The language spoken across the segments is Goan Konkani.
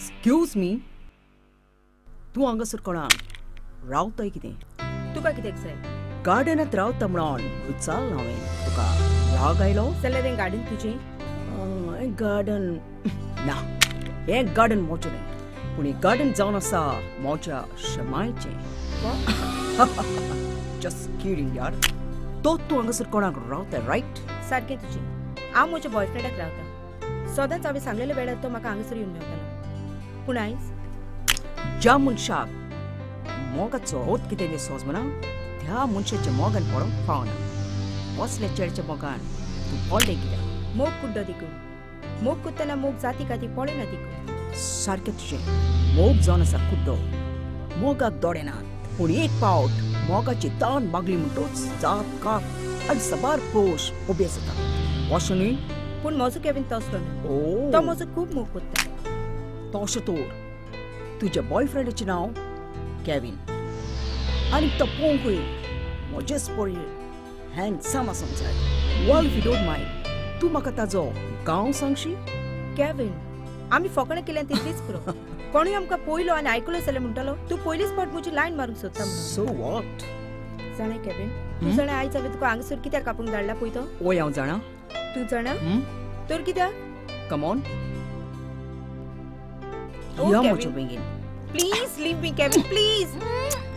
एक्सक्यूज मी, तूं हांगासर कोणाक रावताय कितें? तुका कित्याक जाय? गार्डनांत रावता म्हणून विचारलां हांवें तुका. राग आयलो? जाल्यार हें गार्डन तुजें? हें गार्डन ना, हें गार्डन म्हजें न्हय, पूण हें गार्डन जावन आसा म्हज्या शमायचें. जस्ट किडिंग यार. तो तूं हांगासर कोणाक रावताय, रायट? सारकें तुजें. हांव म्हज्या बॉयफ्रेंडाक रावता. सदांच हांवें सांगलेल्या वेळार तो म्हाका हांगासर येवन मेवतालो, पूण आयज ज्या मनशाक मोगाचो होत कितें तें सोजमना त्या मनशाच्या मोगान पडोंक फावना. असल्या चेडच्या मोगान तूं पडलें कित्याक? मोग कुड्डो दिकून. मोग कुत्तना मोग जाती काती पळयना दिकून. सारकें तुजें. मोग जावन आसा कुड्डो, मोगाक दोळे नात, पूण एक पावट मोगाची तान मागली म्हणटूच जात कात आनी साबार पोश उबे जाता, अशें न्हय? पूण म्हजो केवीन तसलो न्हय. ओ, तो म्हजो खूब मोग कोत्ता. तशें तर तुज्या बॉयफ्रेंडाचें नांव केवीन आनी तो पळोवंकूय म्हजेच पळय हँडसम आसूंक जाय. Well, if you don't mind, तूं म्हाका ताजो गांव सांगशी? केवीन, आमी फकाणां केल्यान तितलीच पुरो. कोणूय आमकां पयलो आनी आयकलो जाल्यार म्हणटलो तूं पयलीच फावट म्हजी लायन मारूंक सोदता म्हणून. So what? जाणा केवीन, तूं जाणा आयज हांवें तुका हांगासर कित्याक आपोवंक धाडला पळय तो? ओय, हांव जाणा. तूं जाणा? तर कित्याक? Come on. ओ, या केवीन. म्हज्या बेगीन. Please leave me Kevin, please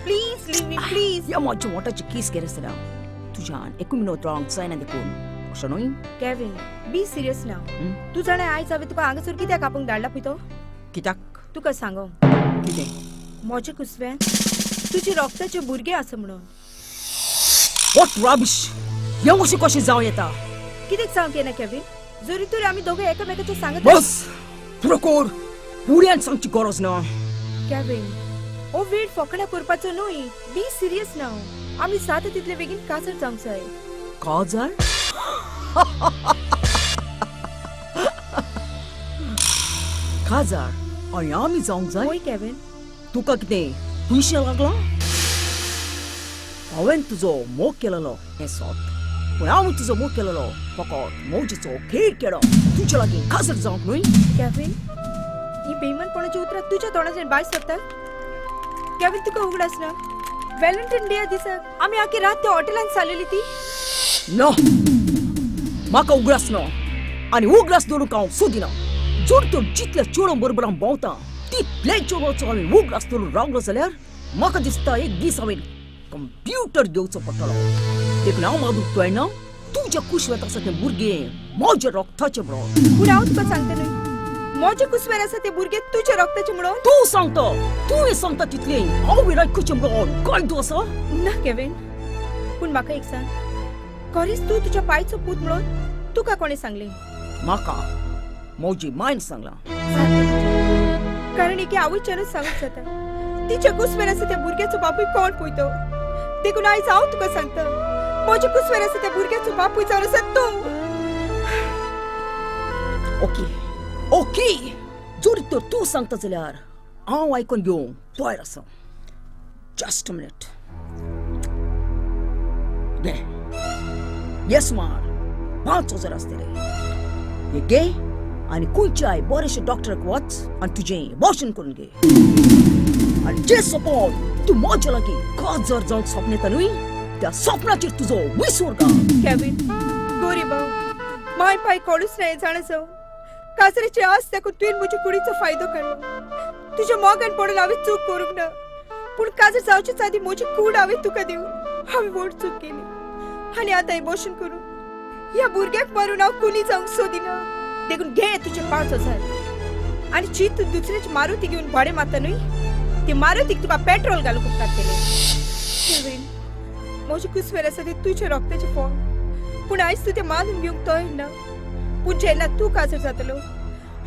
please leave me please. या म्हज्या वोटाची कीस घेनासतना तुज्यान एकूय मिनट रावंक जायना देखून, अशें न्हय? केवीन, बी सिरियस नाव. तूं जाणा आयज हांवें तुका हांगासर कित्याक आपोवंक धाडला पळय तो? कित्याक? तुका सांगो. कितें? म्हज्या कुसव्यान तुजे रोगताचे भुरगे आसा म्हणून. What rubbish! हें अशें कशें जावं येता? कित्याक जावंक येना केवीन? जरी तर आमी दोगां एकामेकाचें सांगत. बस, पुरो कोर. फुड्यान सांगची गरज ना. केवीन, हो वेळ फकाणां करपाचो न्हय. बी सिरियस नाव. आमी जाता तितले बेगीन काजर जावंक जाय. काजार? काजार आनी आमी जावंक जाय? हय केवीन. तुका कितें पयशे लागला? हांवें तुजो मोग केलेलो हें सोत, पूण हांव तुजो मोग केलेलो फकत मौजेचो खेळ केलो, तुजे लागीं काजार जावंक न्हय. केवीन, ही बेईमानपणाची उतरां तुज्या तोंडांतल्यान भायर सरतात? केवीन, तुका उगडास ना व्हॅलेंटायन डे दिसाक आमी आखी रात त्या हॉटेलांत सारलेली ती? ना, म्हाका उगडास ना आनी उगडास दवरूंक हांव सोदिना. जर तर जितल्या चेडो बरोबर हांव भोंवता तितले चेडवाचो हांवें उगडास दवरून रावलो जाल्यार म्हाका दिसता एक दीस हांवें कंप्युटर घेवचो पडटलो. देखून हांव मागूंक ना, तुज्या कुशवेत आसा तें भुरगें म्हज्या रोगताचें म्हणून. पूण हांव तुका सांगता न्हय, म्हज्या कुसव्यार आसा तें भुरगें तुज्या रोगताचें म्हणून. तूं सांगता, तूं हें सांगता तितलें हांव आयकुचें म्हणून कायदो आसा? ना केवीन, पूण म्हाका एक सांग, खरीच तूं तुज्या पायचो पूत म्हणून तुका कोणें सांगलें? म्हाका म्हजी मायन सांगलां. सारकें तुजें. कारण एके आवयच्यानूच सांगूंक जाता तिच्या कुसव्यार आसा त्या भुरग्याचो बापूय कोण पळय तो. देखून आयज हांव तुका सांगता, म्हज्या कुसव्यार आसा त्या भुरग्याचो बापूय जावन आसा तूं. ओके ओके, जर तर तूं सांगता जाल्यार हांव आयकून घेवंक तयार आसा. Just a minute. घे, हे सुमार 5000 आसतले. हे घे आनी खंयच्याय बरेशे डॉक्टराक वच आनी तुजें एबॉर्शन करून घे. आनी जें सपन तूं म्हज्या लागीं काजार जावंक सपनेता न्हय, त्या सपनाचेर तुजो विसर घाल. केवीन, गरीब हांव, माय पाय कोणूच ना जाणा जावं. काजराची आस दाखोवन तुवें म्हज्या कुडीचो फायदो काडलो. तुज्या मोगान पडून हांवें चूक करूंक ना, पूण काजर जावचेच आदीं म्हजी कूड हांवें तुका दिवन हांवें व्हड चूक केली. आनी आतां एबॉर्शन करून ह्या भुरग्याक मारून हांव कुनी जावंक सोदिना. देखून घे तुजे 5000 आनी जी तूं दुसऱ्याची मारुती घेवन भाडें मारता न्हय, ती मारुतीक तुका पेट्रोल घालूंक उपकारतलें. केवीन, म्हजें कुसवेर आसा तें तुज्या रोगताचें फोन, पूण आयज तूं तें मानून घेवंक तयार ना. पूण जेन्ना तूं काजर जातलो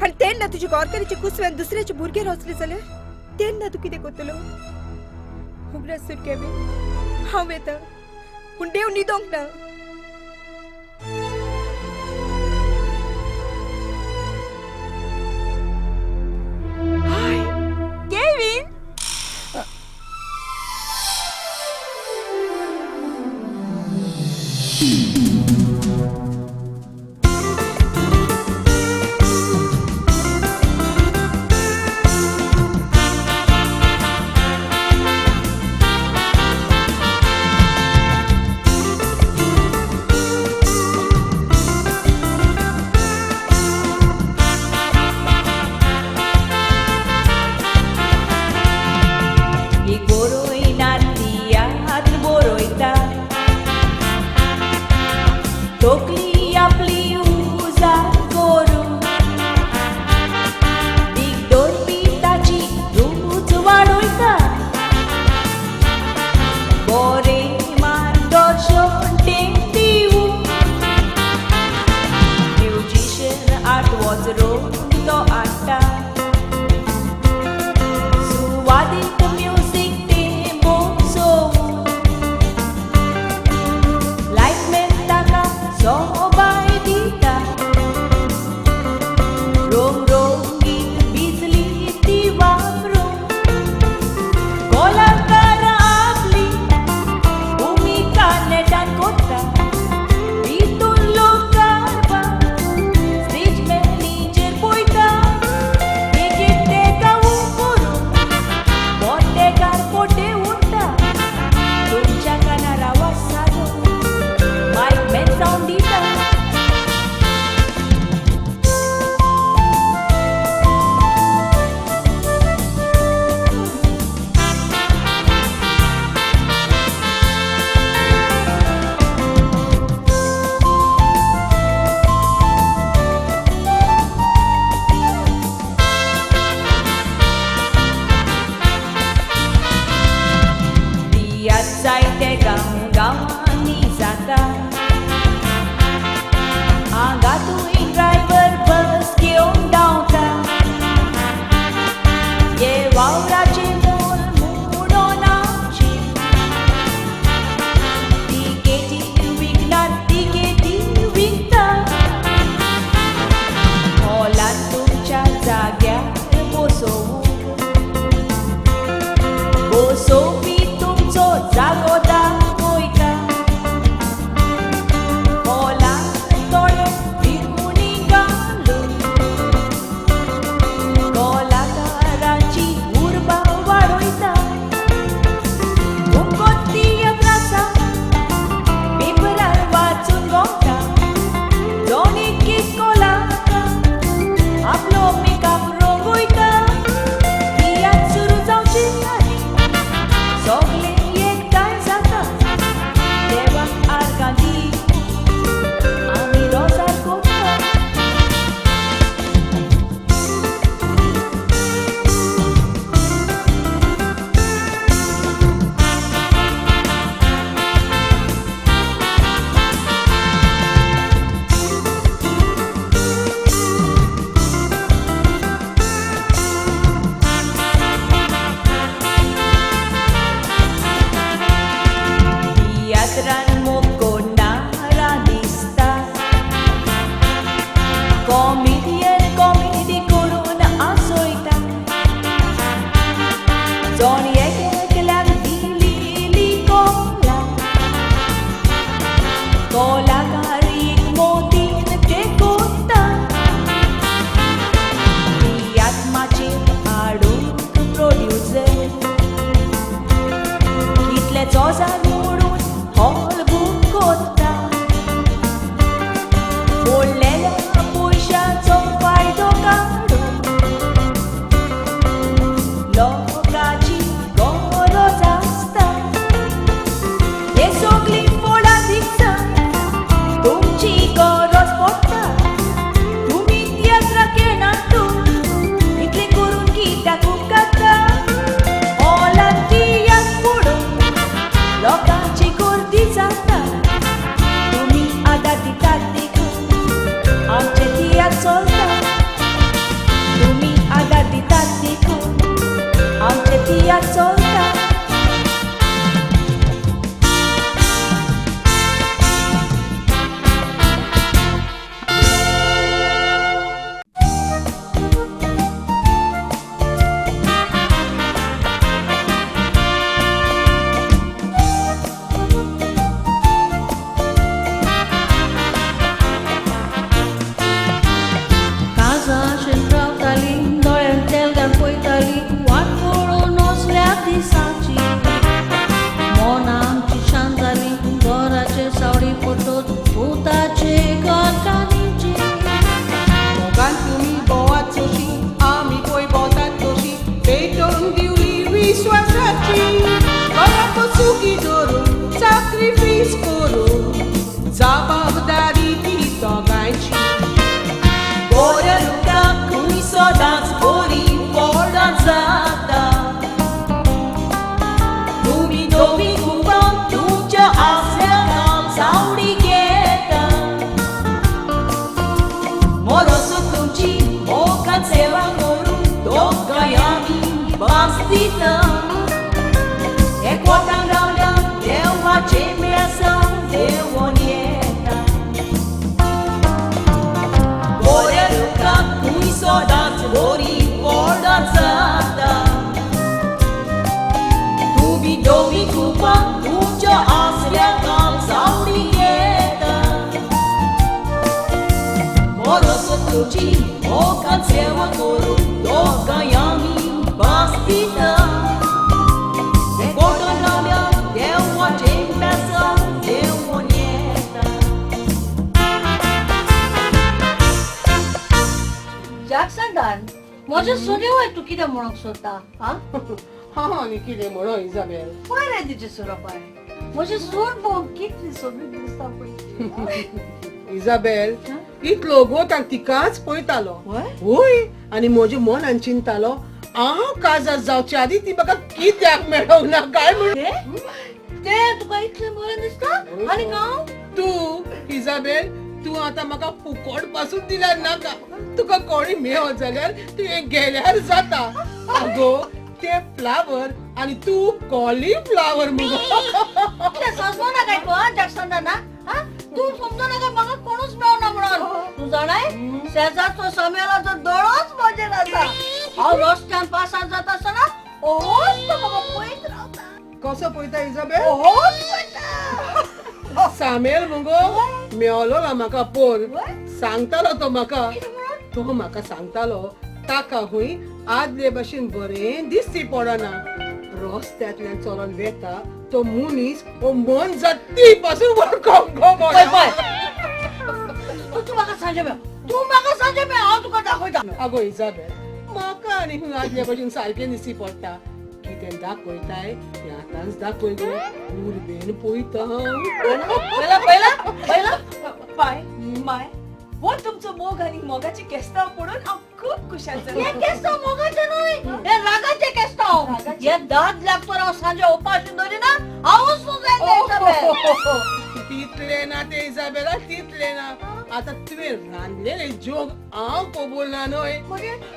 आनी तेन्ना तुज्या घरकारीच्या कुसव्यान दुसऱ्याचे भुरगे रचले जाल्यार तेन्ना तूं कितें करतलो? उगडास तर केवीन, हांव येता, पूण देव न्हिदोंक ना. केवीन! कॉमेडियन कॉमेडी करून आसोयता जण एकल्याक दिलेली कोला कोलाकारीक मोतीन ते कोत्ता तियात्माचेर हाडूंक प्रोड्युसर कितले चोजार मोडून हॉल बूक कोत्ता फोडलेल्या पयशांचो फायदो काडून लोकांची गरज आसता हे सगळी फोडा दिसता तुमची गरज पडटा तुमी तियात्रां केनात तूं इतलें करून कित्याक उपकारता हॉलान तियात्र पळोवंक लोकांची गर्दी जाता तुमी आदार दितात देखून आमचे तियात्र चलता तुमी आदार दितात देखून आमचे तियात्र चलता. काजाशेन रावताली दोळ्यान तेल घालून पळयताली वाट पळोवन असल्या दिसाची मनां आमची शांत जाली घराचे सावळी पडटच पुताचे घरकान्नीची. मोगान तुमी भोवात सोशी आमी पय भोंवतात तशी पेटोवन दिवली विश्वासाची घराक सुखी दवरून साक्रिफीस करून जबाबदारी ती दोगांयची. गोऱ्या रुखाक खंय सदांच बरी पडत जाता तुमी धवी कुपां तुमच्या आसऱ्याक सावळी घेता मोरोसो तुमची मोगान सेवा करून दोगांय आमी भास दिता एकवटान रावल्या देवाचें मेळसांव देवोन येता गोऱ्या रुखाक खंय सदांच बरी पडत जाता तुमी धवी कुपां तुमच्या आसऱ्याक सावळी घेता मोरोसो तुजी मोगान सेवा करून दोगांय आमी भास दिता एकवटान रावल्या देवाचें बेसांव देवोन येता. जाक्संदान म्हजे सुनेवय तूं कितें म्हणूंक सोदता आं? हांव आनी कितें म्हणो इजाबेल? पळय रे तिचे सुरोपाय म्हजी सून पळोवन कितली सोबीत दिसता पळय. इजाबेल, इतलो गोतान तिकाच पळयतालो. व्हय? वय, आनी म्हज्या मनान चिंतालो हांव काजार जावचे आदी ती म्हाका कित्याक मेळोंक ना काय म्हणून. ते तुका इतलें बरें दिसता आनी हांव तूं इजाबेल, तूं आतां म्हाका फुकोट पासून दिल्यार नाका. तुका कोणी मेळत जाल्यार तुवें गेल्यार जाता. आगो ते फ्लावर आनी तूं कॉलीफ्लावर मुगो. इतलें समजो नाका तूं आं जाक्संदाना आं? तूं समजो नाका म्हाका कोणूच मेळना म्हणून. तूं जाणाय शेजारचो समेलाचो दोळोच म्हजेर आसा. हांव रस्त्यान पासार जाता आसतना ओहोच तो म्हाका पळयत रावता. कसो पळयता इजाबेल? ओहोच पळयता. सामेल मुगो मेवलो ना म्हाका पोर. सांगतालो तो म्हाका. कितें म्हणून? तो म्हाका सांगतालो ताका हुंय आदले भशेन बरें दिसती पडना. रस्त्यांतल्यान चलोन वेता तो मनीस हो मन जाती पासून वळखोंक गो. पळय पळय तूं म्हाका सांजे मेळ, तूं म्हाका सांजे मेळ, हांव तुका दाखयता. आगो इजाबेल, म्हाका आनी हुंय आदले भशेन सारकें दिसती पडटा. कितें दाखयताय तें आतांच दाखय गो. उर्बेन पळयता हांव. पळयला पळयला पळयला. पाय माय हो तुमचो मोग आनी मोगाची केस्तांव पळोवन हांव खूब खुशाल हे जालें. केस्तांव मोगाचे न्हय, हे रागाचे केस्तांव. हे दादल्याक तर हांव सांजे उपाशी दवरिना, हांवूच सुजायता इजाबेल. तितलें ना ते इजाबेला, तितलें ना. आतां तुवें रांदलेलें जेवंक हांव कबूल ना न्हय.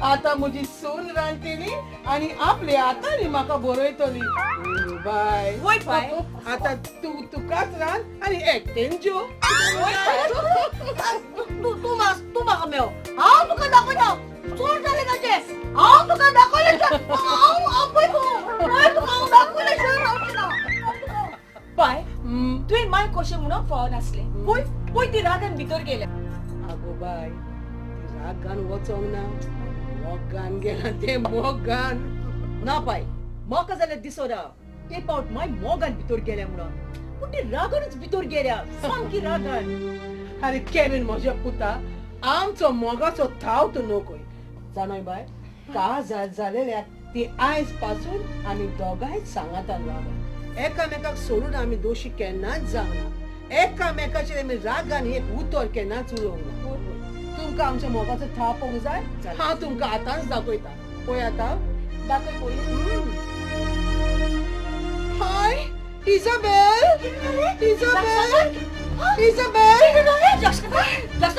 आतां म्हजी सून रांदतली आनी आपले हातांनी म्हाका बरयतली. बाय वय बाय. आतां तूं तुकाच रांद आनी एकटेन जेव. तूं तूं तूं म्हाका मेव, हांव तुका दाखयता. चोर जालें ताचें, हांव तुका दाखयलें. हांव हांव पळय पळय तुका हांव दाखयलें शिवाय रावचें ना. पाय, तुवें माय कशें म्हणून फावो नासलें. पळय पळय ती रागान भितर गेल्या. आगो बाय, ती रागान वचोंक ना, मोगान गेला तें, मोगान. ना पाय, म्हाका जाल्यार दिसना ते पावट माय मोगान भितर गेल्या म्हणून, पूण ती रागानूच भितर गेल्या, सामकी रागान. आरे केवीन म्हज्या पुता, आमचो मोगाचो थाव तूं नकोय जाणोय बाय. काजार जालेल्याक ती आयज पासून आमी दोगांय सांगातान रावल्या. एकामेकाक सोडून आमी दोशी केन्नाच जावना. एकामेकाचेर आमी रागान एक उतर केन्नाच उलोवंक ना. तुमकां आमच्या मोगाचो थाव पळोवंक जाय? हांव तुमकां आतांच दाखयता. पळय आतां. दाखय पळय. हाय इजाबेल, इजाबेल, इजाबेल.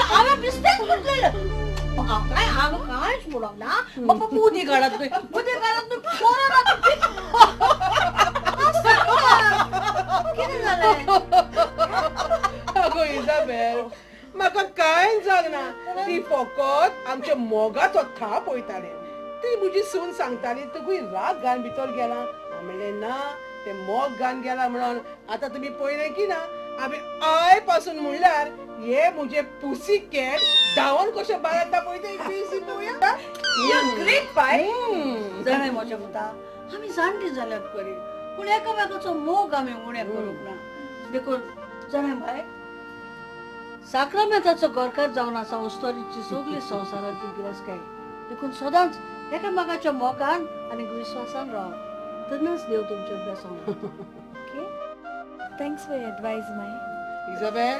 हांवें बिस्तेच म्हटलेलें काय, हांवें कांयच म्हणूंक ना बाबा. उदी काडात न्हय, उदी काडात न्हय, कोरोना. कितें जालें? अगो इजाबेल, म्हाका कांय जावंक ना. ती फकत आमच्या मोगाचो थाप वयताली. ती म्हजी सून सांगताली तुगूय राग घालून भितर गेला. हांव म्हणलें ना, ते मोग घालून गेला म्हणून. आतां तुमी पळयलें की ना, आमी I पासून म्हणल्यार हे म्हजे पुसी कॅट धांवन कशें भायर येता पळय तें पीसी पळोवया. ग्रेट पाय. जाणाय म्हज्या पुता, आमी जाणटी जाल्यात खरी, पूण एकामेकाचो मोग आमी उणें करूंक ना. देखून जाणाय बाय, साक्रामेंताचो घरकार जावन आसा अस्तोरीची सगळी संवसाराची गिरेस्तकाय. देखून सदांच एकामेकाच्या मोगान आनी विस्वासान राव, तेन्नाच देव तुमचेर बेसों. Okay. Thanks for advice my. Isabel,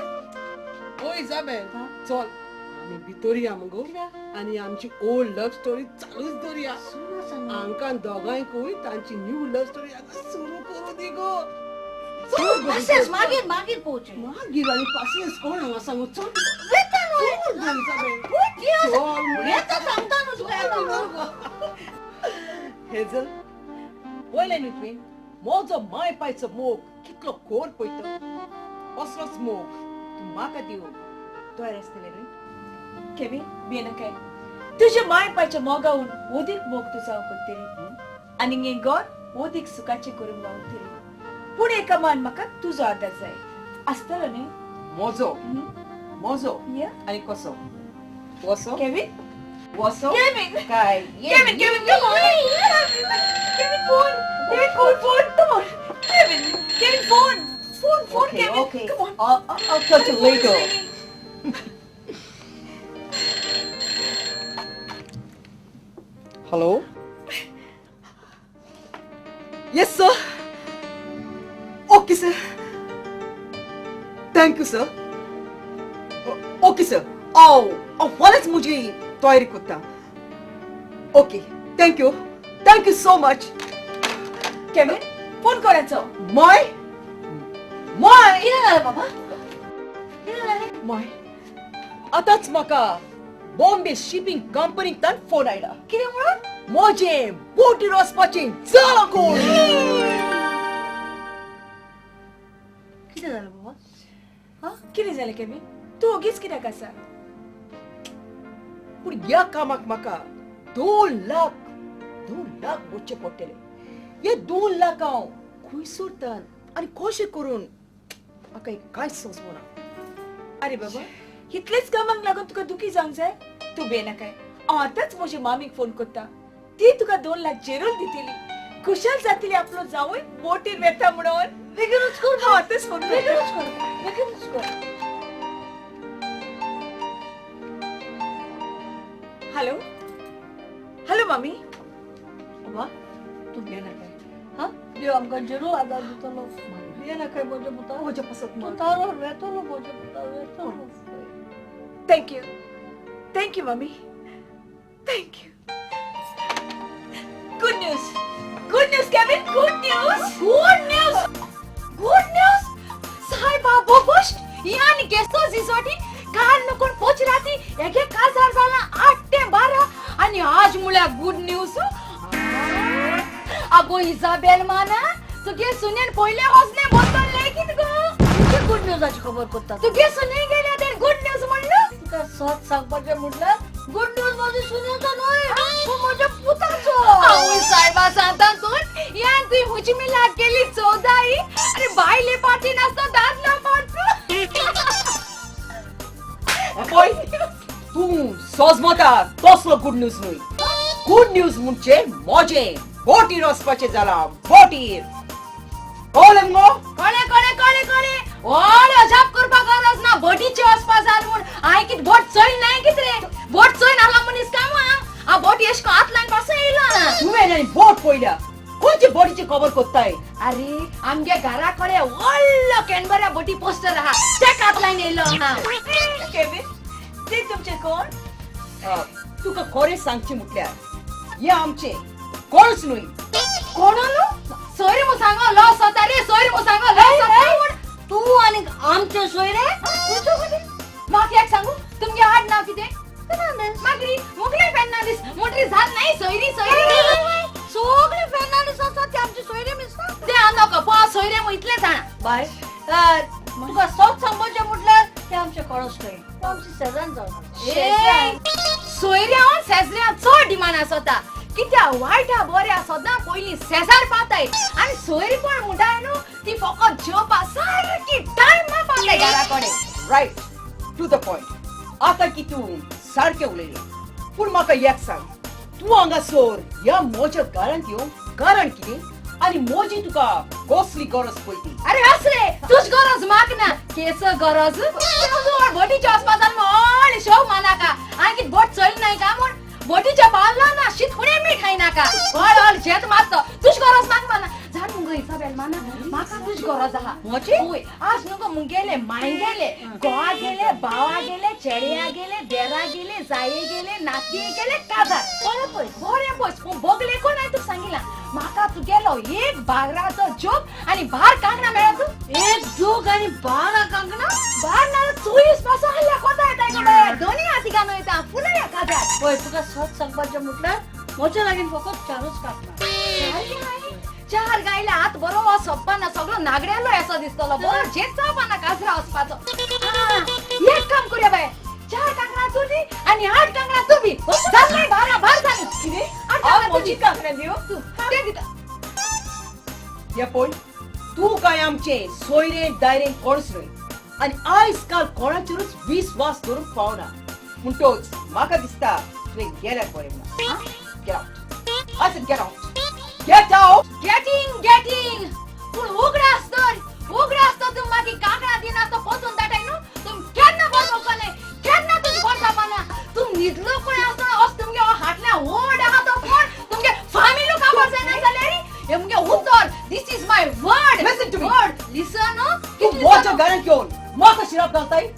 O Isabel, चल आमी भितर या मुगो आनी आमची ओल्ड लव स्टोरी चालूच दवरया. हांकां दोगांयकूय तांची न्यू लव स्टोरी आतां सुरू करूं दी गो. चल गो. पासियेंस, मागीर मागीर पळोवचें. मागीर आनी पासियेंस कोण हांगा सांगू? चल. वेता न्हय. चल गो इजाबेल. पळय ती आसा. चल मुगे. येता सांगता न्हू तुका, येता. हेजल, पळयलें न्हय तुवें म्हजो माय पायचो मोग कितलो खोर पळयता. असलोच मोग तूं म्हाका दिवंक तयार आसतलें न्हय? केवीन, भियेनाकाय. तुज्या माय पायच्या मोगावून ओदीक मोग तुजो हांव करतली आनी हें घर ओदीक सुखाचें करूंक वावुरतली. पूण एका मान म्हाका तुजो आदार जाय आसतलो न्हय? म्हजो? म्हजो? या. आनी कसो वसो? केवीन. वसो? केवीन. काय? Kevin, Kevin, come on! Kevin, phone! Kevin, phone, phone, come on! Kevin, Kevin, phone! Phone, phone, Okay, Kevin, okay. Come on. I'll catch you later. Hello? Yes, sir. Okay, sir. Thank you, sir. Okay, sir. Oh, oh, फाल्यांच म्हजी तयारी करता. Okay, thank you. Thank you so much. Kevin, phone कोणाचो? माय? माय? कितें जालें बाबा, कितें जालें? माय, आतांच म्हाका बॉम्बे शिपिंग कंपनींतल्यान फोन आयला. कितें म्हणून? म्हजें बोटीर वचपाचें जालां कोण. कितें जालें बाबा? कितें जालें केवीन? तूं ओगीच कित्याक आसा? पूण ह्या कामाक म्हाका 2 लाख, 2 लाख वचचे पडटले. हे 2 लाख हांव खंय सोडटान आनी कशें करून, म्हाका एक कांयच समजना. अरे बाबा, इतलेच कामाक लागून तुका दुखी जावंक जाय? तूं भियेनाकाय, हांव आतांच म्हज्या मामीक फोन करता. ती तुका 2 लाख जेरूल दितली. खुशाल जातली आपलो जावूय बोटीर वेता म्हणून. बेगीनूच कर. हांव आतांच फोन करता. बेगीनूच कर, बेगीनूच कर. हॅलो, हॅलो मामी. बाबा, तूं भियेनाकाय हा. देव आमकां जरूर आदार दितलो. भियेनाकाय म्हज्या पुता. म्हज्या पासत. तूं तारोर वेतलो म्हज्या पुता, वेतलो. Thank you, thank you मामी, thank you. Good news, good news Kevin, good news. Good news, good news. साहेबा बोबोश, ही आनी गेस्तो रिसॉर्टी. काल नको पोच राती एके काजार जाला 8 ते 12 आणि आज मुळ्या गुड न्यूज. अगो इजाबेल माना तुगे सुनेन पयले हसने बोतल लेगीत गो. तुझी गुड न्यूजाची खबर करता. तुगे सुने गेल्या ते गुड न्यूज म्हणलं. तुका सत सांगपाचें म्हटल्यार गुड न्यूज म्हजी सुनेचो न्हय, पूण म्हज्या पुताचो. आवय सायबा सांता तूं यान तुई हुची मी लाग गेली 14. अरे बायले पाटी नासतो दादला पाटू. पळय तूं सोजमता तसलो गुड न्यूज न्हय. गुड न्यूज म्हणजे मोजें बोटीर वचपाचें जालां, बोटीर. कळ्ळें मुगो? कळ्ळें कळ्ळें कळ्ळें कळ्ळें. व्हड अजाप करपाक गरज ना. बोटीचे वचपा जाल म्हूण हांवें कितें बोट चोयल नाय कितें रे? बोट चोयन आला मनीस काम हांव बोट एश कोन्न हात लायन पासून येयला. तुवें आनी बोट पळयल्या, खंयचे बोटीची खबर कोत्ताय? अरे आमगे घरा कडेन व्हडलो कॅनबरा बोटी पोस्टर आहा, तेका हात लायन येयलो हांव. केवीन, ते तुमचे कोण? तुका खरें सांगचें म्हटल्यार हें आमचें कोणच न्हय. कोण न्हू? सोयरे म्हूण सांगो लॉस जाता रे, सोयरे म्हूण सांगो लॉस जाता म्हूण. तूं आनी आमचे सोयरे? म्हाका एक सांगू, तुमगे आड नांव कितें? मागीर मुगले फेर्नांडीस मोटरी जाल नाही सोयरी सोयरी. सगळे फेर्नांडीस आसा ते आमचे सोयरे मिसता. ते हांव नको पो सोयरे म्हूण इतलें जाणा. बाय, तुका सत सांगपाचें म्हटल्यार ते आमचे कोणूच न्हय, ते आमचे शेजान जावन. सोयऱ्या शेजऱ्या चड डिमांड आसता. कित्या वायटा बऱ्या सदां पयलीं शेजार पावताय आनी सोयरीपण म्हणटाय न्हू ती फकत जेवपा सारकी टायमा पावताय घरा कडेन. Right to the point. आतां की तूं सारकें उलयलें, पूण म्हाका एक सांग, तूं हांगासर ह्या म्हज्या घरांत येवंक कारण कितें आनी म्हजी तुका कसली गरज पडली? अरे हस रे, तुज गरज म्हाका ना, केस गरज. बोटीचे वचपा जाल म्हूण व्हडलें शोक मानाका. हांवें कितें बोट चोयली नाय काय म्हूण बोटीच्या पावला ना शीत हुणे मीठ खायनाका. व्हड व्हड शेत मारतो. तुज गरज म्हाका माना. जाण मुगो इसाबेल माना, म्हाका तुज गरज आहा. म्हजी? हय, आज न्हू गो मुगेले मांयगेले घोवा गेले, भावा गेले, चेड्या गेले, देरा गेले, जाये गेले, नातये गेले, काजार बरें पळय बरें पळय. पूण बगले कोण हांवें तुका सांगिलां, म्हाका तुगेलो एक बागराचो जोक आनी भार कांकणां मेळत तूं. एक जोक आनी 12 कांकणां? बार नाल्यार 24 पासून आहल्या कोता येता गो, दोनी हाती घालून येता फुलया काजार. पळय तुका सत सांगपाचें म्हटल्यार म्हज्या लागीं फकत 4 कांकणां. 4 गायले हात बरो सोंपपाना, सगळो नागड्यालो येसो दिसतलो, बरो झेत जावपाना काजरा वचपाचो. एक काम करुया बाय, 4 कांकणां तूं दी आनी 8 कांकणां तूं बी. जालें 12 भार जालें. कितें? 8 हांव कांकणां म्हजी तुजी कांकणां दिवं? तूं ते दिता. हे पळय, तूं काय आमचें सोयरे दायरे कोणच न्हय आनी आयज काल कोणाचेरूच विस्वास दवरूंक पावना. म्हणटोच म्हाका दिसता तुवें गेल्यार बरें म्हणून. Get out. I said get out. Get out. Getting getting. पूण उगडास तर, उगडास तर तूं मागीर कांकणां दिना तो पोतून दाटाय न्हू. तूं केन्ना बरो वचपाना, केन्ना तुजें बरें जावपाना. तूं न्हिदलो पळय आसतना असो तुमगे हो हाटल्या व्हड आहा तो फोन तुमगे फामिलू काबार जायना जाल्यार हे मुगे उतर. This is my word. Listen to me. Word listen. तूं म्हज्या घरांत येवन म्हाका शिराप घालताय?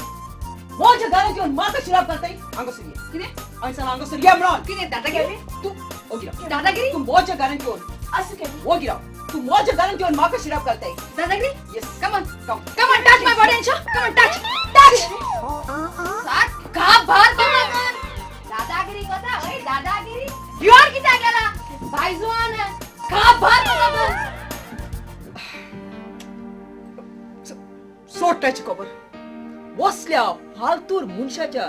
म्हज्या घरांत येवन म्हाका शिराप घालताय? हांगासर ये. कितें? हांवें सांगलां हांगासर ये म्हणून. कितें दादागिरी? तूं ओगी राव. दादागिरी? तूं म्हज्या घरांत येवन आसूं केवीन. ओगी राव. तूं म्हज्या घरांत येवन म्हाका शिराप घालताय? दादागिरी? Yes. Come on. Come. Come on, touch my body and show. Come on, touch. Touch. सात का भार बाबा. दादागिरी कोता, ओय दादागिरी. प्युअर कित्याक गेला? बायजुआन का भार बाबा. सोड ताची खबर. असल्या फालतूर मनशाच्या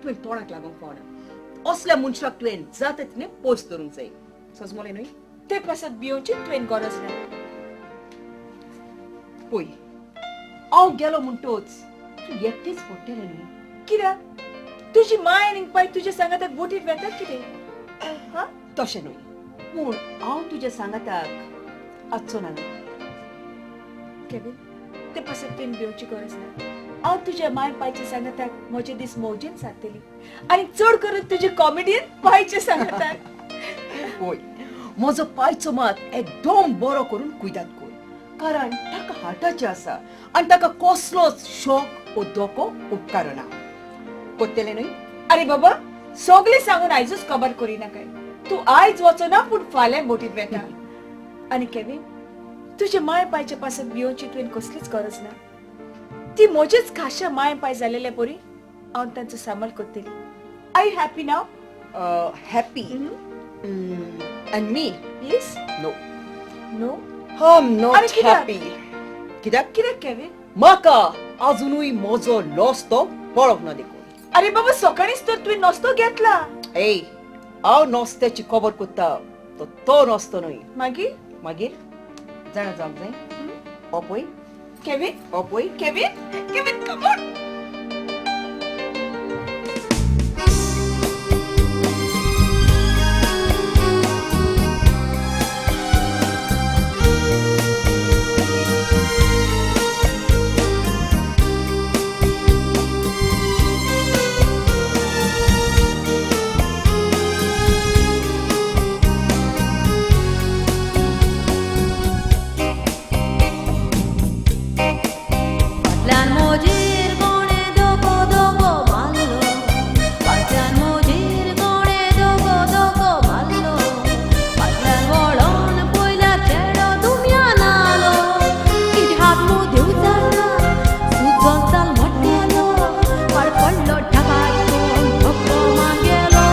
तुवें तोंडाक लागूंक फावना. असल्या मनशाक तुवें जाता तितलें पयस दवरूंक जाय. सजमलें न्हय? ते पासत भियोवची तुवें गरज ना. पळय, हांव गेलो म्हणटोच तूं एकटेंच पडटलें न्हय? कित्याक? तुजी माय आनी पाय तुज्या सांगाताक बोटीर वेतात कितें? हा? तशें न्हय, पूण हांव तुज्या सांगाताक आसचो ना न्हय? केवीन, ते पासत तुवें भियोवची गरज ना. हांव तुज्या माय पायच्या सांगाताक म्हजे दीस मौजेन सारतली आनी चड करून तुजे कॉमेडियन पायच्या सांगाताक. पळय, म्हजो पायचो मात एकदम बरो करून कुयदाद कर, कारण ताका हार्टाचें आसा आनी ताका कसलोच शॉक वो धोको उपकारना. कोत्तेलें न्हय? अरे बाबा, सगळें सांगून आयजूच कबर करिनाकाय. तूं आयज वचना पूण फाल्यां बोटीर वेता. आनी केवीन, तुजे माय पायच्या पासत भियोवची तुवें कसलीच गरज ना. ती म्हजेच खाशा माय पाय जालेले परी हांव तांचो सांबाळ करतली. I you happy now? Happy and me? Yes. No. No? I am अरे not कित्याक? हॅपी. कित्याक? कित्याक केवीन? म्हाका अजुनूय म्हजो लॉस तो पळोवंक ना देखून. अरे बाबा, सकाळीच तर तुवें नस्तो घेतला. ए, हांव नस्त्याची खबर कोत्ता तो तो नस्तो न्हय. मागीर? मागीर जाणा जावंक जाय ओपय. केवीन. ओपय. Kevin, Kevin, come on. फाटल्यान मोजीर कोणे धोको धोको मारलो, फाटल्यान मोजीर कोणे धोको धोको मारलो, फाटल्यान वळोन पयल्यार चेडो दुमयान आलो. कितें हात मु दिवचालो, सुजोन चाल मोट्यालो, पाड पडलो ढगार कोण धोको मागेलो.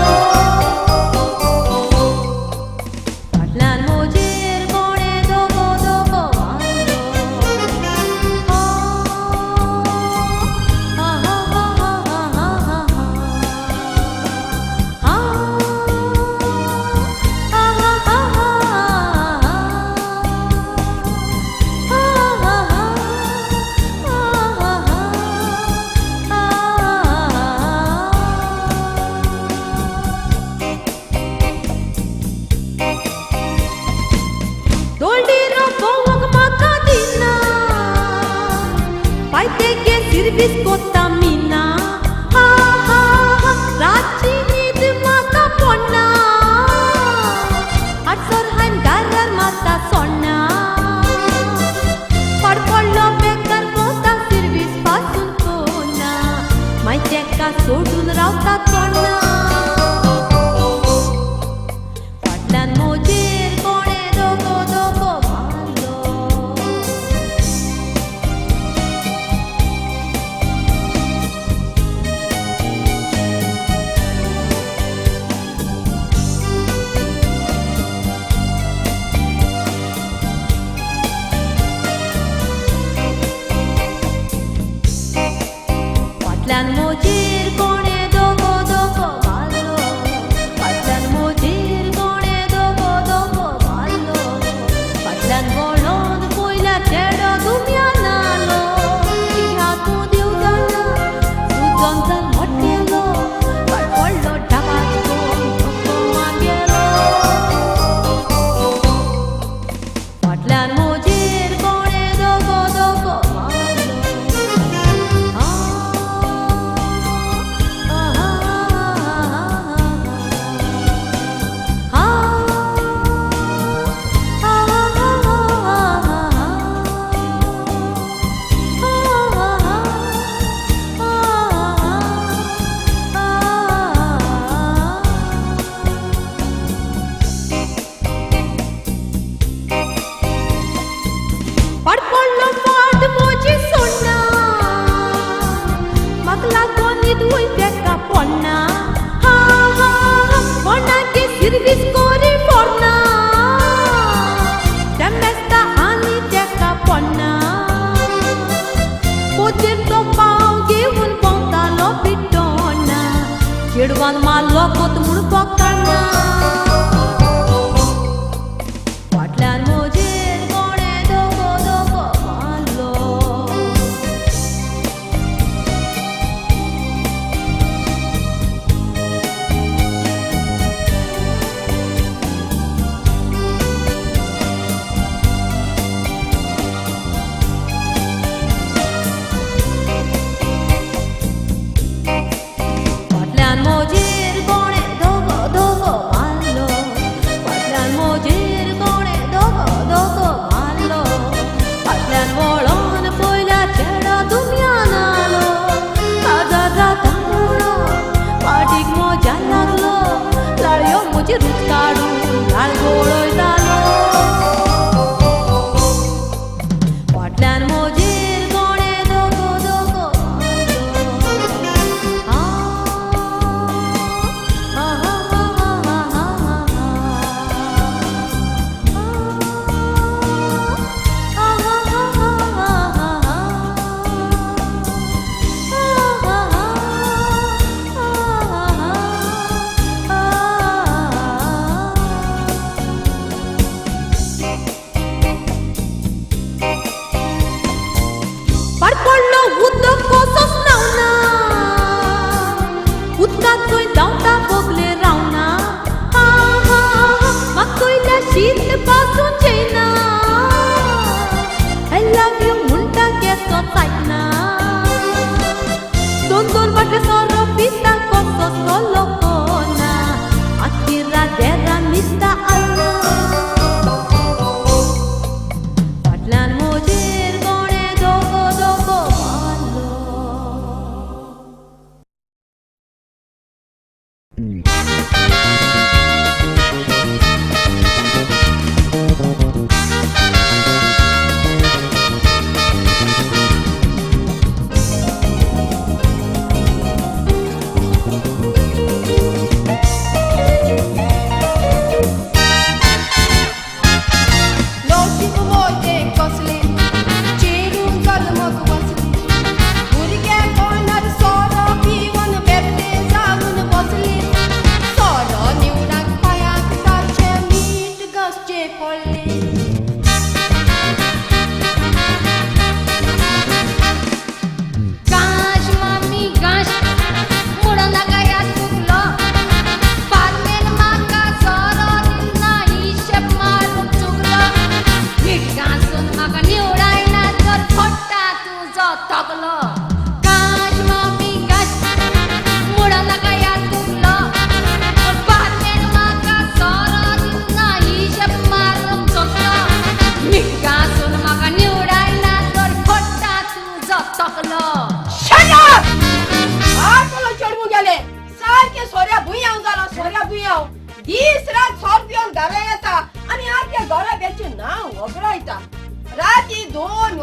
फाटल्यान मोजीर कोणे धोको धोको मारलो. दोल्डीरो पोवंक म्हाका दिना, पायतेगे सिर्वीस कोत्ता मिना. हा हा हा, रातची न्हीद म्हाका पडना, हाडसर हांवें दारार मारता सोडना. पाड पडलो बेकार कोता सिर्वीस पासून कोना, मागीर तेका सोडून रावता कोणा. फाटल्यान मोजीर कोणे धोको धोको मारलो. फाटल्यान मोजीर कोणे धोको धोको मारलो, फाटल्यान मोजीर कोणे धोको धोको मारलो, फाटल्यान वळोन पयल्यार चेडो दुमयान आलो. कित्याक तूं दिवजालो, सुजोन चाल मोट्यालो, पाड पडलो ढगार कोण धोको मागेलो. फाटल्यान मोजीर कोणे धोको धोको मारलो. पाड पडलो फाट मोजी सोडना, म्हाका लागोन न्हीद वय तेका पडना. हा हा हा, कोणागे सिर्वीस कोरी पडना, तें मेस्ता आनी तेका पडना. पोतीर तो पाव घेवन भोंवतालो बिटोना, चेडवान मारलो कोत म्हूण पकडना. फाटल्यान मोजीर कोणे धोको धोको मारलो. फाटल्यान मोजीर कोणे धोको धोको मारलो.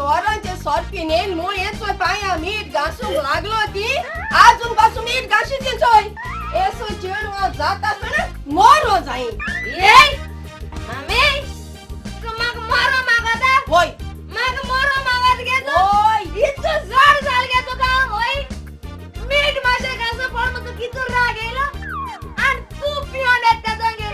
वरांचे सोरपी नेल म्हूण येचोय पांया मीठ घासूंक लागलो ती आजून पासून मीठ घाशी चोय एसो चेडवा जाता आसतना मोरो जाई. येय मामी, तूं म्हाका मोरो मागता? वय. म्हाका मोरो मागत गे तूं? वय. इतको जड जाल गे तुका? वय, मीठ मातशें घासूं पड म्हूण तुका कितू राग येयलो? आनी तूं पिवन येता तेजो,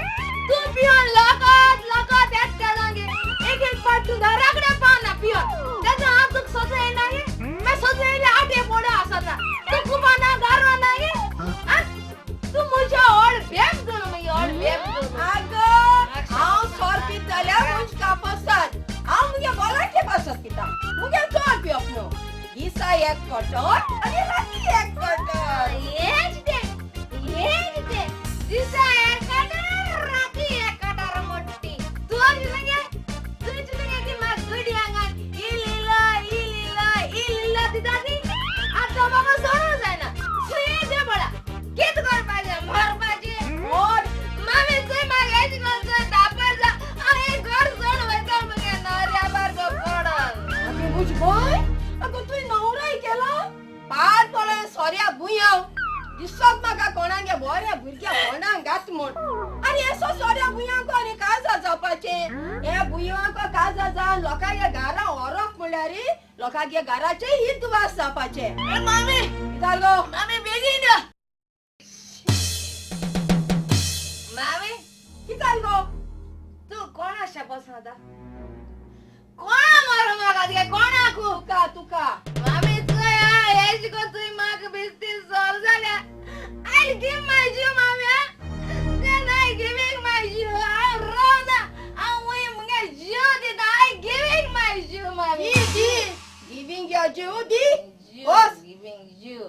तूं पिवन लकत लकत येता तेजो. एक एक पाट तूं घरा कडेन पावना पिवन तेजो. हांव तुका सोदूं येयना गे? मागीर सोदूं येयल्यार आटे पोडो आसता, तूं कुपाना गारवा ना गे? तूं म्हज्या व्हड बेब धरून, मागीर व्हड बेब धरून. आगो, हांव सोर पिताल्यार म्हज कापसात हांव मुगे बोलाके पासत पिता. मुगे चड पिवप न्हू. दिसा एक कटर आनी राती एक कटर. हेच ते, हेच ते, दिसा एक कटर राती एक कटर मोठी. तूं गे, तुझ गे ती म्हाका गुडी आंगान इल इल इल इल दिता ती. आतां म्हाका सोडूंक जायना. सुये ते पळा कित करपाचें? मरपाचें? मोर. मामी, चोय म्हाका हेच करून चोय धांपर जा. हांव हें घर सोडून वयता मुगे न्हवऱ्या बारको पडोन. आगे म्हज बाय, आगो तुवें न्हवरोय केलो? पाड पडोन सोऱ्या भुंयाव दिसत म्हाका कोणागे बऱ्या भुरग्या कोणाक घात म्हूण. आनी येसो सोऱ्या भुंयांक आनी काजार जावपाचें? हे भुंयांक काजार जावन लोकांगे घरा व्हरप म्हणल्यार लोकांगे घराचे हितवास जावपाचे. मामी. कितें गो? मामी, बेगीन यो. मामी. कितें गो? तूं कोणा बसून आतां? कोणा मारू म्हाका गे? कोणाकू? तुका, तुका. मामी, चोय हा, हेच गो तुवें म्हाका बेस्ती सोर जाल्या. I'll give my जीव मामी हा. Then I giving my जीव. हांव रावना, हांव वय मुगे जीव दिता. I giving my जीव मामी. दी दी, गिवींग your जीव दी. जीव. वच. गिवींग जीव.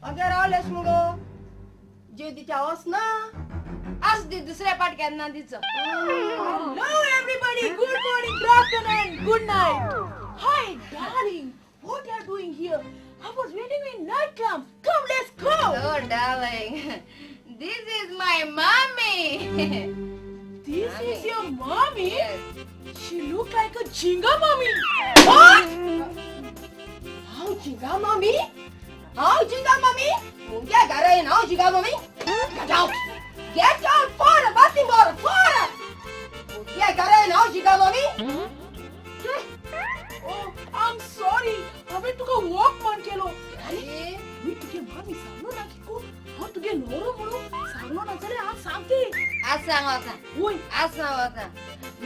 अगे रावलेस मुगो, जीव दिच्या वच ना. आज दी, दुसऱ्या पाट केन्ना दिचो. Hello everybody, good morning, good afternoon, good night. Hi darling, what you are doing here? I was waiting in night club. Come, let's go. Oh darling, this is my mommy. This is your mommy? Yes. She look like a jinga mommy. What? हांव जिंगा मामी? हांव जिंगा मामी? मुग्या घरा येवन हांव जिंगा मामी? Get out! Get out! For बाती मोर फॉर! मुग्या घरा येवन हांव जिंगा मामी? Oh, I'm sorry. हांवें तुका वॉक मान केलो. मी तुगे मामी सांगलो ना की हांव तुगे न्हवरो म्हणून सांगलो ना जाल्यार हांव सांगते. आज सांग वता. वय. आज सांग वता.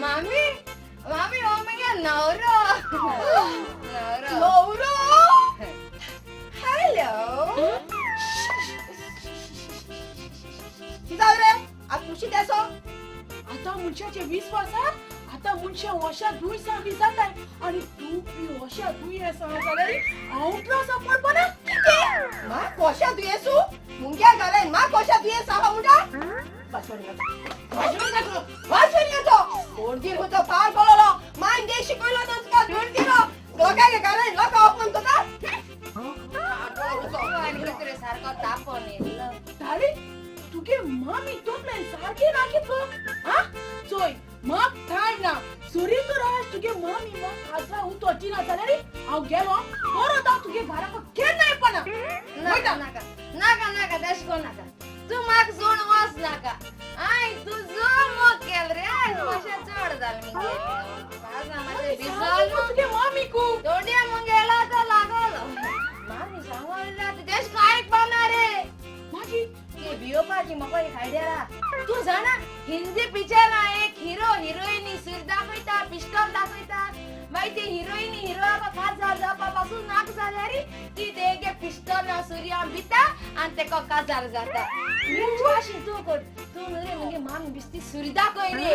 मामी, मामी, हो मुगे न्हवरो, न्हवरो. न्हवरो? हॅलो, कितें जालें रे? आतां खुशी तेसो. आतां मनशाचे विस्वासार आतां मनशां वशा दुयेंसां बी जाताय आनी तूं बी वशा दुयेंसां जाल्यार हांव त्रास पडपाना. कितें? मा कोशा दुयेंसू? मुंग्या घालाय मा कोशा दुयेंस आहा म्हणटा? वासवणी येतो दोडगीर होतो पार पडलो. मायन देश शिकयलो ना तुका? दोडगीर लोकांगे घरान लोकां अपमान करता. आनी कितें सारको तापोन येयलो. डार्लिंग, तुगे मामी तोपलें सारकें ना कित हा? चोय, म्हाक टायम ना. सुरी तर आज तुगे मामी म्हाक खाजरा उतोची ना जाल्यार हांव गेलो परत हांव तुगे घराक केन्ना येवपाना. नाका नाका नाका नाका, तशें करूं नाका. तूं म्हाका सोडून वच नाका. I तुजो मोग केलो रे. आयज मातशें चड जालें मुगे. मातशें भिजल. तुगे मामीकू दोंड्या मुगेलो तो लागलो. मामी सांगोन तेश कांय पावना रे. मागीर? ती भियोपाची म्हाका एक आयडिया आहा. तूं जाणा, हिंदी पिक्चरां एक हिरो हिरोईनी सूर दाखयता, पिस्टल दाखयता. मागीर ते हिरोईनी हिरोआक काजार जावपा पासून नाक जाल्यार ती तेगे पिस्टल सुर्या बिता आनी तेका काजार जाता. भाशेन तूं कर. तूं न्हू रे मुगे मामी बिस्ती सुरी दाखय रे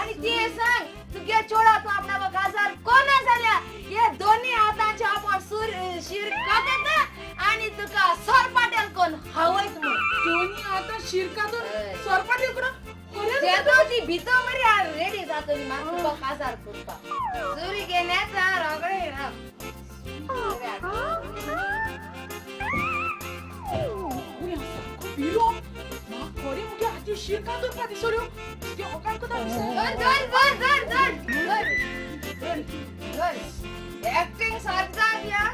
आनी ती सांग तुगे चोडा तूं आपणाक काजार कोना जाल्यार हे दोनी हातांचे आपूण सूर शीर काडटा आनी तुका सरपाटेल कोण हावयत म्हूण. दोनी आतां शिरकातून सरपाटेल करून खरेंच? जेदो ती भितर मरे रेडी जातली म्हाका तुका काजार करपाक. सुरी घेवन येता रोगडे. भिलो म्हाका खरें मुगे हाती शिरका दवरपा दिसल्यो. ते होकार कोता. धर धर धर धर धर. ऍक्टिंग सारकी जाली हा.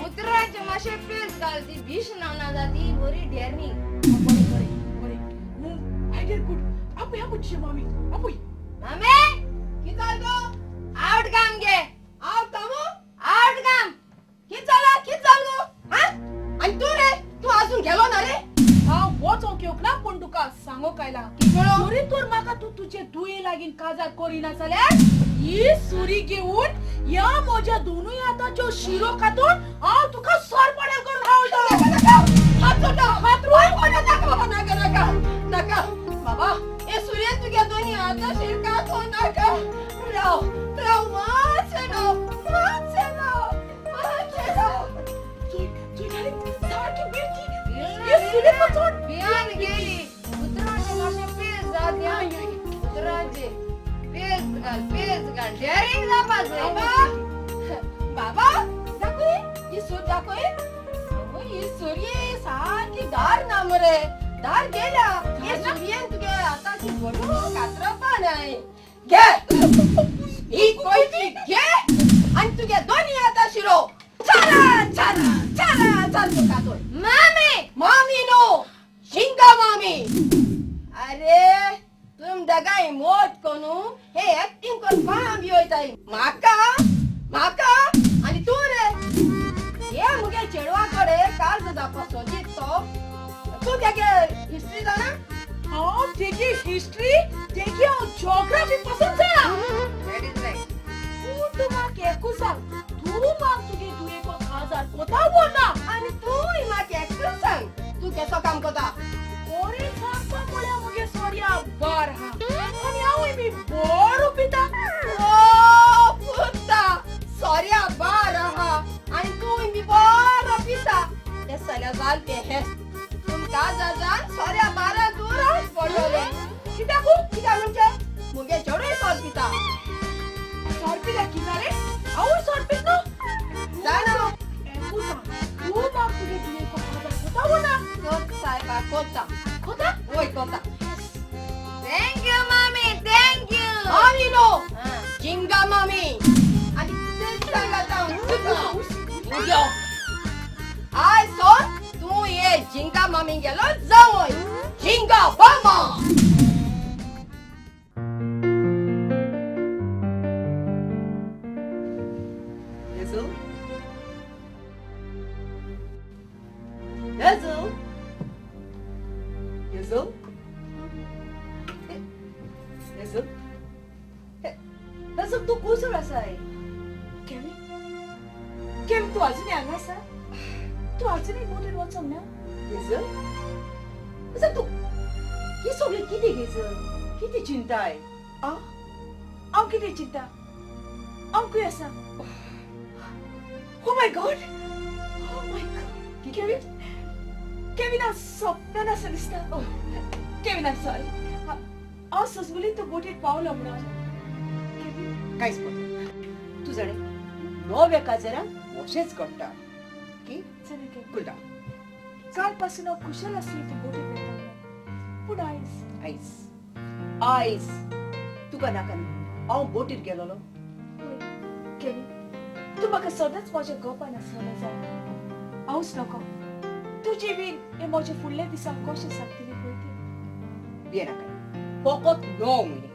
उतरांचे मातशें पेज घाल ती भीश ना जाती बरी डेअरिंग. बरें बरें बरें, आयडिया गुड. आपूय आपूय तुजे मामी आपूय. मामे कितें जालें गो? आवट काम गे. आवट काम? आवट काम. कितें जालां? कितें जालें गो? आं, आनी तूं रे, तूं आजून गेलो ना रे? हांव वचोंक येवंक ना, पूण तुका सांगोंक आयला. कितें? सुरी तर म्हाका तूं तुजे दुये लागीं काजार करिना जाल्यार ही सुरी घेवन ह्या म्हज्या दोनूय हाताच्यो शिरो कातून हांव तुका सरपणां करून खावयतलो. हात सोडटा, हात रोय कोणा. नाका बाबा, नाका नाका नाका बाबा. हे सुरयेन तुगे दोनी हाता शिर कातो नाका. राव राव, मातशें राव, मातशें राव, मातशें राव. चोय चोय घाली सारकी बिरती हे सुरी पचोड. भियान गेली. उतरांचे मातशें पेज जात ह्या. उतरांचे पेज घाल, पेज घाल, डेअरिंग जावपा जाय. बाबा बाबा, दाखय ही सूर, दाखय. आवय, ही सुरये सारकी दार ना मरे, दार गेल्या. हे सुरयेन तुगे हाताची बडू कातरपा नाय. घे ही कोयती घे आनी तुगे दोनी हाता शिरो चारा चारा चारा चार तूं कातोय. मामी. मामी नो, शिंगा मामी. अरे तुम दोगांय मोट कोनू हे ऍक्टिंग करपा बी वयताय. म्हाका म्हाका आनी तूं रे हे मुगे चेडवा कडेन काल जावपा सोदीत तो. तूं तेगे हिस्ट्री जाणा? हांव तेगी हिस्ट्री, तेगी हांव जॉग्राफी पसून जाणा. That is right. पूण तूं म्हाका एकूच सांग, तूं म्हाका तुगे दुयेको काजार कोता वो ना? आनी तूंय म्हाका एकूच सांग, तूं केसो काम करता? कोणी सांगपा म्हळ्यार मुगे सोडया बार हा आनी हांवूय बी बरो पिता. ओ पुता, सोऱ्या बार आहा आनी तूंय बी बरो पिता. ते सगळें जाल तें हें तुमकां जाजान सोऱ्या बारा दूर पडलोलें. कित्याकू? कित्याक म्हणजे मुगे चेडूय सोर पिता. सोर पिल्यार कितें जालें? हांवूय सोर पितना. जाणा. एकूच सांग, तूं म्हाका तुगे दुयेको काजार कोता वो ना? कोत सायबा, कोता. कोता? वय कोता. Thank you मामी, thank you. मामी नो, जिंगा मामी. आनी तेच सांगता हांव तुका. उद्यो आयज सोर तूं ये जिंगा मामी गेलो जावय जिंगा मामा. Hazel? Hazel? Hazel? Hazel? Hazel, तूं कुसळ आसाय? केवी? केवी, तूं आजुनूय हांगा आसा? तूं आजुनूय बोटीर वचोंक ना? हेझल? हेझल, तूं ही सगळें कितें हेझल? कितें चिंताय? आं? हांव कितें चिंता? हांव खंय आसा? Oh my God! Oh my God! Kevin! Kevin, हांव सपनान आसा दिसता. Oh, Kevin, I'm sorry. हांव सजमुलीन तूं बोटीर पावलो म्हणून. केविन, कांयच पडना. तूं जाणें, नव्या काजरान अशेंच घडटा. ओके? चल केविन. Cool down. काल पासून हांव खुशाल आसली तूं बोटीर वयता म्हणून. पूण आयज, आयज, आयज तुका नाका न्हू हांव बोटीर गेलोलो. केविन, तूं म्हाका सदांच म्हज्या गोपान आसलेलो जाय. हांवच नको, तुजे बीन हे म्हज्या फुडल्या दिसांक कशें सांगतली पळय तें. भियेनाका, फकत 9 म्हयने,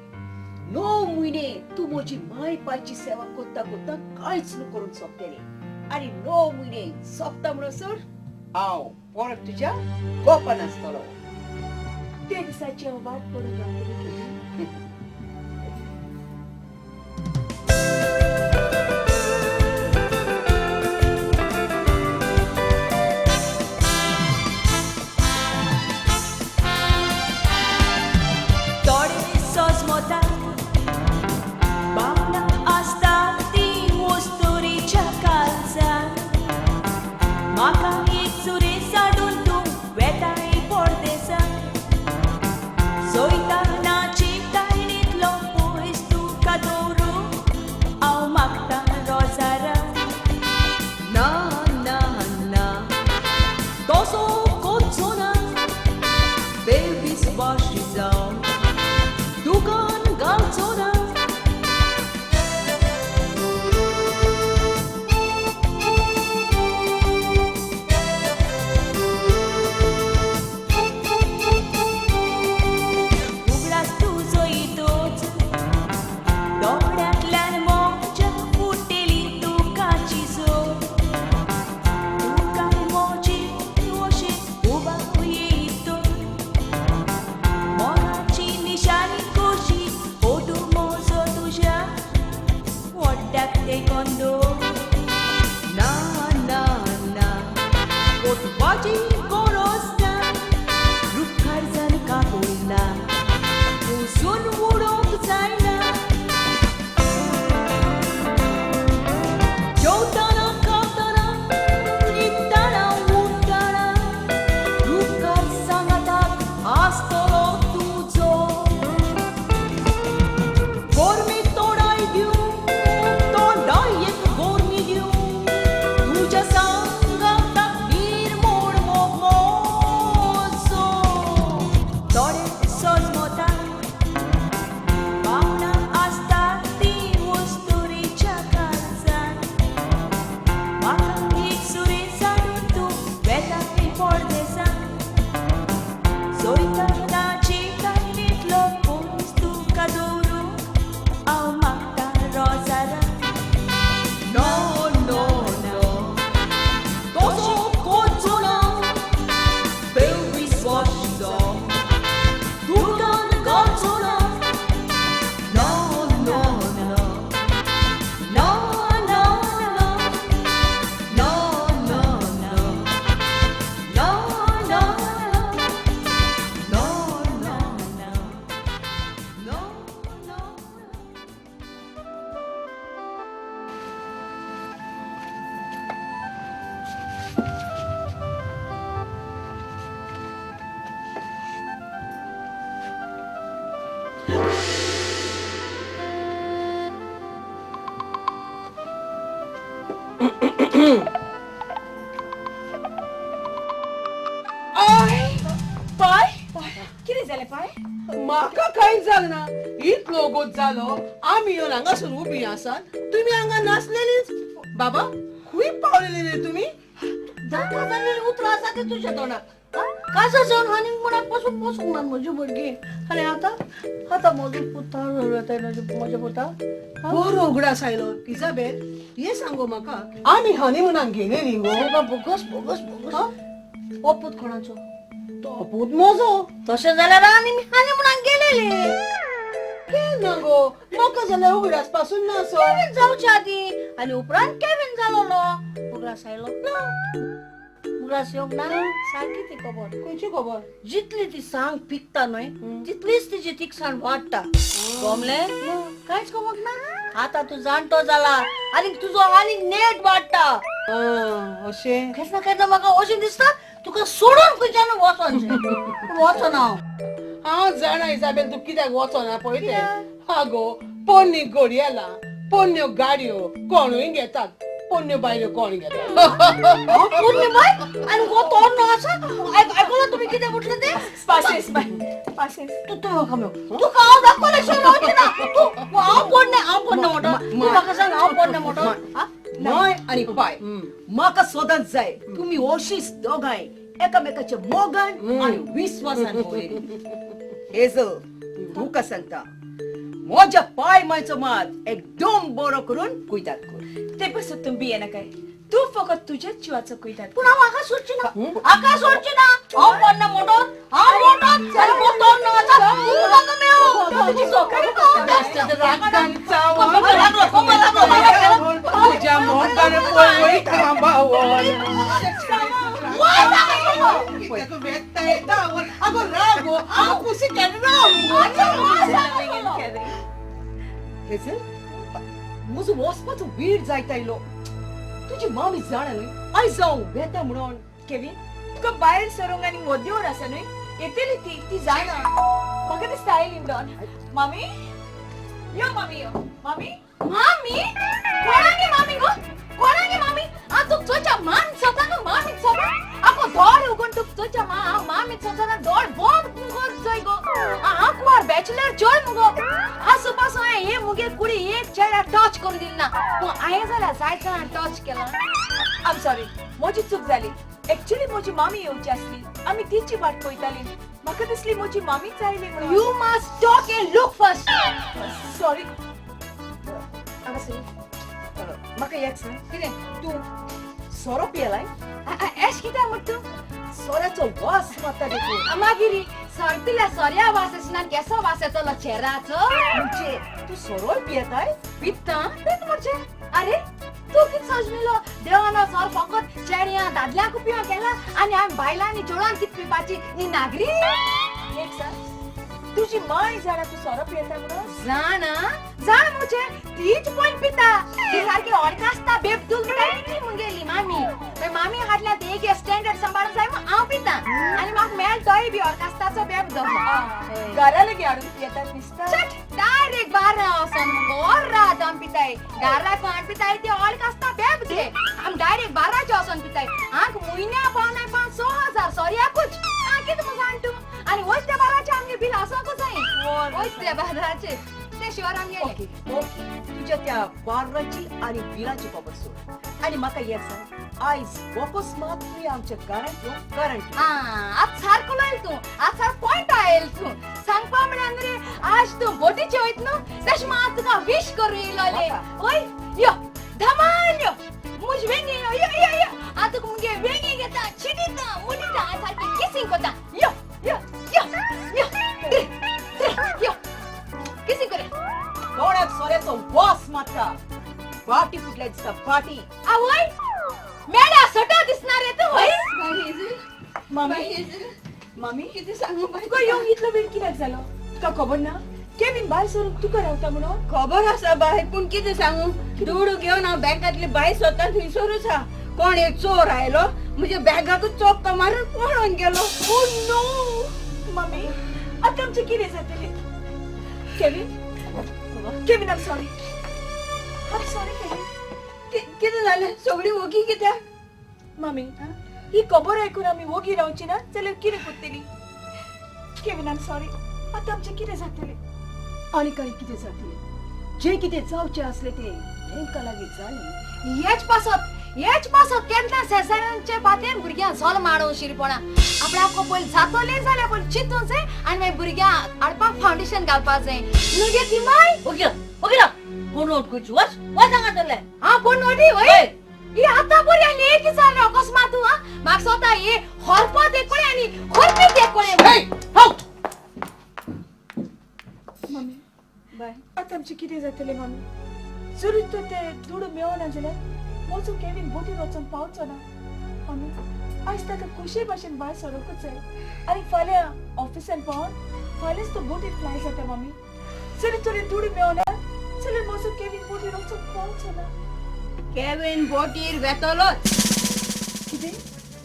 9 म्हयने तूं म्हजी माय पायची सेवा करता करता कांयच न्हू करून सोंपतली. आनी 9 म्हयने सोंपता म्हणसर हांव परत तुज्या गोपान आसतलो. ते दिसाची हांव वाट पळोवन रावतली. थोडे सजमता भावना आसता ती वस्तुरीच्या काळजान. म्हाका एक सुरी साडून तूं वेताय परदेसान. सोयता नाची तायणींतलो पयस तुका दवरूं हांव मागता रोजारा. ना ना ना, तसो कोचो ना, बेविस्वाशी जावं दुकान घालचो ना. कितें जालें पाय? म्हाका कांय जालें ना. इतलो गोत जालो आमी येवन हांगासर उबी आसात, तुमी हांगा नासलेलीच. बाबा खूंय पावलेली रे तुमी? जाता जाल्लेली उतरां आसा ती तुज्या तोंडाक. काजार जावन हनीमुनाक पसून वचूंक ना म्हजी भुरगीं. आनी आतां आतां म्हजो पुता म्हज्या पुता बरो उगडास आयलो. इजाबेल हें सांगो म्हाका, आमी हनीमुनाक गेलेली गो? बाबा बोगस बोगस बोगस. हो पूत कोणाचो? तो पूत म्हजो. तशें जाल्यार आनी हनीमुनाक गेलेली केन्ना गो? म्हाका जाल्यार उगडास पासून ना सो. केविन जावच्या आदीं आनी उपरांत केविन जालोलो. उगडास आयलो ना? उगडास येवंक ना? सारकी ती खबर. खंयची खबर? जितली ती सांग पिकता न्हय तितलीच तिची तिखसाण वाडटा. गमलें? कांयच खबर ना. आतां तूं जाणटो जाला आनी तुजो आनीक नेट वाडटा. अशें केन्ना केन्ना म्हाका अशें दिसता तुका सोडून खंयच्यान वचोन, पूण वचना हांव. हांव जाणा इजाबेल तूं कित्याक वचना पळय तें. आगो पोन्नी घडयाळां, पोन्न्यो गाडयो कोणूय घेतात, पोन्न्यो बायलो कोण घेतात? पोन्नी बाय आनी हो तोरणो आसा. आयकलां तुमी कितें म्हटलें तें? Passes by, passes. तूं तूं म्हाका मेळ, तुका हांव दाखोवले शिवाय रावचें ना. तूं हांव पोडणे, हांव पोडणे मोटो. तूं म्हाका सांग हांव पोडणे मोटो. माय आनी पाय म्हाका सदांच जाय तुमी अशीच दोगांय एकामेकाच्या मोगान आनी विस्वासान भोंवलेली. हेजल तुका सांगता म्हज्या पाय मायचो मात एकदम बरो करून कुयदाद कर. ते पासून तूं भियेनाकाय, तूं फकत तुज्याच जिवाचो कुयदाद. पूण हांव हाका सोडची ना, हाका सोडची ना. हांव पोडणे मोटो, हांव मोटो आनी हो तोरणो आसा. तूं म्हाका मेळ. तुज्या मोगान पळय थांबावन. आगो राव गो, आगो कुशी केन्ना राव गो. हेजल म्हजो वचपाचो वेळ जायत आयलो. तुजी मामी जाणा न्हय आयज हांव वेता म्हणून. केविन तुका भायर सरूंक आनी वद्योर आसा न्हय, येतली ती, ती जाणा. म्हाका दिसता आयली म्हणून. मामी यो, मामी यो, मामी. मामी कोणागे मामी गो? कोणागे मामी? आ तुक चोच्या मान सोता नु मामी सोता. आको दोड उगून तुक चोच्या मा मामी सोता ना दोड बंद मुगो चोय गो. आ कुवार बॅचलर चोय मुगो. आसू पासू हांवें हे मुगे कुडी एक चेड्या टच करून दिली ना, पूण हांवें जाल्यार जायत जाणां टच केला. आम सॉरी, म्हजी चूक जाली. एक्चुअली म्हजी मामी येवची आसली, आमी तिची वाट पळयताली. म्हाका दिसली म्हजी मामीच आयली म्हणून. You must talk and look first. Sorry. म्हाका एक सांग, कितें? तूं सोरो पियेलाय? एश कित्याक म्हणटा तूं? सोऱ्याचो वास मारता देखून. मागीर सर पिल्या सोऱ्या वास आसना, केसो वास येतलो चेराचो? म्हणजे तूं सोरोय पियेताय? पित्ता पीत म्हणजे? अरे तूं कितें सजमिलो देवान सोर फकत चेड्यां दादल्यांक पिवंक केला आनी आमी बायलांनी चेडवान कितें पिवपाची नी नागरी? एक सांग, तुजी माय जाणा तूं सोरो पियेता म्हणून? जाणा जाण मुझे, तीच पण पिता. ती सारकी ऑर्कास्ता बेबदूल म्हणटा ती मुगेली मामी. मागीर मामी हाडल्या ते एक स्टँडर्ड सांबाळूंक जाय म्हूण हांव पिता आनी म्हाका मेळ तोय बी ऑर्कास्ताचो बेबदो. घरा लागीं हाडून पियेतात दिसता. चट डायरेक्ट बारा वचोन मुगो ओर्राद आमी पिताय. घराक हाडून पिताय ती ऑर्कास्ता बेबदे. आमी डायरेक्ट बाराचे वचोन पिताय. आंक म्हयन्या पावना 5-6 हजार सोऱ्याकूच. आं कितें म्हूण जाण तूं? आनी वयत्या बाराचे आमगे बील आसोंकूच जाय. वयत्या बाराचे ते शिवार आमगेले. ओके ओके, तुज्या त्या बार्राची आनी बिलाची खबर सोड आनी म्हाका एक सांग, आयज अकस्मात तुवें आमच्या घरांत येवंक कारण कितें? आज सारको लायल तूं, आज सारको पॉयंट आयल तूं. सांगपा म्हळ्यार रे आज तूं बोटीचे वयत न्हू, तशें म्हूण हांव तुका विश करूं येयलोलें. वय यो धमाल यो, म्हज वेंगे यो यो यो यो. हांव तुका मुगे वेंगे घेता, चिडिता मुडिता, हांव सारकी किसिंग करता. यो यो यो यो यो किसिंग कर. कोणाक सोऱ्याचो वास मारता, बाटी फुटल्या दिसता बाटी. आवय मेळ्या सटा दिसना रे तूं. वय मामी मामी कितें सांगू बाय? तुका येवंक इतलो वेळ कित्याक जालो? तुका खबर ना केविन भायर सरून तुका रावता म्हणून? खबर आसा बाय, पूण कितें सांगू, दुडू घेवन हांव बँकांतली बाय सोदता थंयसरूच आहा. कोण एक चोर आयलो, म्हज्या बॅगाकूच चोपको मारून पळोवन गेलो. ओ नो मामी, आतां आमचें कितें जातलें? Kevin Kevin I'm sorry, I'm sorry Kevin. कितें जालें? सगळीं वोगी कित्याक? मामी ही खबर आयकून आमी वोगी रावची ना जाल्यार कितें करतली? Kevin, I am sorry. आतां आमचें कितें जातलें? आनी कांय कितें जातलें? जें कितें जावचें आसलें तें तेंकां लागीं जालें. हेच पासत, हेच पासत केन्ना शेजाऱ्यांचे बातेन भुरग्यां जोल माडोवं शिरपणा आपणाक पयलीं जातोलें जाल्यार पयलीं चिंतूंक जाय आनी मागीर भुरग्यांक हाडपाक फावंडेशन घालपाक जाय. न्हू गे तिमाय? ओगी राव, ओगी राव. कोण वळखुची? वच वच हांगा. हांव कोण नोटी वय? ही आतां बरी आनी एक विचारलें अकस्मात तूं. आं, म्हाका सोता हे हरपत एक कोळें आनी हरपीत एक कोळें. मम्मी, बाय, आतां आमचें कितें जातलें मामी? जरी तर ते दुडू मेळना जाल्यार म्हजो केवीन बोटीर वचोंक पावचो ना. मामी, आयज ताका खुशे भाशेन भायर सरोंकूच जाय आनी फाल्यां ऑफिसान पावोन फाल्यांच तो बोटीर फ्लाय जाता. मामी, जरी तर दुडू मेळना जाल्यार म्हजो केवीन बोटीर वचोंक पावचो ना. केवीन बोटीर वेतलोच. कितें?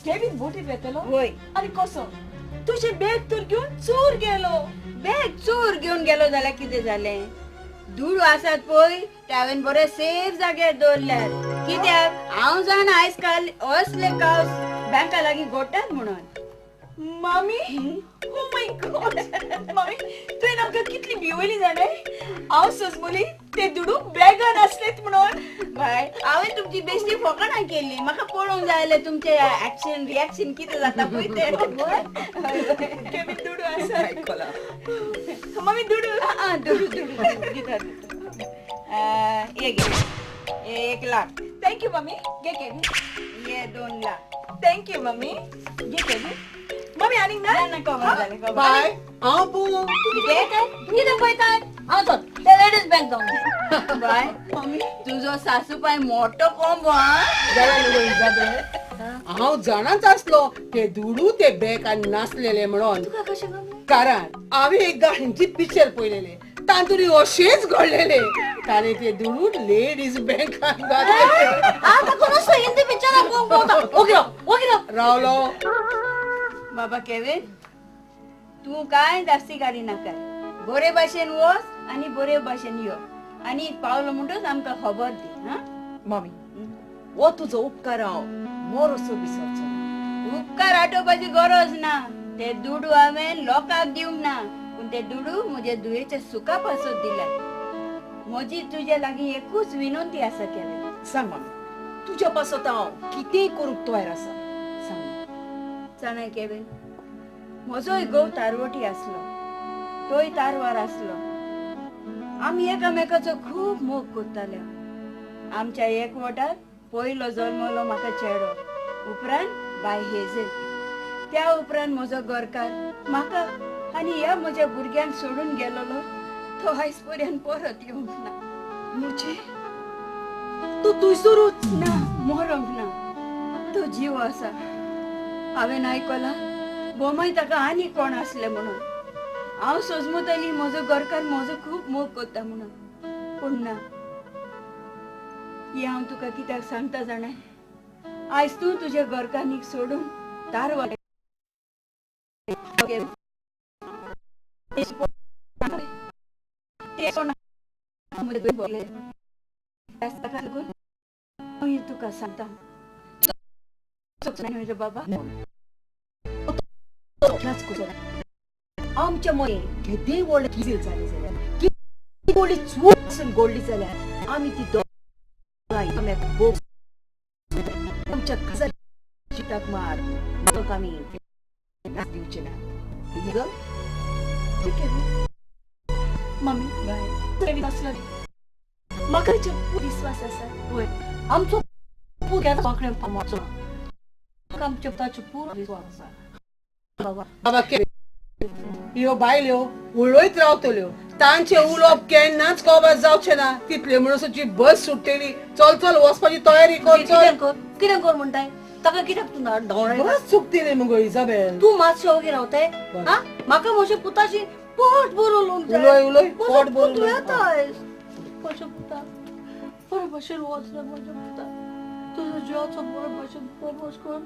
केवीन बोटीर वेतलो? वय. आनी कसो? तुजें बॅग तर घेवन चोर गेलो. बॅग चोर घेवन गेलो जाल्यार कितें जालें? दुडू आसात पळय ते हांवें बरे सेफ जाग्यार दवरल्यात. कित्याक हांव जाणा आयज काल असले कावस बँका लागीं घडटात म्हणून. मामी, ओ my God, मामी, तुवें आमकां कितली भिवयली जाणें. हांव सजमुली ते दुडू बॅगान आसलेत म्हणून. बाय, हांवें तुमची बेश्टी फकाणां केल्ली. म्हाका पळोवंक जाय जाल्यार तुमचें एक्शन रिएक्शन कितें जाता पळय तें. केवीन दुडू आसा. मामी, दुडू. आं, दुडू दुडू दिता दिता. हे घे, 1 लाख. Thank you mummy. घे केवीन. हे 2 लाख. Thank you mummy. घे केवीन. मम्मी, आनीक ना? ना, कवर जालें, कवर. बाय, हांव पळोवं. कितें कितें पळयता? हांव चल ते लेडीज बँक जावन. बाय, मम्मी, तुजो सासूपाय मोठो कोंबो. आं. जाणा न्हू गो इजाबेल, हांव जाणाच आसलो ते दुडू ते बॅगान नासलेले म्हणून. तुका कशें कळ्ळें? कारण हांवें एकदां हिंदी पिक्चर पळयलेले, तातूंत अशेंच घडलेले. ताणें ते दुडू लेडीज बँकान घातलेले. आतां कोण हिंदी पिक्चरां पळोवंक पळोवता. ओगी राव, ओगी राव. रावलो. बाबा केवीन, तूं कांय जास्ती काडी नाका. बरे भाशेन वच आनी बरे भाशेन यो आनी पावलो म्हणटच आमकां खबर दी. हां. मामी, हो तुजो उपकार हांव मोरोसो विसरचो ना. उपकार आठोवपाची गरज ना. ते दुडू हांवें लोकांक दिवंक ना, पूण ते दुडू म्हज्या धुवेच्या सुखा पासत दिल्यात. म्हजी तुजे लागीं एकूच विनंती आसा केवीन. सांग मामी, तुज्या पासत हांव कितेंय करूंक तयार आसा. सांग. जाणाय केवीन, म्हजोय घोव तारवटी आसलो, तोय तारवार आसलो. आमी एकामेकाचो खूब मोग करताले. आमच्या एकवटार पयलो जल्मलो म्हाका चेडो, उपरांत बाय हेझेल. त्या उपरांत म्हजो घरकार म्हाका आनी ह्या म्हज्या भुरग्यांक सोडून गेलोलो, तो आयज पर्यंत परत येवंक ना. म्हणजे तूं थंयसरूच? ना, मरोंक ना, तो जीव आसा. हांवें आयकलां बोमाय ताका आनी कोण आसलें म्हणून. हांव सोजमताली म्हजो घरकार म्हजो खूब मोग करता म्हणून, पूण ना. हें हांव तुका कित्याक सांगता जाणा? आयज तूं तुज्या घरकान्नीक सोडून तारवाड ताका लागून हांव हें तुका सांगता न्हय रे बाबा. आमच्या मदीं केदेंय व्हडलें किजील जालें जाल्यार, कितें व्हडली चूक पासून घडली जाल्यार, आमी ती दोगांय एकामेकाक भोग आमच्या काजार जिताक मार नाटक आमी दिवचे ना. मम्मी, केवीन आसलो न्ही, म्हाका ताचेर विस्वास आसा. वय, आमचो पूत केन्ना वांकडें पावचो ना. आमच्या पुताचो पुरो विस्वास आसा बाबा. बाबा के, ह्यो बायल्यो उलयत रावतल्यो, तांचे उलोवप केन्नाच कबर जावचें ना. तितले म्हणसरची बस सुट्टली. चल चल, वचपाची तयारी कर, चल. कितें कर, कितें कर म्हणटाय? ताका कित्याक तूं धांवडायता? बस चुकतली मुगो इजाबेल. तूं मातशें ओगी रावताय? बरें. हा, म्हाका म्हज्या पुताची पोट भरून उलोवंक जाय. उलय, उलय, म्हजो पोट भरून पूत उलय. येता आयज. म्हज्या पुता, बरे भशेन वच रे म्हज्या पुता. तुजो जिवाचो बरे भशेन बरोबर कर.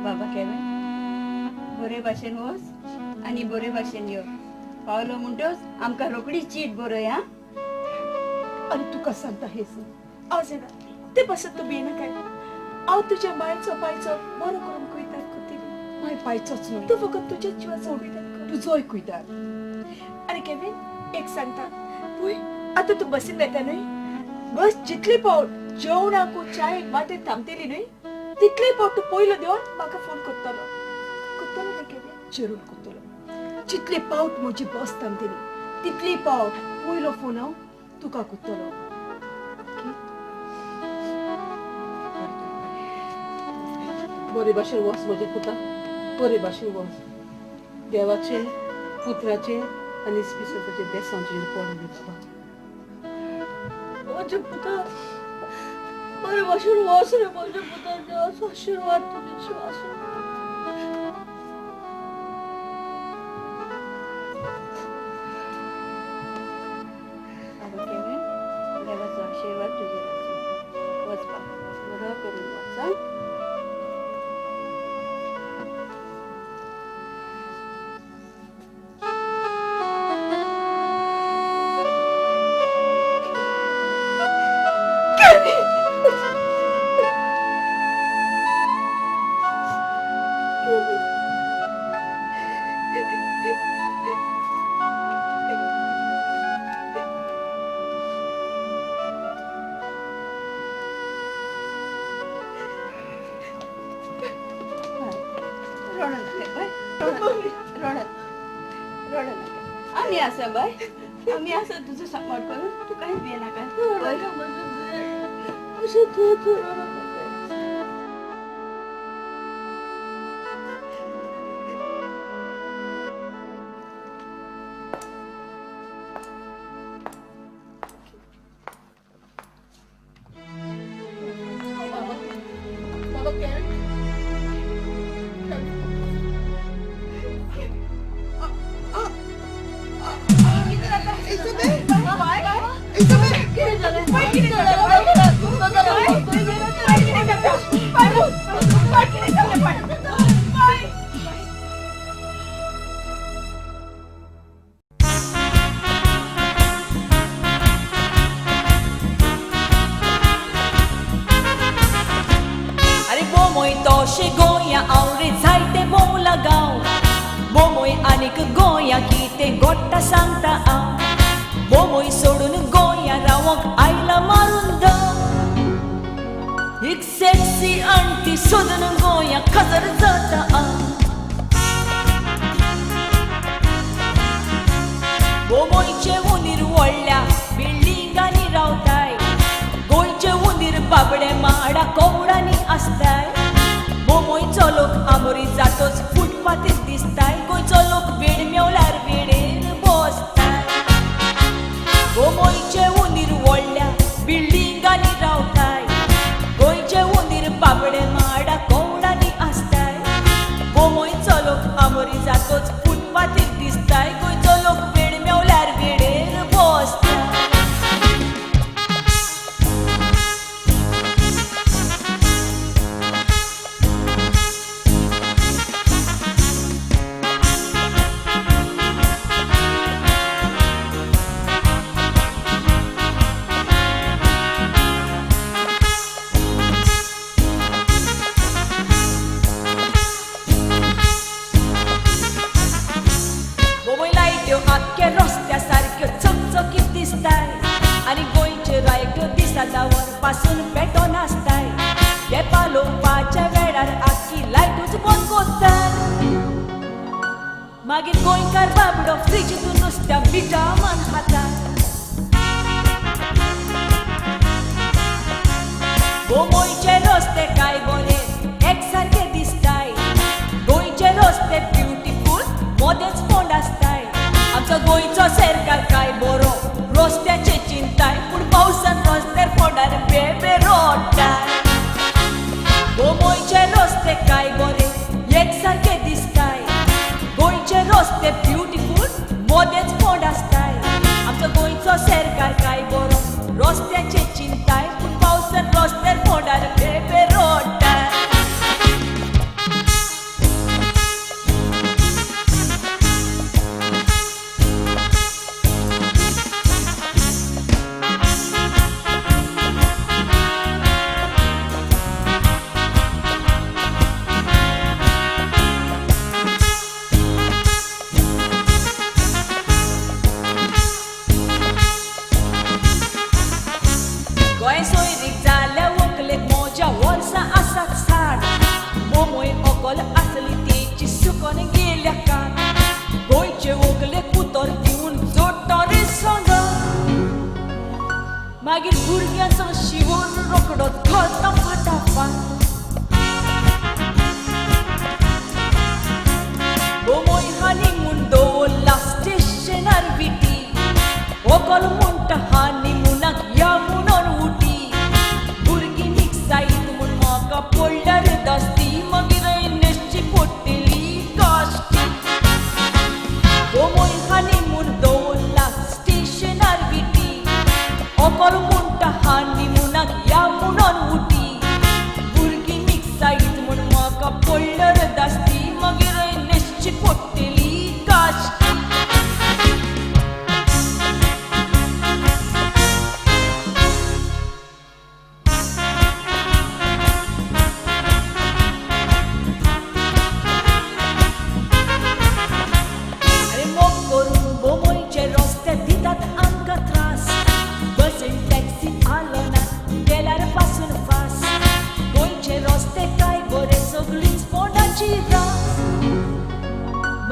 बाबा केवीन, बरे भाशेन वच आनी बरे भाशेन यो. पावलो म्हणटच आमकां रोखडी चीट बरय. आं. आनी तुका सांगता हेझल, हांव जाणा ते पासत तूं भियेनाकाय. हांव तुज्या मायचो पायचो बरो करून कुयदाद करतली. माय पायचोच न्हय, तूं फकत तुज्याच जिवाचो कुयदाद कर. तुजोय कुयदाद. आनी केवीन एक सांगता, पळय आतां तूं बसीन वेता न्हय, बस जितले पावट जेवणाक चायेक वाटेर थांबतली न्हय तितले पावट तूं पयलो देवन म्हाका फोन करतलो. करतलो न्हय केवीन? जरूर करतलो. जितले पावट म्हजी बस थांबतली तितले पावट पयलो फोन हांव तुका करतलो. बरे भाशेन वच म्हज्या पुता, बरे भाशेन वच. देवाचें, पुत्राचें आनी इस्पिरिताचें बेसांव तुजेर पडूं दी बाबा. म्हज्या पुता बरे भाशेन वच रे म्हज्या पुता, देवाचो आशिर्वाद तुजेर आसूं. बाबा केवीन, देवाचो आशिर्वाद तुजेर आसूं. वच बाबा, बरो करून वच आं. रडो नाका बाय, रडो रडो नाका. आमी आसा बाय, आमी आसा तुजो सांबाळ करून, तूं कांयच भियेनाका. अशें तूं तूं रडो नाका. बाबा, बाबा केवीन, केवीन. इजाबेल, इजाबेल, कितें जालें? बाय कितें जालें? बाय कितें जालें? बाय बाय कितें जालें? बाय बाय. अरे बोमोय तोशे गोंया हांव रे जायते भोंवला गांव. बोमोय आनीक गोंया कितें गोडटा सांगता हांव. बोमोय सोडून गोंया रावंक आयला मारून दम. एक सेक्सी आण्टी सोदून गोंया खजर जाता हांव. बोमोयचे उंदीर व्हडल्या बिल्डिंगांनी रावताय. गोंयचे उंदीर बाबडे माडा कोवडांनी आसताय. बोमोयचो लोक आमोरी जातोच फुटपाथीर दिसताय. गोंयचो लोक वेळ मेवल्यार वेळेर बसताय. बोमोयचे उंदीर व्हडल्या बिल्डिंगांनी रावताय. गोंयचे उंदीर बाबडे माडा कोवडांनी आसताय. बोमोयचो लोक आमोरी जातोच फुटपाथीर दिसताय. गोंयचो लोक वेळ मेवल्यार वेळेर बसताय. बोमोय लायट्यो आख्ख्या रस्त्या सारक्यो चकचकीत दिसताय. आनी गोंयच्यो लायट्यो दिसा दावर पासून पेटोन आसताय. ते पालोवपाच्या वेळार आख्खी लायटूच बंद कोत्ताय. मागीर गोंयकार बाबडो फ्रिजींतून नुस्त्या मिठामान खाता. बोमोयचे रस्ते काय बरे एकसारके दिसताय. गोंयचे रस्ते ब्युटिफूल मदेंच फोंड आसताय. आमचो गोंयचो सरकार काय बरो रस्त्याचे चिंताय. पूण पावसान रस्त्यार फोंडार बेबे रोडटाय. बोमोयचे रस्ते काय बरे एकसारके दिसताय. गोंयचे रस्ते ब्युटिफूल मदेंच फोंड आसताय. आमचो गोंयचो सरकार काय बरो रस्त्याचे चिंताय. पूण पावसान रस्त्यार फोंडार बेबे रोडटाय.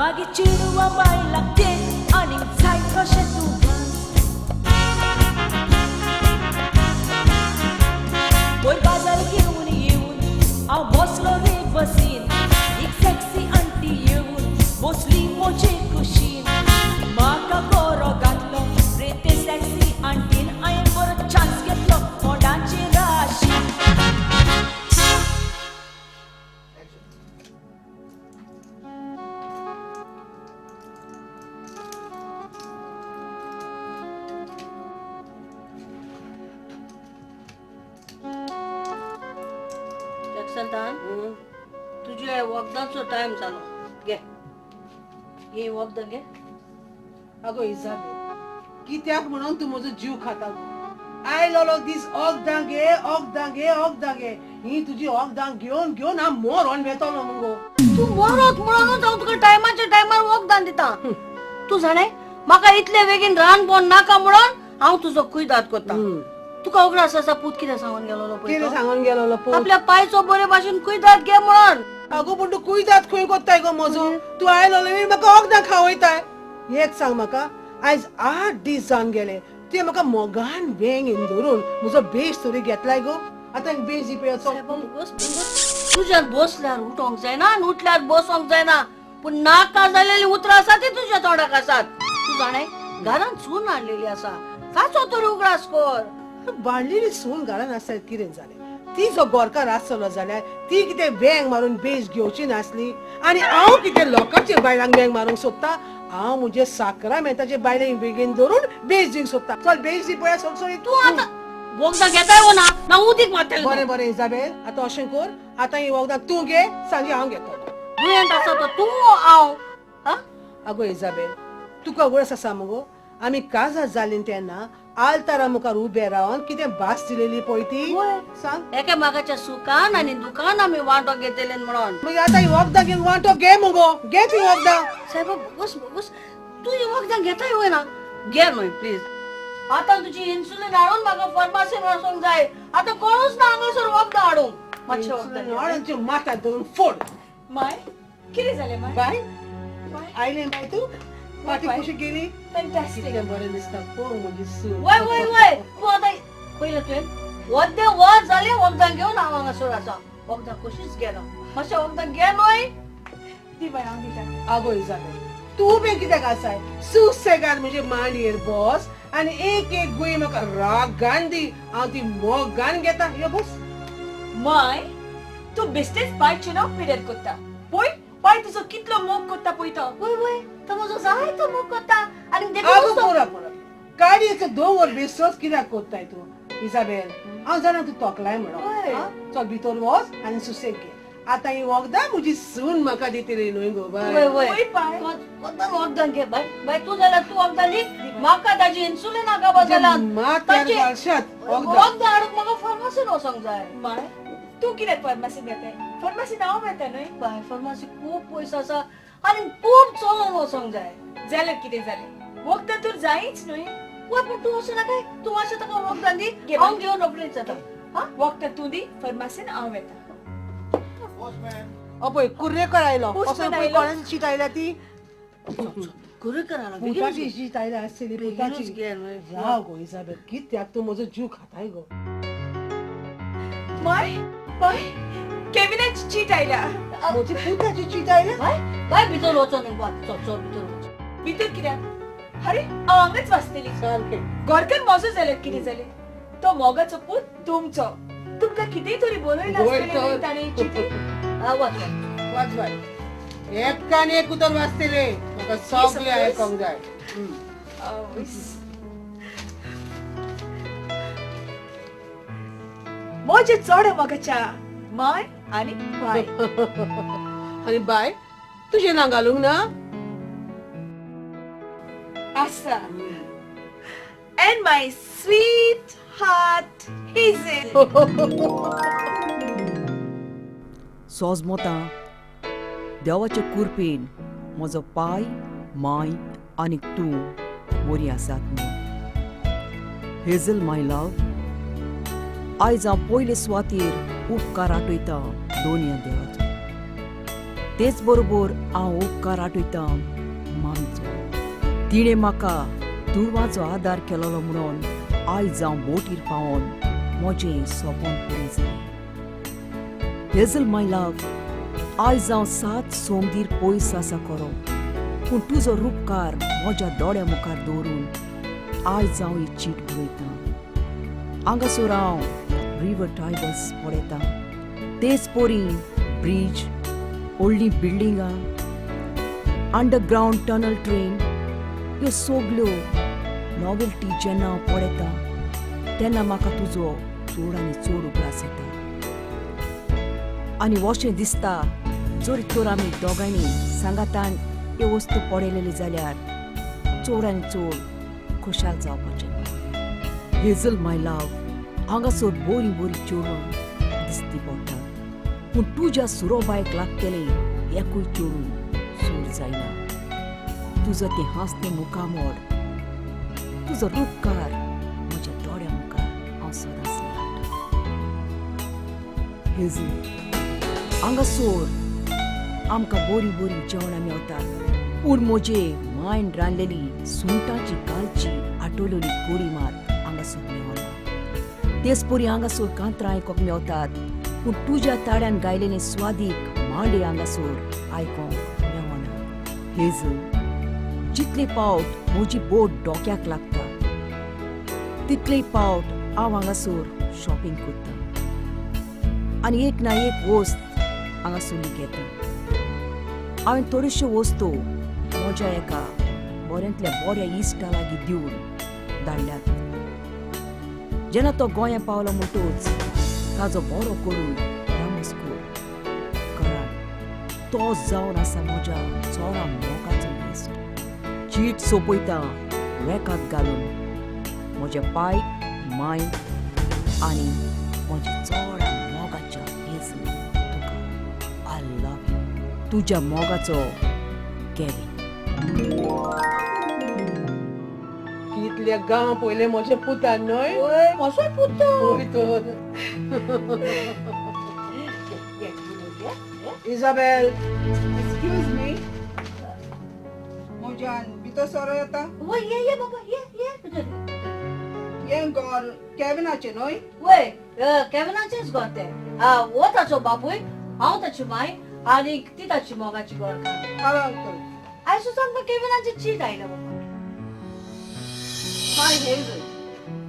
मागीर चेडवां बायलांक ते आनीक जाय कशें तूं घास. वयर बाजार घेवन येवन हांव बसलो रे बसीन, एक सॅक्सी आंटी येवन बसली म्हजे कुशीन. म्हाका गोरो घातलो रे ते सॅक्सी आंटीन, हांवें बरो चान्स घेतलो कोणाचे राशीन. जगसलतान, तुज्या वखदांचो टायम जालो. घे घे वखदां घे. अगो इजाबेल, कित्याक म्हणून तूं म्हजो जीव खाता गो? आयलोलो दीस वखदां घे, वखदां घे, वखदां घे. ही तुजी वखदां घेवन घेवन हांव मरोन वेतलो मुगो. तूं मरोत म्हणूनच हांव तुका टायमाच्या टायमार वखदां दिता. तूं जाणें म्हाका इतले बेगीन रानबोन नाका म्हणून हांव तुजो कुयदाद करता. तुका उगडास आसा पूत कितें सांगून गेलोलो पळय कितें तो? सांगून गेलोलो पूत? आपल्या पायचो बरे भाशेन कुयदाद घे म्हणून. अगो पूण तूं कुयदाद खंय कोत्ताय गो म्हजो? तूं आयलोलो म्हाका वखदां खावयताय. एक सांग म्हाका, आयज 8 दीस जावन गेले तुवें म्हाका मोगान वेंगेन धरून म्हजो बेस तरी घेतलाय गो. आतां बेस दी पळय. बस, बस. तुज्यान बसल्यार उठोंक जायना आनी उठल्यार बसोंक जायना, पूण नाका जालेली उतरां आसा ती तुज्या तोंडाक आसात. तूं जाणें घरान सून हाडलेली आसा, ताचो तरी उगडास कर. बाळलेली सून घरान आसल्यार कितें जालें? ती जो गोरकार आसतलो जाल्यार ती कितें वेंग मारून बेस घेवची नासली? आनी हांव कितें लोकांचे बायलांक वेंग मारूंक सोदता? हांव म्हजे साकरामेंताचे बायलेक बेगीन धरून बेस दिवंक सोदता. चल बेस दी पळया सोडसोडीत. तूं आतां वखदां घेताय वो ना? ना उदीक मारतलें. बरें बरें इजाबेल, आतां अशें कर, आतां ही वखदां तूं घे, सांजे हांव घेतलो. दुयेंत आसा तो तूं हांव. आगो इजाबेल, तुका उगडास आसा मुगो आमी काजार जालीं तेन्ना आल्तारा मुखार उबे रावन कितें भास दिलेली पळय ती? सांग. एकामेकाच्या सुखान आनी दुखान आमी वांटो घेतले म्हणून. मागीर आतां ही वखदां घेवन वांटो घे मुगो, घे ती वखदां. साहेब बस बस, तूं ही वखदां घेताय वय ना? घे न्हय प्लीज. आतां तुजी इन्सुलीन हाडून म्हाका फार्मासीन वचोंक जाय. आतां कोणूच ना हांगासर वखदां हाडूंक. मातशें वखदां घे. हाडून तुज्या माथ्यार धरून फोड. माय कितें जालें माय? बाय आयलें बाय तूं? फाटीं कशी गेली? फॅन्टास्टीक. कितलें बरें दिसता पळोवंक म्हजी सून. वय वय वय, तूं आतां पयलें तुवें वद्दे वर जालें वखदां घेवन हांव हांगासर आसा. वखदां कशीच घेना, मातशें वखदां घे न्हय. दी बाय, हांव दिता. आगो इजाबेल, तूं बी कित्याक आसाय? सुसेगाद म्हजे मांडयेर बस आनी एक एक गुळी म्हाका रागान दी, हांव ती मोगान घेता. यो बस. माय तूं बेश्टेच बायचें नांव पिड्यार कोत्ता. पळय बाय तुजो कितलो मोग कोत्ता पळय तो. वय वय, तो म्हजो जायतो मोग कोत्ता आनी आगो देखून पुरो पुरो, गाडयेचो दोंगर बेश्टोच कित्याक कोत्ताय तूं? इजाबेल, हांव जाणा तूं तोखलाय म्हणून. चल भितर वच आनी सुसेग घे. आतां ही वखदां म्हजी सून म्हाका दितली न्हय गो बाय? वय वय, वय बाय. कोत्तान वखदां घे बाय. बाय तूं जाल्यार तूं वखदां दी, म्हाका ताजी इन्सुलीन नाका बदलान. माथ्यार घालशात वखदां. वखदां हाडूंक म्हाका फार्मासीन वचोंक जाय. माय तूं कित्याक फार्मासीन वेताय? फार्मासीन हांव वेता न्हय. बाय फार्मासी खूब पयस आसा आनी खूब चलोन वचोंक जाय. जाल्यार कितें जालें? वखदां तर जायच न्हय. वय पूण तूं वचूं नाका, तूं मातशें ताका वखदां दी, घे हांव घेवन रोखडीच जाता. वखदां तूं दी, फार्मासीन हांव वेता. अपय कुर्रेकर आयलो. पोस्टमॅन असो पळय आयलो. कोणाची चीट आयल्या ती? कुर्रेकर आयलो. पुताची चीट आयल्या आसतली, पुताची. बेगीनूच घे न्हय. राव गो इजाबेल, कित्याक तूं म्हजो जीव खाताय गो? माय बाय, केविनाची चीट आयल्या. म्हजी पुताची चीट आयल्या? बाय बाय, भितर वचोन चल चल भितर वच. भितर कित्याक? अरे हांव हांगाच वाचतली. सारकें. गोरकार म्हजो जाल्यार कितें जालें? तो मोगाचो पूत तुमचो, तुमकां कितेंय तरी बरयलां आसतलें न्हय ताणें चिटीन. वाच वाच वाच बाय, एकान एक उतर वाचतलें, म्हाका सगळें आयकोंक जाय. म्हजे चड मोगाच्या माय आनी बाय. आनी बाय तुजें नांव घालूंक ना? आसा. And my sweet heart Hazel. सोजमोता देवाचे कुरपेन म्हजो पाय, माय आनी तूं बरी आसात म्हूण. हेझल माय लव, आयज हांव पयले सुवातेर उपकार आठयता दोनया देवाचो. तेच बरोबर हांव उपकार आठयतां मामीचो. तिणें म्हाका दुडवाचो आदार केलोलो म्हणून आयज हांव बोटीर पावोन म्हजें सोंपण पुरें जालें. हेझल माय लव, आयज हांव सात सोमदीर पयस आसा खरो, पूण तुजो रुपकार म्हज्या दोळ्या मुखार दवरून आयज हांव ही चीट बरयतां. हांगासर हांव रिवर टायबल्स पळयतां, तेच परी ब्रीज, व्हडलीं बिल्डिंगां, अंडरग्रावंड टनल ट्रेन ह्यो सगल्यो नॉवेल्टी जेन्ना हांव पळयतां तेन्ना म्हाका तुजो चड आनी चड उगडास येता आनी अशें दिसता जर तर आमी दोगांयनी सांगातान ह्यो वस्तू पळयलेली जाल्यार चड आनी चड खुशाल जावपाचें. हेझल माय लव, हांगासर बरीं बरीं चेडवां दिसती पडटात, पूण तुज्या सुरोबायक लागतलें एकूय चेडूं सूर जायना. तुजो तें हांसतें मुखामोड, तुजो रुपकार म्हज्या दोळ्या मुखार हांव सदांच लाडटा. हेझल, हांगासर आमकां बरीं बरीं जेवणां मेवतात, पूण म्हजे मायन रांदलेली सुंगटाची कालची आटोवलेली कोडी मात हांगासर मेवना. तेच परी हांगासर कांतरां आयकोंक मेवतात, पूण तुज्या ताळ्यान गायलेले स्वादीक मांडे हांगासर आयकोंक मेवना. हेझल, जितले पावट म्हजी बोट डोक्याक लागता तितले पावट हांव हांगासर शॉपिंग करता आनी एक ना एक वस्त हांगासरली घेता. हांवें थोड्योश्यो वस्तू म्हज्या एका बऱ्यांतल्या बऱ्या इश्टा लागीं दिवन धाडल्यात. जेन्ना तो गोंया पावलो म्हणटूच ताजो बरो करून परामर्श कर, कारण तो जावन आसा म्हज्या चोरा मोगाचो इश्ट. चीट सोंपयता रेकाद घालून म्हज्या पायक, मायक आनी म्हज्या चोरा मोगाच्या हेझल, तुका I love you. तुज्या मोगाचो केविन. कितले गांव पयले म्हजे पुतान न्हय? वय, म्हजोय पूत तो. पळय तर. इजाबेल, एक्सक्यूज मी, म्हज्यान भितर सरो येता? वय, ये ये बाबा, ये ये भितर. हें घर केविनाचें न्हय? वय, केविनाचेंच घर तें. हो ताचो बापूय, हांव ताची माय आनी ती ताची मोगाची घरकार. Hello uncle. आयज आमकां केविनाची चीट आयल्या बाबा. Hi Hazel,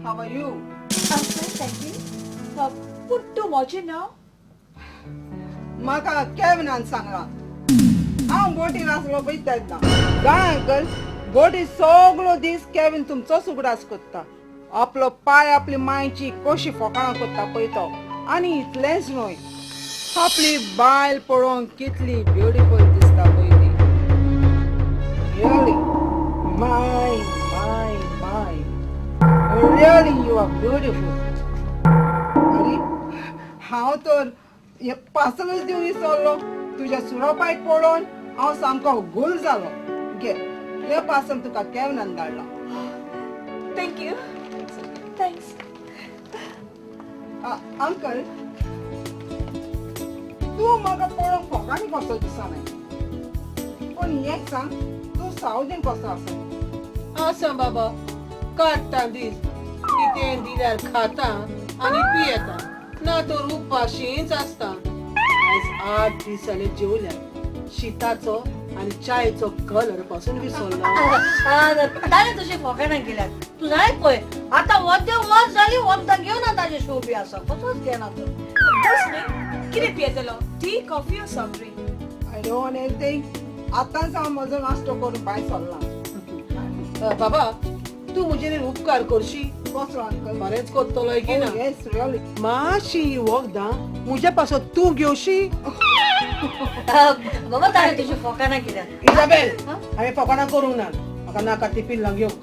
how are you? Thank you. पूण तूं म्हजें नांव? म्हाका केविनान सांगलां. हांव बोटीर आसलो पळय तेन्ना. जाणा अंकल, बोटीर सगलो दीस केविन तुमचोच उगडास करता. आपलो पाय आपली मायची कशी फोकाणां करता पळय तो. आनी इतलेंच न्हय, आपली बायल पळोवंक कितली ब्युटिफूल दिसता पळय ती. Really, my my my, really you are beautiful. आरे, हांव तर हें पार्सलूच दिवन विसरलो. तुज्या सुरोपायक पळोवन हांव सामको गुल जालो. घे, हें पार्सल तुका केविनान धाडलां. Thank you, thanks. Uncle, तूं म्हाका पळोवंक फोकाणी कसो दिसना, पूण एक सांग, तूं सावदीन कसो आसा? आसा बाबा, काडटा दीस. कितें दिल्यार खाता आनी पियेता, ना तर उपाशींच आसता. आयज 8 दीस जाले जेवल्यार. शिताचो आनी चायचो कलर पासून विसरलो. ताणें तुजी फोकाणां केल्यात. तूं जाय पळय आतां वद्य वच जाली, वखदां घेवना ताजे शो बी आसा कसोच घेना तो. बस न्ही, कितें पियेतलो, tea, coffee or soft drink? I don't want anything. आतांच हांव म्हजो नाश्तो करून भायर सरलां. बाबा, तूं म्हजेर उपकार करशी? कसलो अंकल? बरेंच करतलो की ना? येस, रियली. मातशी ही वखदां म्हज्या पासत तूं घेवशी? बाबा, ताणें तुजी फोकाणां केल्यात. इजाबेल, हांवें फोकाणां करूंक ना. म्हाका नाका ती पिल्लां घेवंक.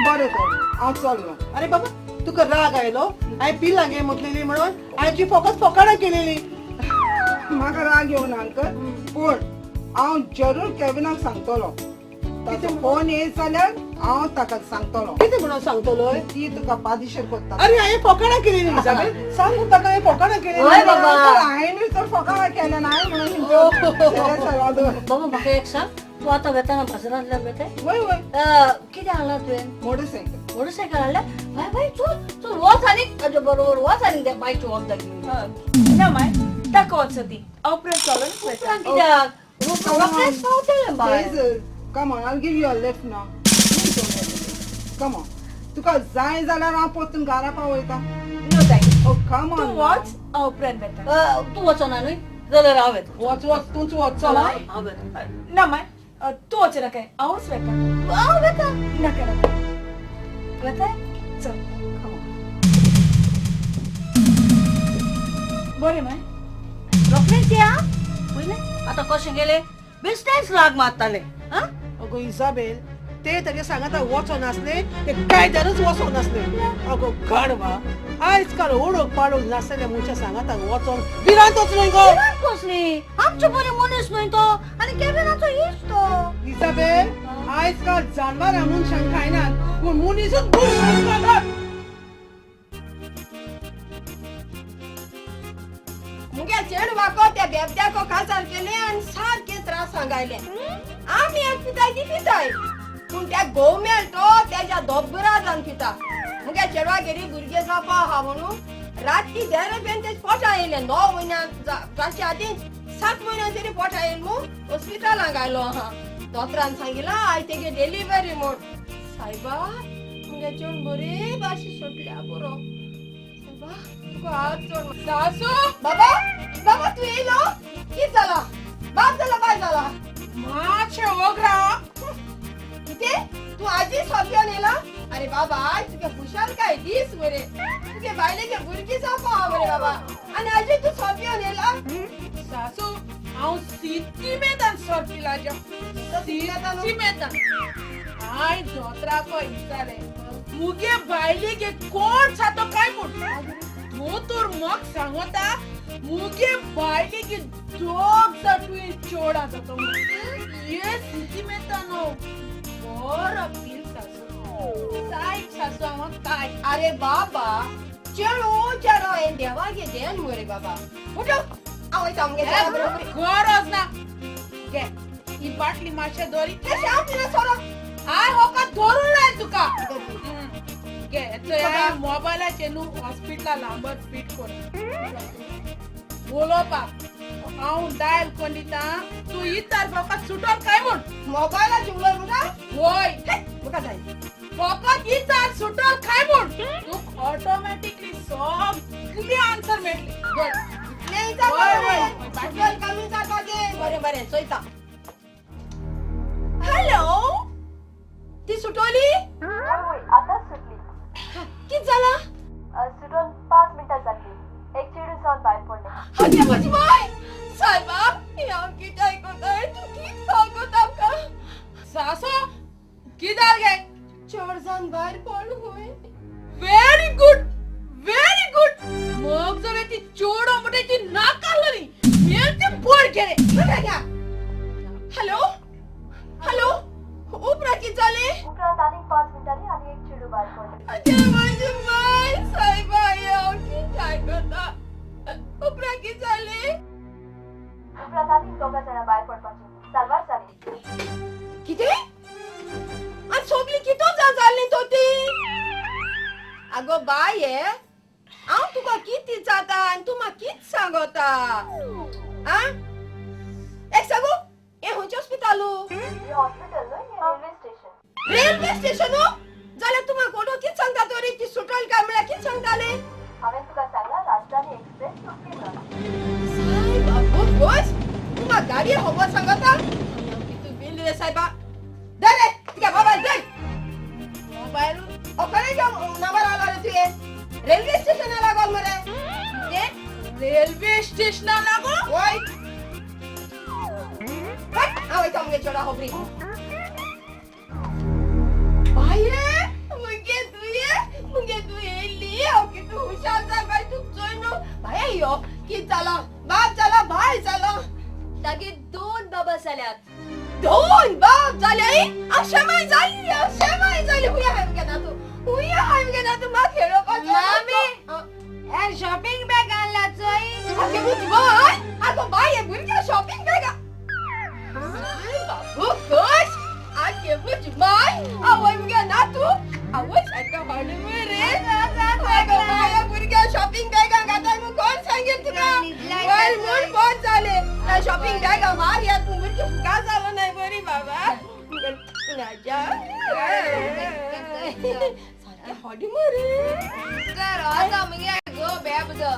बरें तर, हांव चल्लो. अरे बाबा, तुका राग आयलो हांवें पिल्लां घे म्हटलेली म्हणून? हांवें तुजी फकत फोकाणां केलेली. म्हाका राग येवना अंकल, पूण हांव जरूर केविनाक सांगतलो. ताचो फोन येत जाल्यार हांव ताका सांगतलो. कितें म्हणून सांगतलो? ती तुका पादिशेर करता. अरे हांवें फकाणां केली न्ही इजाबेल, सांग ताका हांवें फकाणां केली. हय बाबा. हांवें तर फकाणां केलें ना म्हणून. बाबा म्हाका एक सांग, तूं आतां वेताना बाजारांतल्यान वेताय? वय वय. कितें हाडलां तुवें? मोटरसायकल. मोटरसायकल हाडल्या? बाय बाय चल चल वच आनी ताजे बरोबर वच आनी त्या बायचें वखदां घेवन. ना माय, ताका वचो ती, हांव उपरांत चलोन वता. उपरांत कित्याक? रोखडेंच पावतलें बाय. Come on, I'll give you a lift now. Come on. तुका जाय जाल्यार हांव परतून घरा पावयता. No thanks. Oh, come on. तूं वच, हांव उपरांत वता. तूं वचना न्हय जाल्यार हांव येता. वच वच, तूंच वच, चल. हांव येता. ना माय, तूं वचना काय, हांवूच वता. हांव वता. नाका नाका. वताय? चल. बरें माय. रोखडेंच या पयलें आतां कशें गेलें बेश्टेंच लाग मारतालें. आं अगो इजाबेल, ते ताजे सांगाता वचो नासले, ते कायद्यानूच वचो नासले. अगो गाडवा, आयज काल ओळख पाळोख नासलेल्या मनशा सांगाता वचोन भिरांतच न्हय गो. भिरांत कसली? आमचो बरे मनीस न्हय तो, आनी केविनाचो इश्ट तो. इजाबेल, आयज काल जानवरां मनशांक खायनात, पूण मनीसूच गुण खातात. मुगे चेडवाको त्या बेबद्याको काजार केले आनी सारके त्रास सांगायले. आमी एक पिताय ती पिताय, पूण त्या घोव मेळटो तेज्या दोब्बरा जावन पिता. मुगे चेडवागेरी भुरगे जावपा आहा म्हणून रातची देर बेन तेज पोटा येयलें. 9 म्हयन्यां जाचे आदींच 7 म्हयन्यां तरी पोटा येयलें म्हूण हॉस्पिटलांत घायलो आहा. दोतरान सांगिलां आयज तेगे डिलिव्हरी म्हूण. सायबा, मुगे चेडूं बरे भाशेन सुटल्या बरो. सायबा तुका हात जोड. सासू. बाबा बाबा तूं येयलो? कित जाला? बाब जाला बाय जाला? मातशें ओगरा. कितें तूं आजी सोंपयोन येयला? अरे बाबा, आयज तुगे खुशालकाय दीस मरे. तुगे बायलेगे भुरगीं जावपा आहा मरे बाबा, आनी आजी तूं सोंपयोन येयला? सासू, हांव सिंतिमेंतान सर पिलाच्या, सिंतिमेंतान. आयज दोतराको विचारलें मुगे बायलेगे कोण जातो काय म्हूण. दोतोर म्हाका सांगता मुगे बायलेगे दोग जाण तुवें चेडा जातो म्हूण. हे सिंतिमेंतान हांव बरो पील सासू, सायब सासू हांव काय. अरे बाबा, चेडूं चेडो हें देवागे देन मरे बाबा. उठो, हांव वयता मुगे चेडा बरोबर. गरज ना, घे ही बाटली मातशें दोरी. कशें हांव पिना सोरो? हांव होका धरून लाय तुका. घे चोय मोबायलाचेर न्हू हॉस्पिटला लांबर फीट कर उलोवपाक. हांव डायल कोण दिता, तूं इतार म्हाका सुटोल काय म्हूण. मोबायलाचेर उलय मुगा? वय. म्हाका जाय. फकत इतार सुटोल काय म्हूण, तुका ऑटोमॅटिकली सगळी आन्सर मेळटली. इतलें इचार सुटोल कमी जावपाचें. बरें बरें चोयता. हॅलो, ती सुटोली? आतांच सुटली. कित जाला? सुटून 5 मिनटां जातली. एक चेडूं जावन भायर पडलें. आगे म्हजी माय. सायबा, हें हांव कितें आयकताय? तूं कित सांगता आमकां? सासू, कितें जालें गे? चेड जावन भायर पडलो खंय. Very good, very good. मग जाल्यार ती चेडो म्हणटा ती नाका आसली, मेल ती पड गेले. हॅलो हॅलो, उपरांत कित जालें? उपरांत आनीक 5 मिनटांनी आनी एक चेडूं भायर पडलें. आगे म्हजी माय. सायबा, हें हांव कितें आयकता? उपरांत कित जालें? उपरांत आनीक 2 जाणां भायर पडपाचीं. साल्वार जालीं. कितें? आनी सोगलीं कितो जाण जाल्लीं तो ती? आगो बाये, हांव तुका कित विचारता आनी तूं म्हाका कित सांगता? आं, एक सांगू, हें खंयचें हॉस्पिटल? हें हॉस्पिटल न्हय, हें रेल्वे स्टेशन. रेल्वे स्टेशन जाल्यार तूं म्हाका कोणो कित सांगता तरी? ती सुटल काय म्हळ्यार कित सांगतालें? हांवें तुका सांगलां, राजधानी एक्सप्रेस सुटली ना. सायबा बोस, तूं म्हाका गाडये खबर सांगता? तूं बिल रे सायबा. धर रे तुगे मोबायल धर. मोबायल खरें नंबर आलो रे तुवें? रेल्वे स्टेशना लागोन मरे. कितें? रेल्वे स्टेशना लागो? वय. हांव वयता मुगे चेडा खबरी. बाये, मुगे तुये, मुगे तूं येयली. हांव कितू हुशार जाय बाय तुका चोय न्हू. बाये यो, कित जालां? बाप जाला बाय जाला. तागे 2 बाबा जाल्यात. दोन बाप जाले हांव शेमाय जाली हांव शेमाय जाली हुया हांव मुगे नातू हुया हांव मुगे नातू म्हाका खेळोवपाक मामी हे शॉपिंग बॅग आणला चोय आगे बुजवाय आगो बाय हे भुरग्या शॉपिंग बॅग बाबू खुश आगे बुजवाय आवय मुगे नातू आवय सारका हाडू रे आगो बाय भुरग्या शॉपिंग बॅगां घाताय म्हूण कोण सांगेल तुका वयर म्हूण बोत जाले त्या शॉपिंग बॅगां मार यात भुरगे फुका जालो नाय बरी बाबा राजा सारकें हाडू मरे तर आतां मुगे गो बेबदो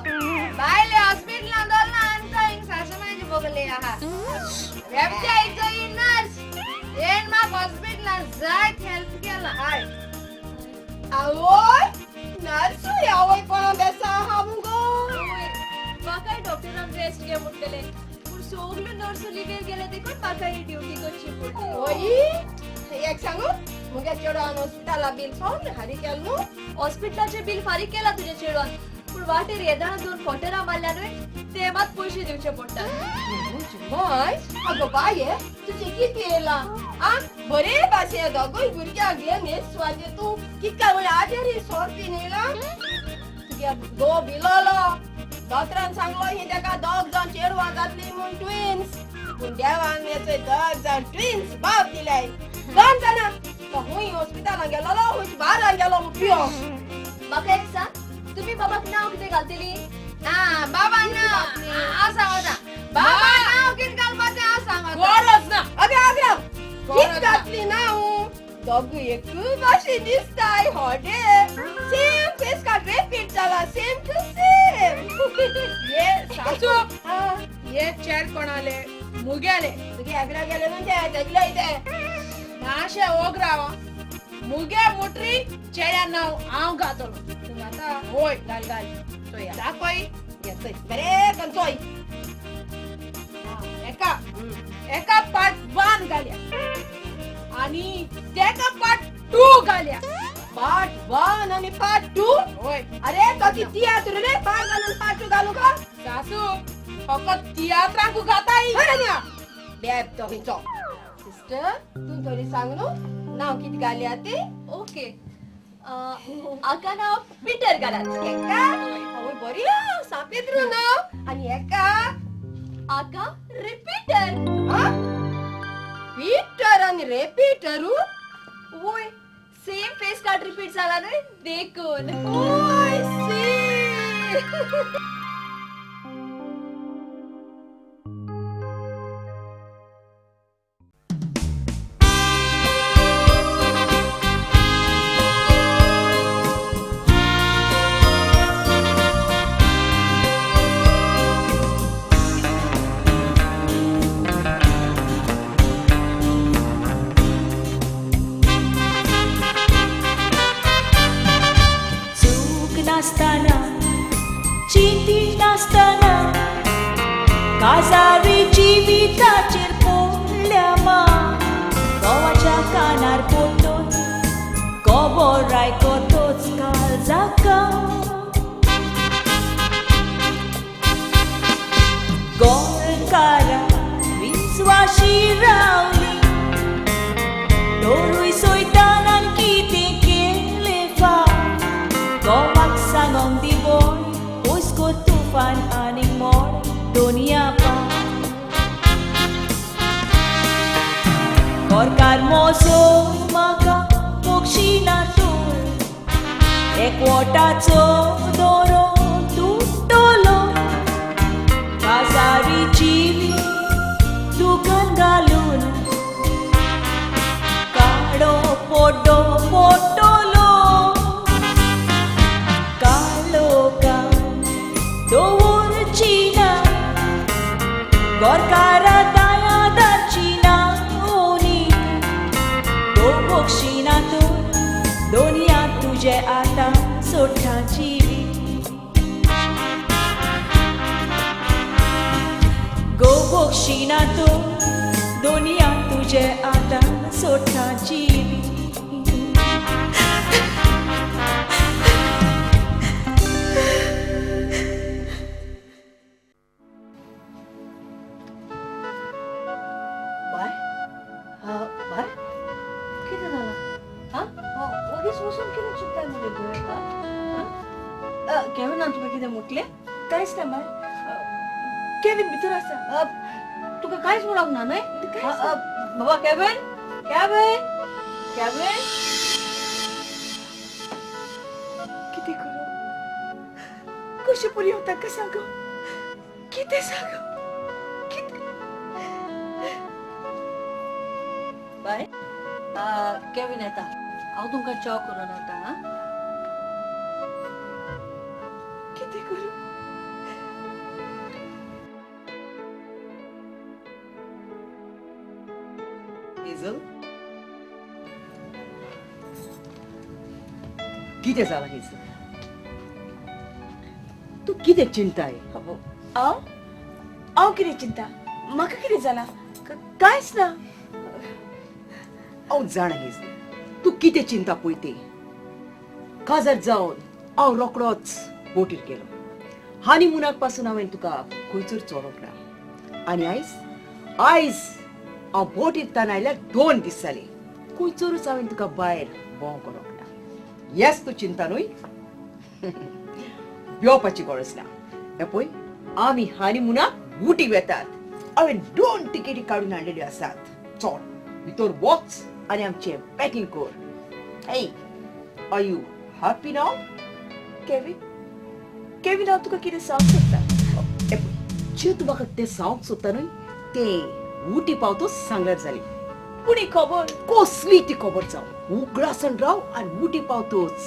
बायले हॉस्पिटलान दवरला आनी हिंग सासुमायचे बगले आहा बेबच्या हिचो ही नर्स येन म्हाका हॉस्पिटलान जायत हेल्प केला हाय आवय नर्सूय आवय कोणा बेसा आहा मुगो म्हाकाय डॉक्टरान रेस्ट घे म्हणटले पूण सगल्यो नर्सो लिवेर गेले देखून म्हाका ही ड्युटी करची पडली. ओय एक सांगू मुगे चेडवान हॉस्पिटला बील सोन हारी केल न्हू हॉस्पिटलाचें बील फारीक केला तुज्या चेडवान पूण वाटेर येतना दोन फोटेरां मारल्या न्हय ते मात पयशे दिवचे पडटात. माय आगो बाये तुजें कितें येयलां आ बरे भाशेन दोगूय भुरग्यांक घेवन हे सुवातेर तूं कितें काय म्हणल्यार आजेर सोर पीन येयला तुगे घोव भिलोलो दोतरान सांगलो ही तेका दोग जाण चेडवां जातली म्हूण ट्विन्स पूण देवान हेचो दोग जाण ट्विन्स बाप दिलाय दोन जाणां तो हुंय हॉस्पिटलान गेलोलो हुंय बारान गेलो पियो. म्हाका एक सांग तुमी बाबाक नांव कितें घालतली? आ बाबा नांव हांव सांगता बाबा नांव कितें घालपाचें हांव सांगता. गरज ना अगे अगे कितें घातली नांव दोगूय एकूय भाशेन दिसताय होडे सेम फेस कार्ड रिपीट जाला सेम टू सेम. ये सासू ये चेर कोणाले मुगेले तुगे आगरा गेले न्हू ते तेगले ते माशे ओगरावा मुगे मुटरी चेड्या नांव हांव घातलो. तूं घाता? होय घाल घाल चोया दाखय ये चोय बरें करून चोय. एका एका पार्ट 1 घाल्या आनी तेका पार्ट 2 घाल्या. पार्ट 1 आनी पार्ट 2? होय. अरे तो की तियात्र रे पार्ट 1 आनी पार्ट 2 घालू का? सासू फकत तियात्रांकू घाताय. बरें ना बेब तो खंयचो सिस्टर तूं थोडी सांग न्हू नांव कितें घाल्या ती? ओके आका नांव पिटर घालात. एका आवय बरी सांपेद्रू नांव आनी एका आका रिपीटर. पीटर आनी रेपीटरू? वय सेम फेस कार्ड रिपीट जाला न्हय देखून. ओय सी काजारी जिविताचेर पडल्या मा घोवाच्या कानार पोटोच खबर आयकतोच काळजाका गोंयकारा विस्वाशी रावली तोरूय सोयतानान कितें केलें फाव घोवाक सांगोंक दिवोय हुस्को तुफान आनी मोड दोनया गोरकार मोजो म्हाका मोक्षिना तूं एकवटाचो दोरो तुटलो काजारी जिवीत दुकान घालून काडो पोडो पोटलो कालोका दवरची ना गोरकारा दाया दारची ना ओनी गोबोक्षिना तूं दोनया तुजे आतां सोडटा जिवीत गोबोक्षिना तूं दोनया तुजे आतां सोडटा जिवीत. बाय कितें चिंतता मुगे तूं केविनान तुका कितें म्हटलें? कांयच ना माय, केविन भितर आसा. तुका कांयच म्हणोंक ना न्हय? बाबा केविन, केविन, केविन, कितें करूं, कशें पुरी हांव तांकां सांगू, कितें सांगू, कितें? बाय, केविन येता, हांव तुमकां च्या करून हाडटा. आं, कितें करूं? हेजल, कितें जालां हेजल? तूं कितें चिंताय? हांव हांव कितें चिंता? म्हाका कितें जालां? कांयच ना. हांव जाणा हेजल, तूं कितें चिंता पळय तें. काजार जावन हांव रोकडोच बोटीर गेलो. हानिमुनाक पासून हांवें तुका खंयचर चोरोंक ना. आनी आयज आयज हांव बोटीर तान आयल्यार 2 दीस जाले, खंयचरूच हांवें तुका भायर भोंव करोंक ना. येस, तूं चिंता न्हय, भिवपाची गरज ना. हें पळय, आमी हानिमुनाक उटी वेतात. हांवें 2 तिकेटी काडून हाडलेल्यो आसात. चल भितर वच आनी आमचें पॅकिंग कर. Hey, are you happy now? Kevin, Kevin, हांव तुका कितें सांगूंक सोदता. हें पळय, जें तूं म्हाका तें सांगूंक सोदता न्हय तें उटी पावतोच सांगल्यार जाली. पूण ही खबर कसली ती खबर जावं, उगडासन राव आनी उटी पावतोच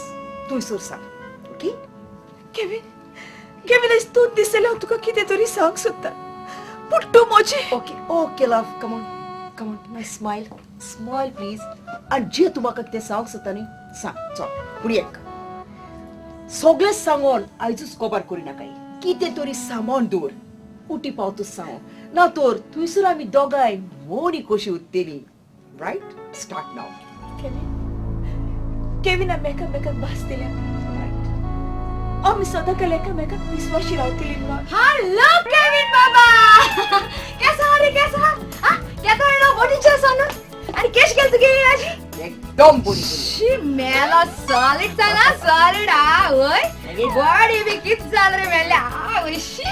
थंयसर सांग. ओके? केविन, केविन, आयज 2 दीस जाले हांव तुका कितें तरी सांगूंक सोदता, पूण तूं म्हजें. Okay okay love, come on, come on, my smile, smile please. आनी जें तूं म्हाका कितें सांगूंक सोदता न्हय सांग. चल, पूण एक सगळें सांगोन आयजूच कबार करिनाकाय. कितें तरी सामान दवर, उटी पावतूच सांग, ना तर थंयसर आमी दोगांय मोनी कशी उत्तेली. Right, start now. Kevin, Kevin, आमी एकामेकाक भास दिल्या. आमी सदांकाल एकामेकाक विस्वाशी रावतली. हॅलो केविन बाबा, कैसा रे, कैसा? हाँ, केतो येलो बोटीचे सोनू आणि केश गेल तुगे आजी? एकदम बरी. शी मेलो सॉलिड जाला, सॉलिड. आ वय बॉडी बी कित जाल रे मेले. आ वय शी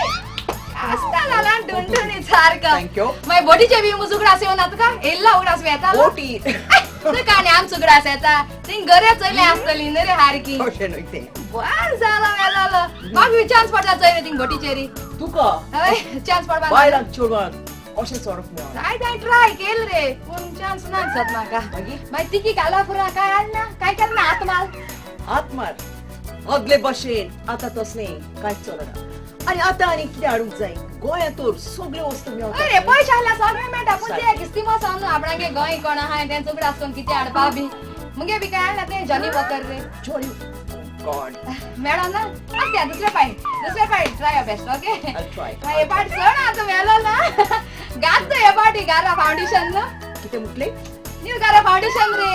आस्ता लाला डुंडुनी सारका. Thank you. माय बोटीचे बी मुज उगडास येवन तुका येल्ला उगडास येता बोटी तुका आनी आमचो उगडास येता. थिंग गरे चोयले आसतली न्हय रे सारकी. तशें न्हय तें. बर जाला मेलो, म्हाका चान्स पडटा चोय थिंग बोटीचेरी. तुका हय, चान्स पडपा बायलांक चेडवांक कशें चोरप मेळना. काय काय ट्राय केल रे, पूण चान्स ना दिसत म्हाका. मागीर मागीर तिकी घाला पुरा काय आल ना, काय केलं ना हात मार. हात मार आदले भशेन आतां तसलें कांयच चलना. आनी आतां आनी कितें हाडूंक जाय गोंयांत तर सगळ्यो वस्तू मेळटा. अरे पयशे आसल्यार सगळें मेळटा, पूण ते किस्ती मसावन न्हू आपणागे गोंय कोण आहा तेंचो उगडास करून कितें हाडपा बी. मुगे बी काय हाडना तें जॉनी वॉकर रे. जॉनी गॉड मेळना आसता. दुसरे पायट, दुसरे पायट try your best. Okay, I'll try. हे पाट चड आतां मेलो ना गाजतो हे पाटी गारा फावंडेशन न्हू. कितें म्हटलें? न्यू गारा फावंडेशन रे.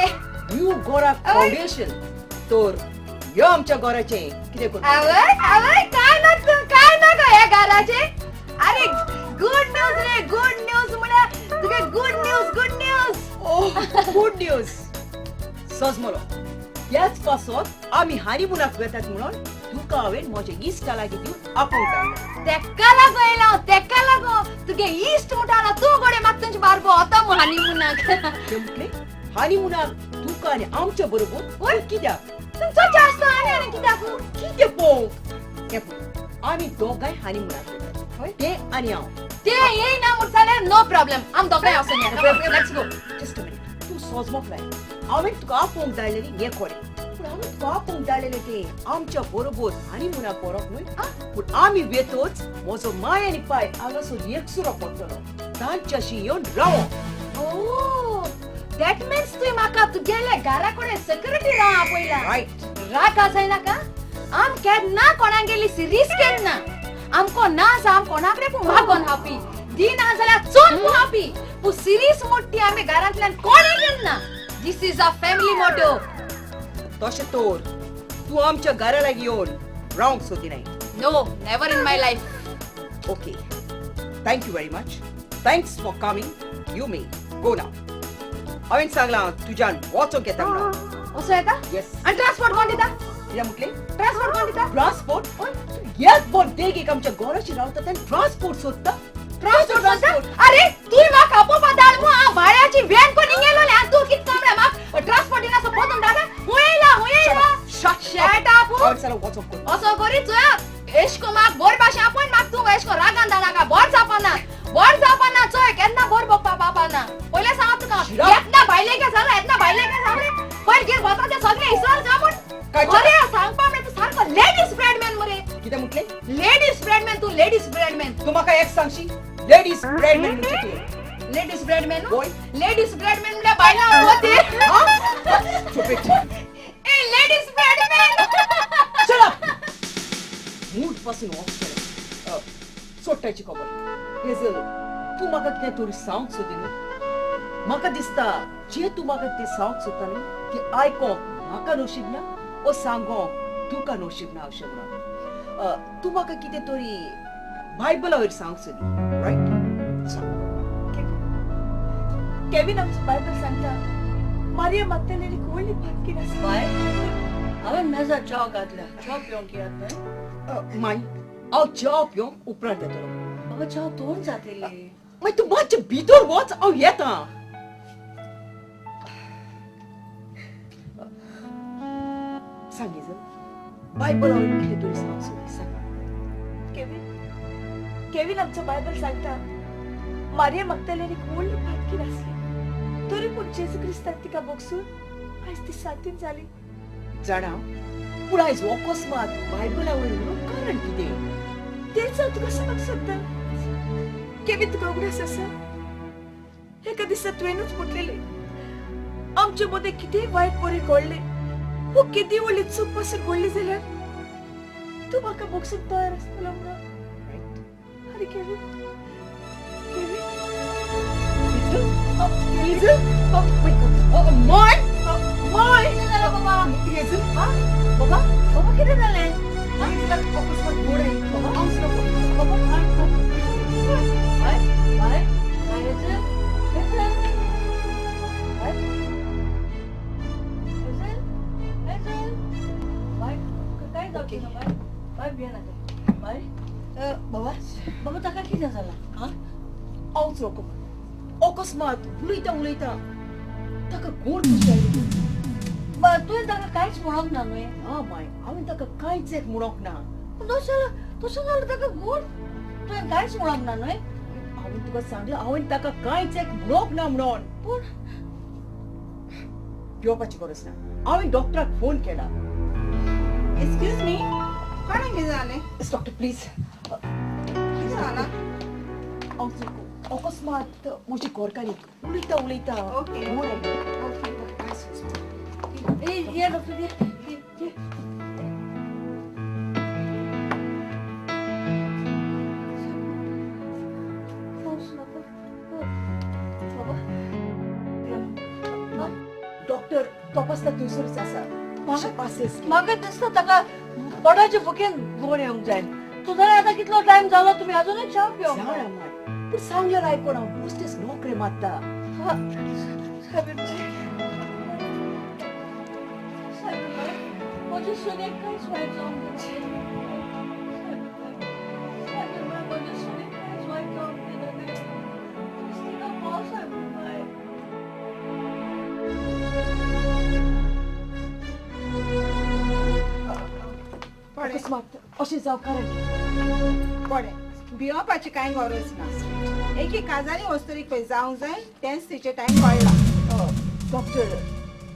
न्यू गोरा फावंडेशन तर ह्यो आमच्या गोराचें कितें करता? आवय आवय, काय ना काय नाका ह्या गाराचें. अरे गुड न्यूज रे, गुड न्यूज म्हळ्यार तुगे good news, good news. Oh good news. सजमलो ह्याच पासत आमी हानिमुनाक वेतात म्हणून तुका हांवें म्हज्या इश्टा लागीं दिवन आपोवंक धाडलें. तेका लागो येयला हांव, तेका लागो तुगे इश्ट म्हणटा ना तूं गोडे म्हाका तुमचे बारबो वता म्हूण हानिमुनाक. तें म्हटलें हानिमुनाक तुका आनी आमच्या बरोबर कित्याक? तुमचो जास्त आनी आनी कित्याक? कितें पळोवंक? हें पळय, आमी दोगांय हानिमुनाक वेतात, तें आनी हांव. ते येयना म्हूण जाल्यार नो प्रॉब्लेम, आमी दोगांय वचोन या. Let's go. Just a minute, तूं सोजमोक लाय. हांवें तुका आपोवंक धाडलेलें हें खरें, पूण हांवें तुका आपोवंक धाडलेलें तें आमच्या बरोबर हानिमुनाक व्हरोंक न्हय. पूण आमी वेतोच म्हजो माय आनी पाय हांगासर एकसुरो पडटलो, तांच्याशी येवन रावोंक. ओ, that means तुवें म्हाका तुगेल्या घरा कडेन सेक्युरिटी राव आपयला. रायट. राग जायनाका, आम केन्ना कोणागेली सिरीज केन्ना आमको ना आसा, आम कोणाकडे पूण मागोन खावपी दिना जाल्यार चोन खावपी, पूण सिरीज मोठी आमी घरांतल्यान कोणें केन्ना. This is a family motto. तशें तर तूं आमच्या घरा लागीं येवन रावंक सोदिनाय? No, never in my life. Okay, thank you very much, thanks for coming, you may go now. हांवें सांगलां तुज्यान वचोंक येता म्हणून. असो येता? येस. आनी ट्रान्सपोर्ट कोण दिता? कितें म्हटलें? ट्रान्सपोर्ट कोण दिता? ट्रान्सपोर्ट? येस बोट देगेक आमच्या गोराची रावता तेन्ना ट्रान्सपोर्ट सोदता. ट्रान्सपोर्ट सोदता? अरे तूं म्हाका आपोवपा धाड मु, हांव भाड्याची व्हॅन कोण हिंग येयलोलें आनी तूं कितें म्हळ्यार म्हाका ट्रान्सपोर्ट दिना सो पोतून धाडा. हुंय येयला, हुंय येयला. Shut up. असो करी चोया एशको म्हाका बोर भाशेन आपोवन म्हाका तूं एशको रागान धाडनाका. बोर जावपाना, बोर जावपाना. चोय केन्ना बोर बघपा पावपाना. पयलें सांगप तुका, येतना भायले काय जालें, येतना भायले काय जालें, पयर घेर वता तें सगळें इसर का म्हूण. अरे सांगपा म्हळ्यार तूं सारको लेडीज ब्रेडमॅन मरे. कितें म्हटलें? लेडीज ब्रेडमॅन तूं, लेडीज ब्रेडमॅन. तूं म्हाका एक सांगशी, लेडीज ब्रेडमॅन म्हणजे तूं? लेडीज ब्रेडमॅन? होय. लेडीज ब्रेडमॅन म्हळ्यार बायलां वते. ए लेडीज ब्रेडमॅन. चला मूड पासून ऑफ केलें. सोडटायची खबर. हेजल, तूं म्हाका कितें तरी सांवंक सोदी न्हू? म्हाका दिसता जें तूं म्हाका कितें सांवंक सोदता न्हू तें आयकोंक म्हाका नशीब ना ओ सांगोंक तुका नशीब ना अशें म्हणून. तूं म्हाका कितें तरी बायबला वयर सांवंक सोदी, रायट? सांग. केविन, आमचो बायबल सांगता मारिया मागतलेली व्हडली पातकी आसा. बाय, हांवें मेजार च्या घातल्या, च्या पिवंक येत न्हय? माय, हांव च्या पिवंक उपरांत येतलो. बाबा च्या तोंड जातली. मागीर तूं मातशें भितर वच, हांव येता. सांग हेजल, बायबला वयर कितें तरी सांग सोदी, सांग. केविन, केविन, आमचो बायबल सांगता मारिया मागतलेली व्हडली पातकी आसली तरी पूण जेजू क्रिस्ताक तिका भोगसून आयज ती सांतीन जाली. जाणा, पूण आयज अकस्मात बायबला वयर उलोवंक कारण कितें? तेंच हांव तुका सांगूंक सोदता. केविन, तुका उगडास आसा एका दिसा तुवेंनूच म्हटलेलें आमचे मदें कितेंय वायट बरें घडलें वो केदी व्हडली चूक पासून घडली जाल्यार तूं म्हाका भोगसूंक तयार आसतलो म्हणून. आनी Kevin, Kevin, Hazel, oh my God, oh my, my. कितें जालें बाबा? हेजल, बाबा, बाबा कितें जालें? हेजलाक अकस्मात गोड आयली. बाबा, हांव सुद्दां बाबा, बाय, बाय, बाय, हेजल, हेजल, बाय, हेजल, हेजल, बाय, काय जावचें ना बाय, बाय भियेनाका, बाय. बाबा, बाबा ताका कितें जालां? आं? हांवच रोखो अकस्मात उलयता उलयता ताका गोड कशी आयली? तुवें ताका कांयच म्हणोंक ना न्हय? ना माय, हांवें ताका कांयच एक म्हणोंक ना. तशें तशें जाल्यार ताका गोड तुवें कांयच म्हणोंक ना न्हय? हांवें तुका सांगलें, हांवें ताका कांयच एक म्हणोंक ना म्हणून. पूण भिवपाची गरज ना, हांवें डॉक्टराक फोन केला. एक्सक्यूज मी, कोणाक कितें जालें? Doctor please. कितें जालां? हांव अकस्मात म्हजी घरकारीक उलयता उलयता ओके. गोड आयली. ओके. काय सुचना. ए ये डॉक्टर, ये ये. बाबा, डॉक्टर तपासता थंयसरूच आसा. मातशें पासियेंस घे. म्हाका दिसता ताका पोटाचे भुकेन गोड येवंक जाय. तूं जाल्यार आतां कितलो टायम जालो तुमी अजुनूय च्या पिवंक जाणा माय, पूण सांगल्यार आयकोना, हांव बेश्टेच नोकरे मारता. सायबीण बाय, सायबीण बाय, म्हजे सुनेक कांयच वायट जावंक दिना. सायबीण बाय, म्हजे सुनेक कांयच वायट जावंक दिना. तिका पाव सायबीण बाय. अकस्मात अशें जावं कारण कितें? बरें, भियोवपाची कांय गरज ना. एकी काजारी वस्तूरीक पळय जावंक जाय तेंच तिचें टायम कळ्ळां. डॉक्टर,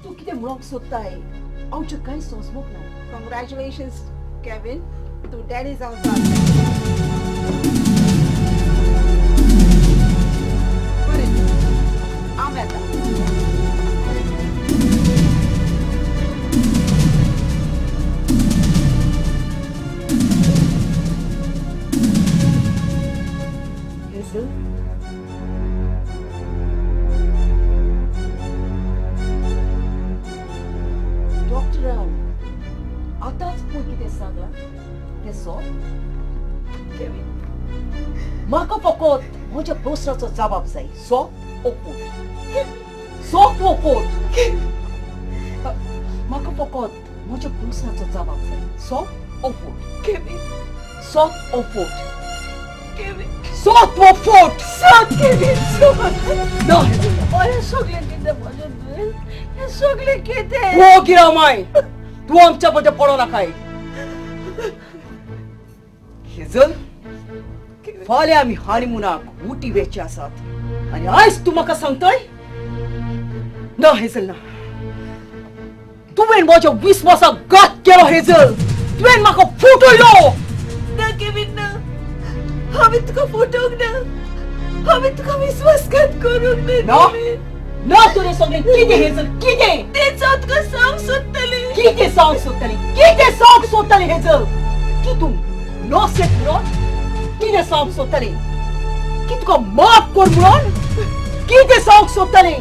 तूं कितें म्हणोंक सोदताय आमचें कांय सोंसमूक ना. कॉंग्रॅच्युलेशन्स केविन, तूं डॅडी जावचो आसा. बरें, हांव येता. हेजल, डॉक्टरान आतांच पळय कितें सांगलां तें सो. केविन, म्हाका फकत म्हज्या प्रस्नाचो जबाब जाय. सो ओ पोट, सो ओ पोट. म्हाका फकत म्हज्या प्रस्नाचो जबाब जाय. सत ओ फोट? केवीन, सत ओ फोट? केवीन, सत ओ फोट? सत केवीन, सत. ना हेजल, ना. हें सगळें कितें म्हजें दुयेंस, हें सगळें कितें? हो गिरामाय, तूं आमच्या मदें पडो नाकाय. हेजल, फाल्यां आमी हानिमुनाक उटी वेचे आसात आनी आयज तूं म्हाका सांगताय? ना हेजल, ना. तुवें म्हज्या विस्वासाक घात केलो हेजल. तुवें म्हाका फटयलो. ना केवीन, ना. हांवें तुका फटोवंक ना. हांवें तुका विस्वासघात करूंक ना. ना, तुवें सगळें कितें हेजल, कितें? तेंच हांव तुका सांगूंक सोदतालें. कितें सांगूंक सोदतालें? कितें सांगूंक सोदतालें हेजल? की तूं नोसेंत म्हणून? कितें सांगूंक सोदतालें? की तुका माफ कर म्हणून? कितें सांगूंक सोदतालें?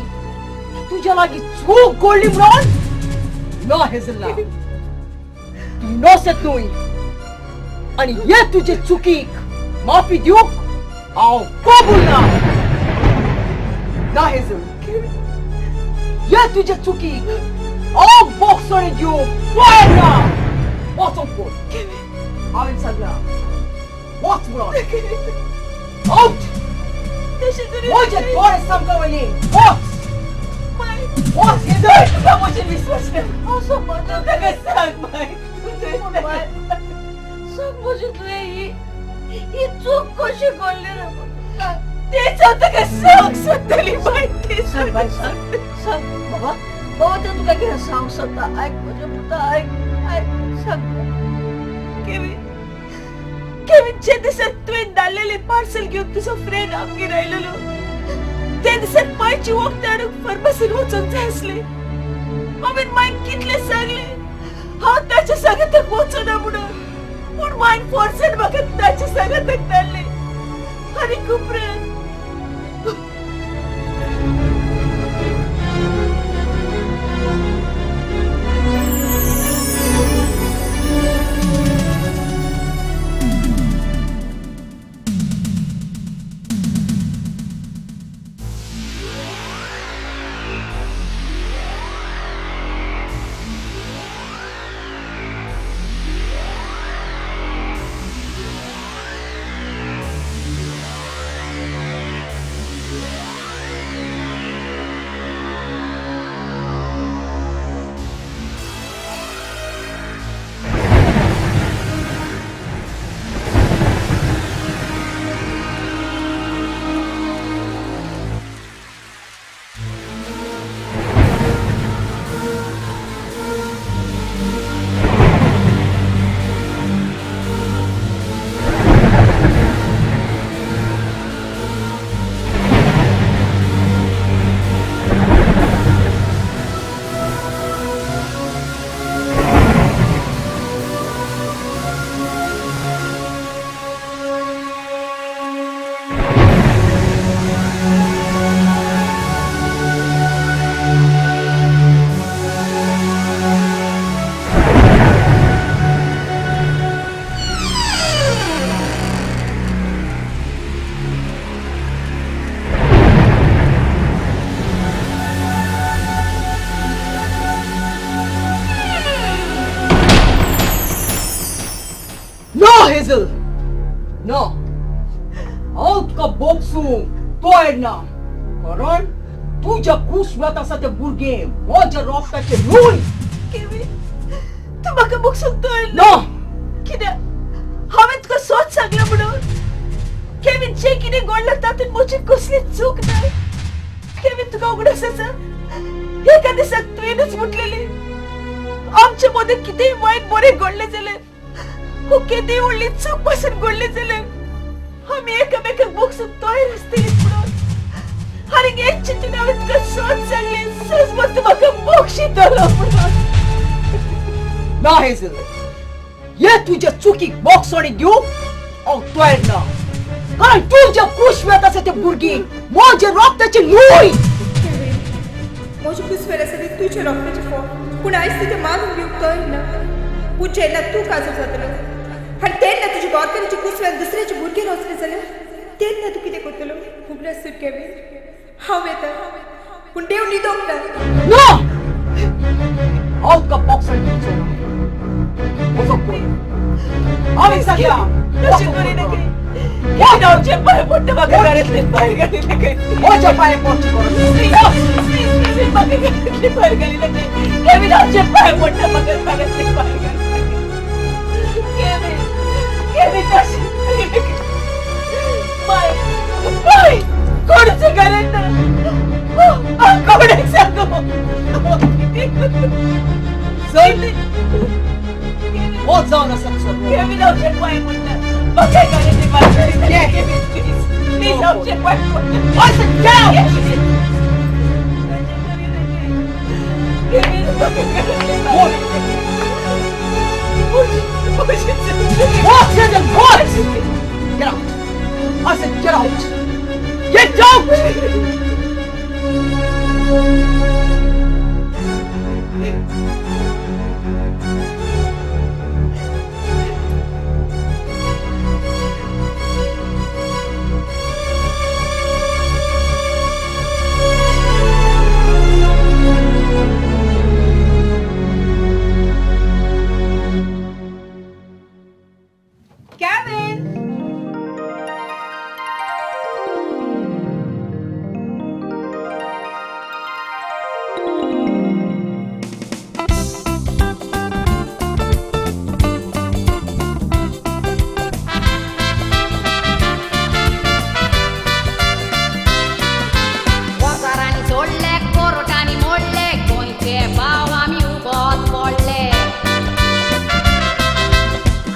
तुज्या लागीं चूक घडली म्हणून? ना हेजल, ना. तूं नोसेंत न्हय आनी हे तुजे चुकीक माफी दिवंक हांव कबूल ना. ना हेजल, हे तुजे चुकीक हांव बोगसणी दिवंक तयार ना. वचोंक पळय. हांवें सांगलां, वच म्हणून. आउट. म्हजे दोळे सामका वयले. वच, वच हेजल. तुका म्हजेर विस्वास ना. हांव समजून ताका सांग माय. सांग म्हजी तुवें ही ही चूक कशी घडली रे? तेच हांव ताका सांग सोदताली माय. तेच सांग बाय, सांग, सांग बाबा. बाबा, तें तुका कितें सांग सोदता. आयक म्हज्या पुता, आयक, आयक, सांग. केवीन, केवीन, जे दिसा तुवें धाडलेलें पार्सल घेवन तुजो फ्रेंड आमगेर आयलेलो ते दिसा मायची वखद हाडूंक फार्मासीन वचूंक जाय आसलें. हांवें मायक कितलें सांगलें हांव ताच्या सांगाताक वचना म्हणून, पूण मायन फोर्सान म्हाका ताच्या सांगाताक धाडलें. आनी उपरांत ना हेजल, ना. हांव तुका बोगसूंक तयार ना, कारण तुज्या कुसव्यात आसा तें भुरगें म्हज्या रोगताचें न्हय. केवीन, तूं म्हाका बोगसूंक तयार ना. कित्याक? हांवें तुका सत सांगलां म्हणून. केवीन, जें कितें घडलां तातूंत म्हजी कसली चूक ना. केवीन, तुका उगडास आसा एका दिसाक तुवेंच म्हटलेलें आमचे मदें कितेंय वायट बरें घडलें जाल्यार हो केदी व्हडली चूक पासून घडली जाल्यार आमी एकामेकाक बोगसूंक तयार आसतलीं म्हणून. आनी हेच चिंतून हांवें तुका सत सांगलें. सजमत तूं म्हाका बोगशितलो म्हणून. ना हेजल, हे तुज्या चुकीक बोगसणी दिवंक हांव तयार ना, कारण तुज्या कुशव्यात आसा तें भुरगें म्हजें रोगताचें न्हय. म्हजें कुसवेर आसा तें तुजें रोगताचें फोट, पूण आयज तुजें मानून घेवंक तयार ना. पूण जेन्ना तूं काजर जातलो आनी तेन्ना तुज्या गोरकाराच्या कुसव्यान दुसऱ्याचे भुरगें रोसलें जाल्यार तेन्ना तूं कितें करतलो? उगडास कर केवीन, हांव येता, पूण देव न्हिदोंक ना. ना, हांव तुका बॉक्सान दिवचो ना. वचो पळय. हांवें सांगला तशें करी नाका. केविन हांवचे पांय पडटा, म्हाका घरांतल्यान भायर घाली नाका. म्हज्या पांय पडचे गरज. प्लीज प्लीज म्हाका घरांतल्यान भायर घाली नाका. केविन हांवचे पांय पडटा, म्हाका घरांतल्यान भायर घाली नाका. केविन, केविन तशें करी नाका. माय माय कोणाच्या घरांत ना. हांव कोणाक सांगू? चल, वच जावन आसा तुजो. केविन हांवचे पांय पडटा, म्हाका घरांतल्यान भायर घाली नाका. केविन प्लीज प्लीज हांवचे पांय पडटा. I said get out! Kevin म्हाका घरांतल्यान भायर घाली नाका. What? Said what? Get out! I said get out! Get out! Kevin! वजारांनी सोडले, कोर्टांनी मोडले, गोंयचे भाव आमी उबोत पडले.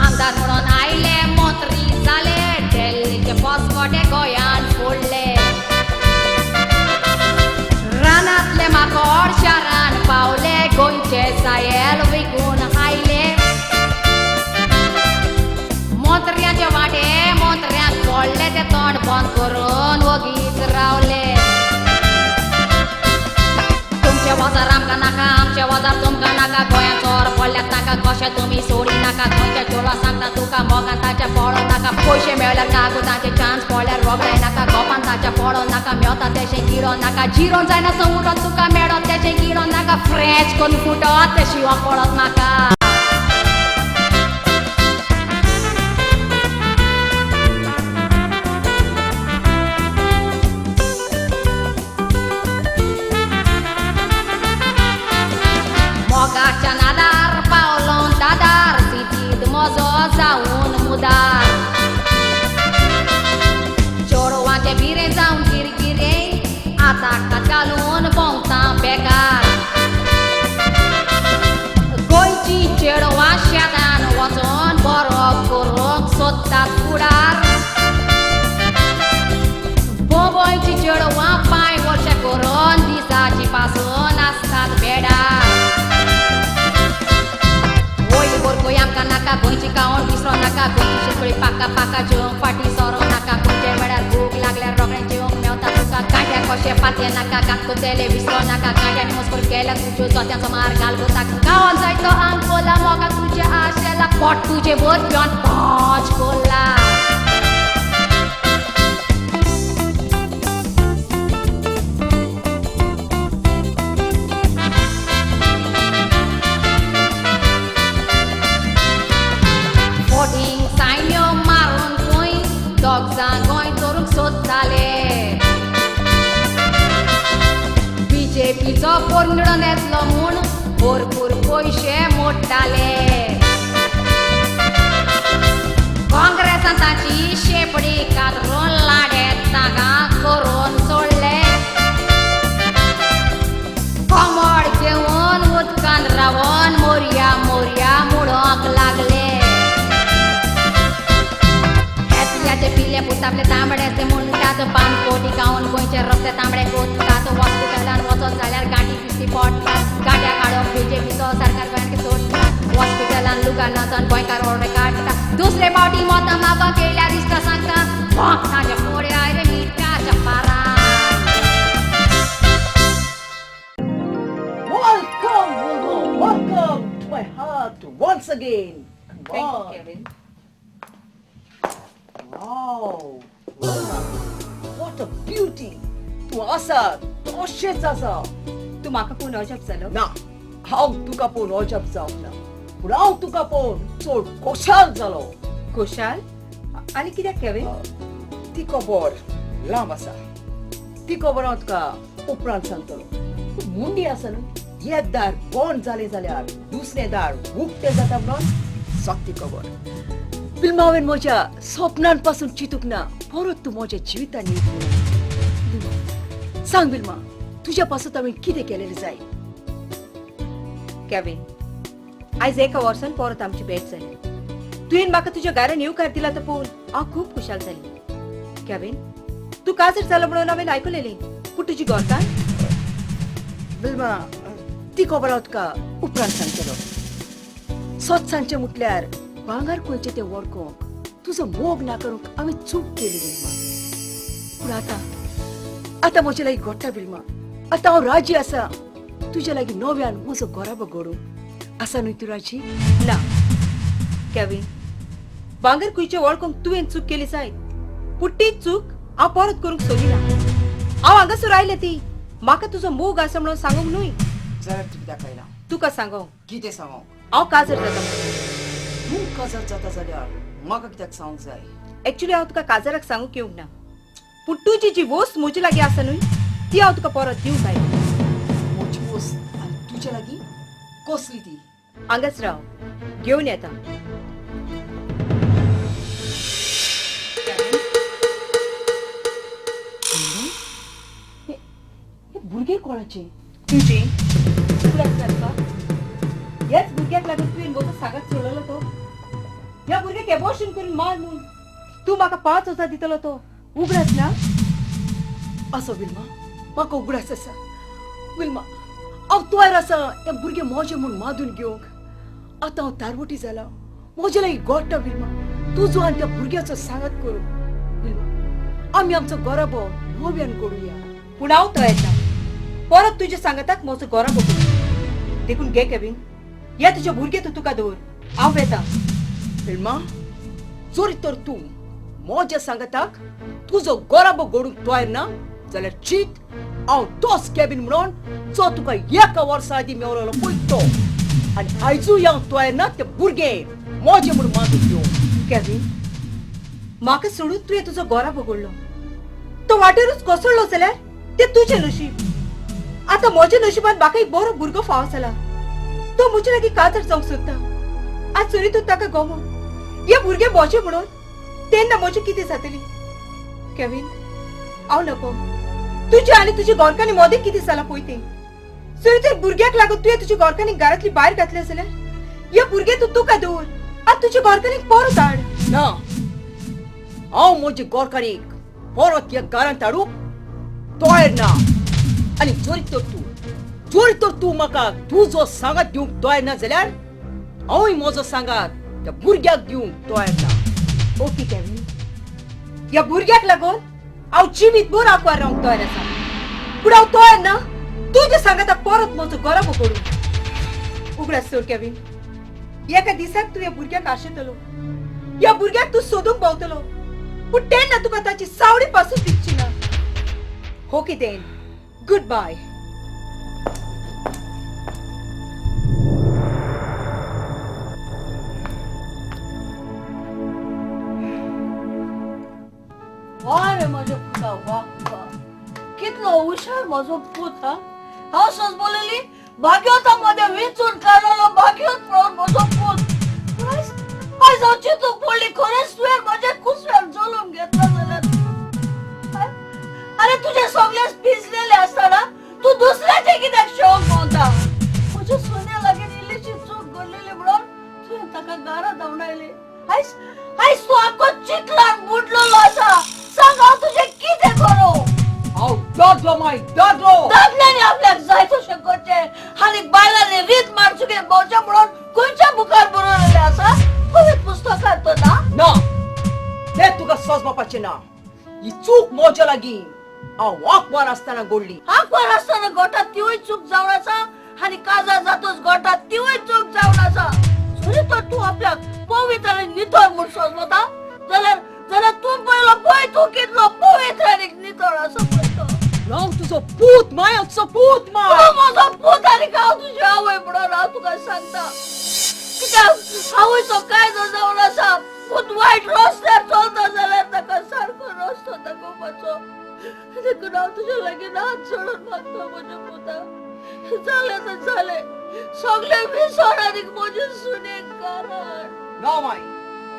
आमदार म्हणून आयले, मंत्री जाले, दिल्लीचे पसकोटे गोंयान फोडले. रानांतले माकोड शारान पावले, गोंयचे सायल विकून आयले. मंत्र्यांचे वांटे मंत्र्यांक पडले, ते तोंड बंद करून वगीच रावले. तुमचे वजार आमकां नाका, आमचे वजार तुमकां नाका. गोंयांत चोर पडल्यात नाका, कशें तुमी सोडी नाका. गोंयच्या चेडवा सांगता तुका, मोगान ताच्या पडो नाका. पयशे मेळ्ळ्यार कागदांचे चान्स पडल्यार रोगडाय नाका. गोपान ताच्या पडो नाका, मेवता तेशें गिरो नाका. जिरोन जायना उडत तुका मेळत तेशें गिरो नाका. फ्रेश करून फुटत तें शिंवा पडत नाका. मोगाच्या नादार पावलो दादार, सिटीत म्हजो जावन मुदार. चेडवांचे भिरें जावन किरकिरे, आतां घालून भोंवता बेकार. गोंयची चेडवां शेतान वचोन बरो करूंक सोदतात फुडार. बोंबयची चेडवां पांय वर्सां करून दिसाची पासून आसतात बेडार. वयर आमकां नाका, गोंयची खावण विसरो नाका. गोंयची शिरकळी पाका पाका जेवंक फाटीं सरो नाका. खंयच्या वेळार भूक लागल्यार रोखडें जेवंक मेवता तुका. कांट्या कशें पातये नाका, कातकुतेले विसरो नाका. कांट्यान मस्कोल केल्या तुज्यो जोत्यांचो मार घाल गोताक. गांवान जायतो आंकोला मोगाक तुज्या आशेला, पोट तुजें भर पिवन पोच कोल्ला. फोटींग सायन्यो मारून खंय दोग जाण गोंय चोरूंक सोदताले. बीजेपीचो पोरनिडोन येतलो म्हूण भरपूर पयशे मोडटाले. काँग्रेसान ताची शेंपडी कातरून लाडे तांगा करून सोडले. कोमड घेवन उदकान रावन मोरया मोरया म्हणूंक लागले. हेतल्याचे पिले पुतापले तांबडे ते म्हणटात, पानकोटी खावन गोंयचे रस्ते तांबडे कोत्तात. हॉस्पिटलान वचत जाल्यार गांठी दिश्टी पडटात, गांठ्या काडप बीजेपीचो सरकार गोंयांत सोडटा. हॉस्पिटलान लुगार नाचून गोंयकार ओरडे काडटा. दुसरे फावटी मतां मागोंक येयल्यार इश्टा सांगता, भोंक ताजे फुडें आयले मिठाच्या पारान. Welcome, Virgo. Welcome to my heart once again. Come Thank you, on. Kevin. Wow. Wow. What a beauty. तूं आसा तशेंच आसा. तूं म्हाका पळोवन अजाप जालो? ना, हांव तुका पळोवन अजाप जावंक ना, पूण हांव तुका पळोवन चड खोशाल जालो. खोशाल आनी कित्याक केविन? ती खबर लांब आसा, ती खबर हांव तुका उपरांत सांगतलो. पूण मुंडी आसा न्हय, एक दार बंद जालें जाल्यार दुसरें दार उक्तें जाता म्हणून सत्य खबर. विल्मा, हांवें म्हज्या स्वप्नान पासून चिंतूंक ना परत तूं म्हज्या जिवितान येयत म्हणून. विल्मा, सांग विल्मा, तुज्या पासून हांवें कितें केलेलें जाय? केविन, आयज एका वर्सान परत आमची भेट जाली. तुवें म्हाका तुज्या घरान येवकार दिला तो पळोवन हांव खूब खुशाल जाली. केविन, तूं काजर जालो म्हणून हांवें आयकलेली, पूण तुजी घरकान्न? विल्मा, ती खबर हांव तुका उपरांत सांगतलो. सत सांगचें म्हटल्यार भांगर खंयचें तें वळखूंक, तुजो मोग ना करूंक हांवें चूक केली विल्मा. पूण आतां आतां म्हजे लागीं घडटा विल्मा, आतां हांव राजी आसा तुज्या लागीं नव्यान म्हजो घराबो घडूंक. आसा न्हय तूं राजी? ना केविन, भांगर खंयचें वळखूंक तुवें चूक केली जायत, पूण ती चूक हांव परत करूंक सोदिना. हांव हांगासर आयलें ती म्हाका तुजो मोग आसा म्हणून सांगूंक न्हय. जाल्यार तूं कित्याक आयला? तुका सांगोंक. कितें सांगोंक? हांव काजर जाता. तूं काजर जाता जाल्यार म्हाका कित्याक सांगूंक जाय? एक्चुअली हांव तुका काजराक सांगूंक येवंक ना, पूण तुजी जी वस्त म्हजे लागीं आसा न्हय ती हांव तुका परत दिवंक आयलें. म्हजी वस्त आनी तुजे लागीं कसली ती? हांगाच राव, घेवन येता. हे भुरगें कोणाचें? तुजें. उगडास ना तुका? ह्याच भुरग्याक लागून तुवें म्हजो सांगात सोडलो तो. ह्या भुरग्याक एबॉर्शन करून मार म्हूण तूं म्हाका 5,000 दितलो तो. उगडास ना? आसा विल्मा, म्हाका उगडास आसा. विल्मा, हांव तयार आसा हें भुरगें म्हजें म्हूण मादून घेवंक. आतां हांव तारवटी जाला, म्हजे लागीं गोडटा विल्मा. तुजो आनी त्या भुरग्याचो सांगात करूं. विल्मा, आमी आमचो घराबो नव्यान करुया. पूण हांव तयार ना परत तुज्या सांगाताक म्हजो घराबो करूं. देखून घे केविन, या तुज्या भुरगें तूं तुका दवर, हांव वेता. विल्मा, जरी तर तूं म्हज्या सांगाताक तुजो घराबो घडूंक तयार ना जाल्यार चीत हांव तोच केविन म्हणून जो तुका एका वर्सा आदीं मेवलेलो पळय तो. आनी आयजूय हांव तयार ना तें भुरगें म्हजें म्हूण मागून घेवंक. केविन, म्हाका सोडून तुवें तुजो घराबो घडलो, तो वाटेरूच कोसळ्ळो जाल्यार तें तुजें नशीब. आतां म्हज्या नशिबान म्हाका एक बरो भुरगो फावो जाला, तो म्हजे लागीं काजर जावंक सोदता. आज सरी तूं ताका गमो हे भुरगें म्हजें म्हणून, तेन्ना म्हजें कितें जातलें? केविन, हांव नको तुजे आनी तुजे घरकान्नी मदीं कितें जालां पळय तें. सरी तर भुरग्याक लागून तुवें तुज्या घरकान्नीक घरांतली भायर घातलें जाल्यार हे भुरगें तूं तुका दवर आनी तुज्या घरकान्नीक परत हाड. ना, हांव म्हजे घरकान्नीक परत ह्या घरांत हाडूंक तयार ना. आनी जरी तर तूं म्हाका तुजो सांगात दिवंक तयार ना जाल्यार हांवूय म्हजो सांगात त्या भुरग्याक दिवंक तयार ना. ओके केविन, ह्या भुरग्याक लागून हांव जिवीत भर आंकवार रावंक तयार आसा, पूण हांव तयार ना तुज्या सांगाताक परत म्हजो घराबो करूं. उगडास सोड केविन, एका दिसाक तूं ह्या भुरग्याक आशेतलो, ह्या भुरग्याक तूं सोदूंक पावतलो, पूण तेन्ना तुका ताची सावडी पासून दिसची ना. Okay then, good bye. वा रे म्हज्या पुता, वा वा, कितलो हुशार म्हजो पूत. हा, हांव सज बोलली भाग्योता मदें विंचून काडलेलो भाग्योत म्हणून म्हजो पूत. आयज हांव चिंतूंक पडली, खरेंच तुवें म्हज्या कुसव्याक जल्म घेतला जाल्यार. अरे तुजे सगळेच भिजलेले आसतना तूं दुसऱ्याचे कित्याक शोक भोंवता? म्हज्या सोन्या लागीं इल्लीशी चूक घडलेली म्हणून तुवें ताका घरा धांवडायली. आयज आयज तूं आख्खो चिखलान बुडलेलो आसा. सांग हांव तुजें कितें करूं? हांव दादलो माय, दादलो. दादल्यांनी आपल्याक जाय तशें करचें आनी बायलांनी रीत मारचुके भोंवचें म्हणून खंयच्या बुकार बरयलेलें आसा? पवित्र पुस्तकांत तो ना? ना, तें तुका सोंसपाचें ना. ही चूक म्हज्या लागीं हांव आंकवार आसतना घडली. आंकवार आसतना घडटा तिवूय चूक जावन आसा आनी काजार जातूच घडटा तिवूय चूक जावन आसा. जरी तर तूं आपल्याक पवित्र आनी नितळ म्हूण समजता जाल्यार जाल्यार तूं पयलो पळय तूं कितलो पवित्र आनी नितळ आसा पळय तो. हांव तुका तुजो पूत मायाचो पूत माय. तूं म्हजो पूत आनी हांव तुजी आवय म्हणून हांव तुका सांगता, कित्याक आवयचो कायदो जावन आसा, पूत वायट रस्त्यार चलता जाल्यार ताका सारको रस्तो दाखोवपाचो. देखून हांव तुज्या लागीं हात सोडून मागता म्हज्या पुता, जालें तर जालें, सगळें विसर आनी म्हजे सुनेक कारण. ना माय,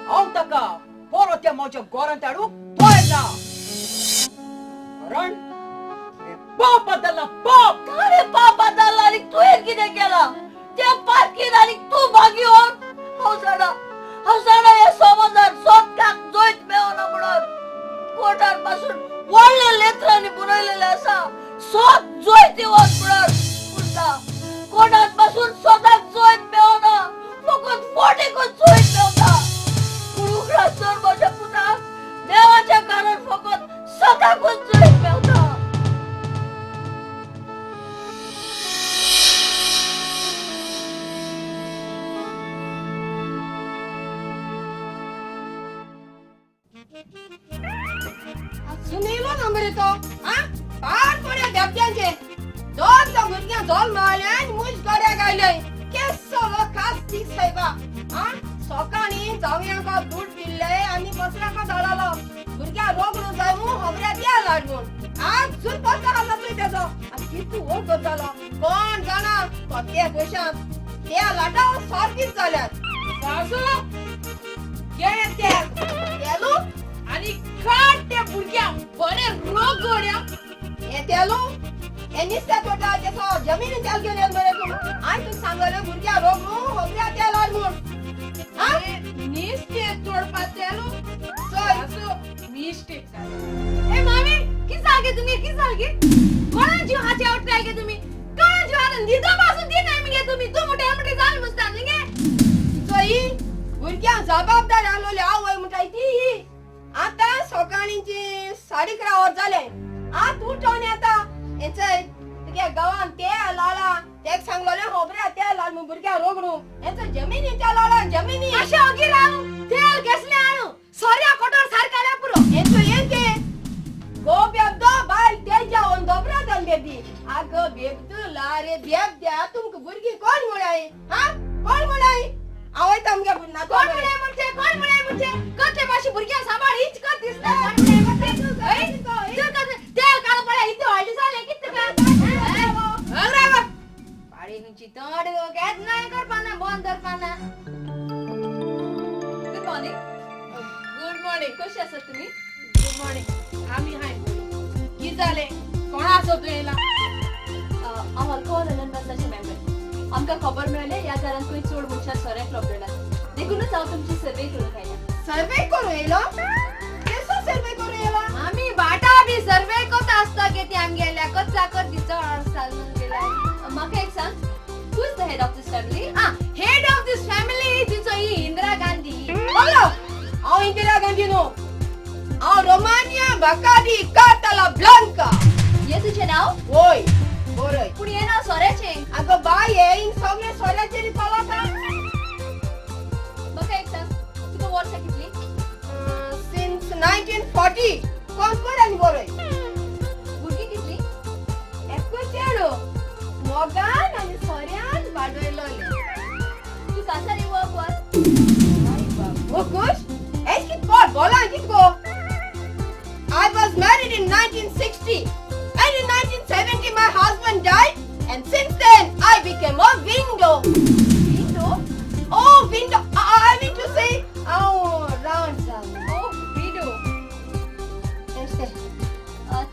हांव ताका परत त्या म्हज्या घरांत हाडूंक तयार ना, कारण पाप बदलला पाप. ताणें पाप बदलला आनी तुवें कितें केलां? तें पातकीन आनी तूं भागी होवन. हांव जाणा, हांव जाणा हे समाजान स्वताक जैत मेळना म्हणून कोर्टार पासून व्हडल्या लेत्रांनी बरयलेलें आसा, स्वत जैत येवप म्हणून. पूण कोर्टात पासून स्वताक जैत मेळना, फकत फटीकूच जैत मेळटा. पूण उगडास दवर म्हज्या पुताक, देवाच्या कारण फकत स्वताकूच जैत मेळटा. सुनेलो ना मरे तो, हा पार पड्या बेबद्यांचे दोन भुरग्यां जोल मारले आनी मूज गड्याक आयले. केसो खास तीस सायबा, हा सकाळीं जावयांक दूद पिल्ले आनी पसराक धाडलो. भुरग्यां रोगडूं जाय म्हूण होबऱ्या त्या लाड म्हूण आजून पसरा घालना तुवें तेजो. आनी कितू वोग करतालो कोण जाणा, तो ते पयशांत त्या लाटा सारकीच जाल्यात. सासू घे तेल तेलू आनी काड त्या भुरग्यांक बरें रोग गड्या. हे तेलू हे निस्त्या तोटा तेसो जमीन तेल घेवन येयल मरे तूं. हांवें तुका सांगलें भुरग्यां रोग न्हू होबऱ्या तेल हाड म्हूण. निस्ते तोडपा तेलू. चल मिस्टेक ए मामी, कितें जालें गे तुमी? कितें जालें गे? कोणा जीव हाचे आवडटाय गे तुमी? कोणा जीव आतां न्हिदो पासून दिनाय मगे तुमी? तूं म्हणटा म्हणटा जालें मुस्तान न्ही गे? चोय भुरग्यांक जबाबदार आसलोली आवय म्हणटाय ती ही. आतां सकाळींची 11:30 वर जालें, आत उठोन येता. हें चोय तुगे गांवान ते लाला तेक सांगलोलें होबऱ्या ते लाल म्हूण भुरग्यांक रोगडूं. हें चोय जमिनी त्या लाला जमिनी. मातशें ओगी राव, तेल कसलें हाडूं, सोऱ्या कोटोर सारकें आल्यार पुरो. हें चोय हें तें गो बेबदो बायल तेज्या वन दोबरा जावन बेबी. आगो बेबदुला रे बेबद्या, तुमकां भुरगीं कोण म्हळ्याय? हा कोण म्हळ्याय? आवय तामगे नातवा कोण म्हळ्याय म्हणजे? कोण म्हळ्याय म्हणजे? कसले मातशें भुरग्यां सांबाळ हीच कर दिसता. कोण म्हळ्याय म्हणजे? तेल काडून पळय इतलें व्हडलें जालें कितें तुका? पाळी खंयची तोंड केन्नाय करपाना बंद करपाना. Good morning. Good morning. कशी आसात तुमी? Good morning. आमी हाय. कितें जालें? कोणा आसो तूं येयला? हांव अल्कोहोल अनॉनिमसाचे मेंबर. आमकां खबर मेळ्ळें ह्या घरांत खंय चड मनशां सोऱ्याक लपडला, देखूनच हांव तुमची सर्वे करूंक आयला. सर्वे करूं येयलो? केसो सर्वे करूं येयला? आमी बाटा बी सर्वे कोता आसता गे ती आमगेल्या कच्चा कर ती चड सालून गेल्या. म्हाका एक सांग, who is the head of this family? Ah, head of this family तिचो ही इंदिरा गांधी. हॅलो, हांव इंदिरा गांधी न्हू, हांव रोमानिया बाकाडी काटाला ब्लांका. हें तुजें नांव? वय बरय. पूण हें नांव सोऱ्याचें. आगो बाय, हे हिंग सगळें सोऱ्याचेर चलता. म्हाका एक सांग, तुका वर्सां कितलीं? सिन्स 1940. कोण कर आनी बरय. भुरगीं कितलीं? एकूच चेडूं, मोगान आनी सोऱ्यान वाडयलोलें. तूं कासारी वक वच. Oh gosh, हें कित कोर बोला कित गो? I was married in 1960 and in 1970 my husband died and since then I became a window. Window? Oh, window. I mean to say, oh, round down. Oh, widow.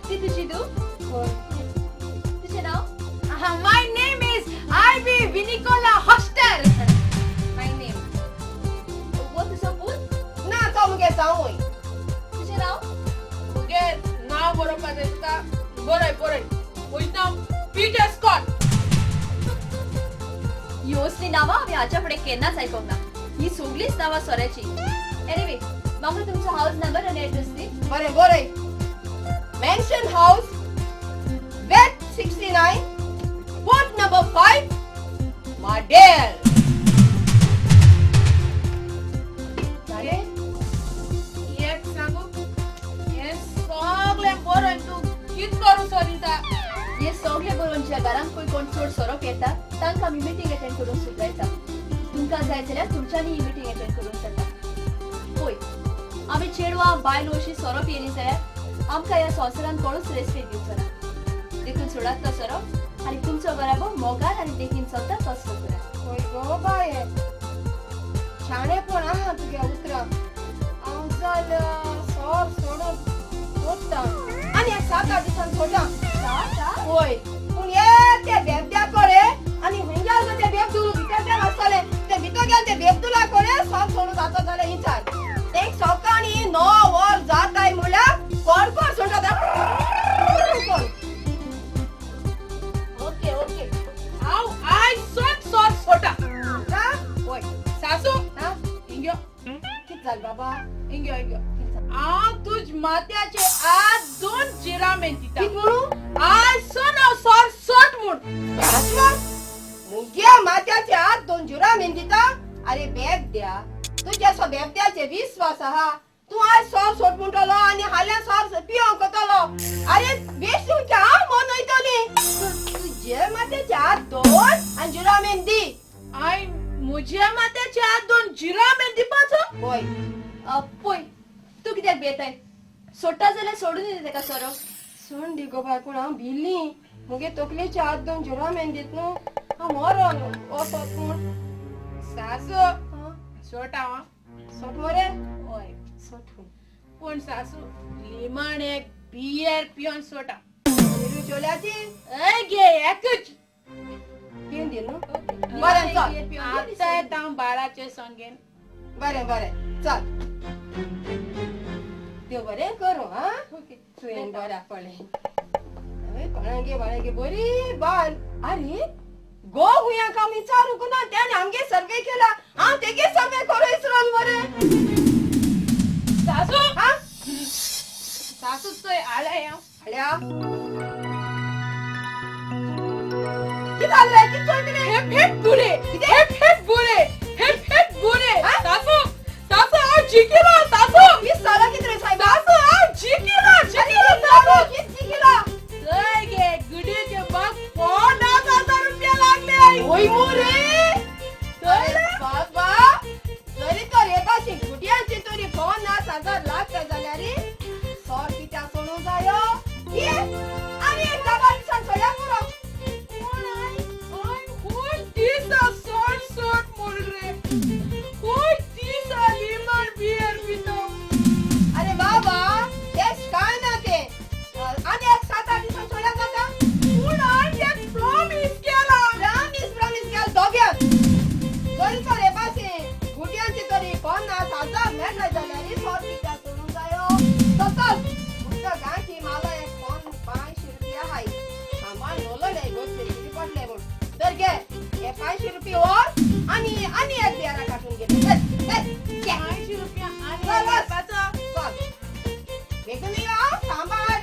ती तुजी तूं? तुजें नांव? My name is I B Vinicola Hoster. My name. वो तुजो पूत? ना, तो मुगे जावंय. तुजें नांव? मुगे नांव बरोवपाचें तुका? बरय बरय, म्हजें नांव पीटर स्कॉट. ही असली नांवां हांवें हाच्या फुडें केन्नाच आयकोंक ना. ही सगळींच नांवां सोऱ्याची. एनिवे, म्हाका तुमचो हावस नंबर आनी एड्रेस दी. बरें बरय. Mansion House, West 69, Port number 5, Madel. जालें? एक सांगू, हें सगळें बरोवन तूं कितें करूं सोदिता? हे सगळे बरोवन ज्या घरांत पळय कोण चड सोरो पियेता तांकां आमी मिटींग अटेंड करूंक सुचयता. तुमकां जाय जाल्यार तुमच्यांनी ही मिटींग अटेंड करूंक जाता. पळय आमी चेडवां बायलो अशी सोरो पियेली जाल्यार आमकां ह्या संवसारान कोणूच रेस्पेद दिवचो ना. देखून सोडात तो सोरो आनी तुमचो बराबर मोगान आनी देखीन चलता तसलो करात. हय गो बाये, शाणेपण आहा तुगे उतरां. हांव जाल्यार सोर सोडून सोडटा आनी एक 7-8 दिसान सोडटा. हय, पूण हे ते बेबद्या कडे आनी हुंग्यार ते बेबदुलू भितर ते आसतले ते भितर गेले ते बेबदुला कडे सोर सोडून जाता जाल्यार विचार. एक सकाळी 9 वर जाताय म्हणल्यार कोण कोण सोडटा. ओके ओके, हांव आयज सोड सोर सोडटा. हय सासू, इंग्यो कितें जालें बाबा? इंग्यो इंग्यो, हांव तुज माथ्याचे आज 2 जिरामेन दिता. कितें म्हणून? आयज सोन हांव सोर सोट म्हूण. मुग्या माथ्याचे आज 2 जिरामेन दिता? अरे बेबद्या, तुज्या सो बेबद्याचे विस्वास आहा. तूं आयज सोर सोट म्हणटलो आनी हाल्यां सोर पिवंक वतलो. अरे बेश्ट तुमच्या हांव मन वयतली. तुजे माथ्याचे आज 2 आनी जिरामेन दी. I मुझ्या माथ्याचे आज 2 जिरामेन दिवपाचो? हय. पळय तूं कित्याक भियेताय? सोडटा जाल्यार सोडून दी तेका सोरो. सोड दी गो बाय, पूण हांव भिल्ली. मुगे तकलेचे आज 2 जिरामेन दीत न्हू हांव मरोन वचत म्हूण. सासू सोट हांव. सोट मरे? हय सोट. पूण सासू लिमण एक बियर पिवन सोटा. चोल्याची गे एकच पिवन दी न्हू. बरें चल, आतां येता हांव बाळाचे संगेन. बरें बरें चल, देव बरें करूं. हा तुवें बऱ्याक पडलें. कोणागे बाळागे बरी बाल. आरे गो हुंया काम विचारूंक ना, त्याने आमगे सर्वे केला. हांव तेगे सर्वे करूं इसरोन मरे. सासू, हा सासू चोय आळ्या हांव. आळ्या कितें जालें? कितें चोयतलें? हेप हेप बुरे, हेप हेप बुरे, हेप हेप बुरे. सासू सासू हांव जिखलो. सासू वीस जालां कितें रे सायबा? सासू हांव जिखलो जिखलो. सासू कितें जिखला? चोय गे गुडीचे म्हाका 50,000 रुपया लागले. होय मुरे बाबा, जरी तर येपाची गुडयांची तरी 50,000 लागता जाल्यार सोर कित्याक सोडूंक जायो? आनी एक 10 दिसान सोडल्यार पुरो. खूब दिसा सोड सोड म्हूण रे, खूब दिसा लिमण बियर पितो. अरे बाबा तेच काय ना ते आनी एक 7-8 दिसान सोडल्यार जाता. पूण हांवें एक प्रॉमीस केला. प्रॉमीस प्रॉमीस केला दोग्यांक. जरी तर येपाची गुडयांची तरी 50,000 मेळ्ळे जाल्यार सोर कित्याक सोडूंक जायो? चल तुमच्या गांठी मालो एक 500 रुपया हाय सामान दवरलें गोतले कितें पडलें म्हूण. तर घे हे 500 रुपया व्हर आनी आनी एक बियरा काडून घे. चल चल 500 रुपया आनी चल बेगीन यो सांबार.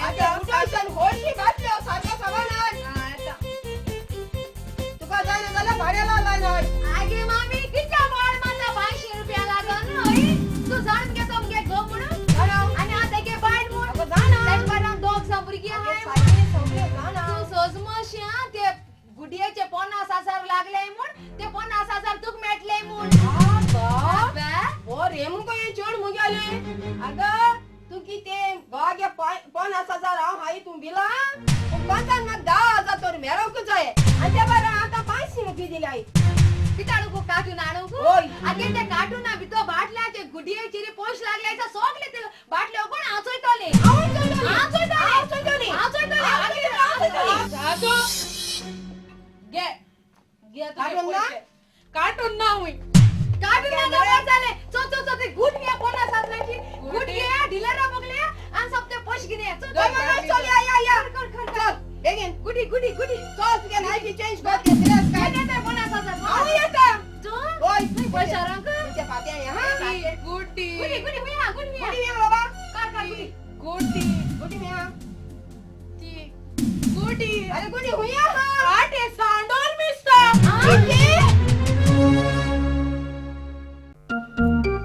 आतां उठोशन होळशी बाटल्यो सारक्यो सामानार. तुका जायना जाल्यार भाड्याला लायना. आगे मामी कितल्या वाड मारता 500 रुपया लागन हय. तूं जाण मगे तो मगे घोव म्हणून आनी हांव तेगे बायल म्हूण. तेजे बारां 2 जाण भुरगीं आहाय. तूं सोजमशी आं, ते गुडयेचे 50,000 लागले म्हूण ते 50,000 तुका मेळटले म्हूण. बरें मुगो हें चेड मुगेलें. आगो तूं कितें घोवागे 50,000 हांव हाय तूं बिलां उपकांतान म्हाका 10,000 तर मेळोंक जाय. आनी ते बारा आतां 500 रुपया दिले. कितें हाडूंक कार्टून हाडूंक? आगे ते कार्टूना भितर बाटल्याचे गुडयेचे पोश लागले सगळे ते बाटले कोण हांव चोयतलें. हांव चोयतलें. हांव चोयतलें. सासू घे घे कार्टून ना? कार्टून ना हुंय. कार्टून ना बरें जालें. चल चल चल ते गुड घे 50,000ची गुड घे डिलरा बगले आनी सब ते पोश घेवन ये. चल चल या या या कर कर कर बेगीन. गुडी गुडी गुडी चल तुगे नायटी चेंज कर घे ड्रेस काड. येता 50,000. हांव येता. होय पयशे हाडूंक तुमच्या फात्या ये. हा गुडी गुडी गुडी हुंय गुडी गुडी मेळ बाबा. काड काड गुडी गुडी गुडी मेळ ती गुडी. अरे गुडी हुंय हा. आटे सांडोल मिसता. कितें? Thank you.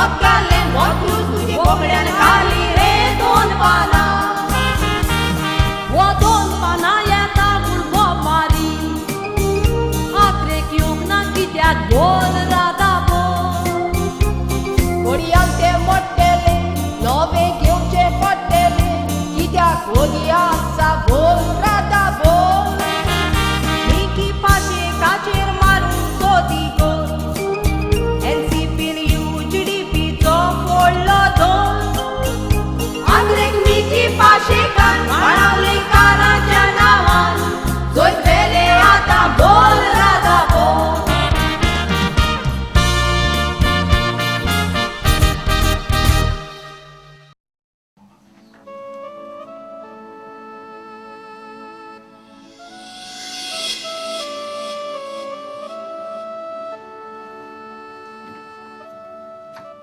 मोगालें मोतूच तुजे बोकड्यान खाली रे दोन पानां वो दोन पानां येता म्हूण बोमारी आत्रेक येवंक ना कित्याक बोल राधा बोल घोडयान ते मोडटेले नवे घेवचे पडटेले कित्याक वगी आसा बोल राधा बोल मिकी पाशेकाचेर मारून सोदी गोल एनसीपीन यूजीडीपीचो फोडलो दोन आंद्रेक मिकी पाशेकान बाणावलेकाराच्या नांवान जोत वेले आतां बोल राधा बोल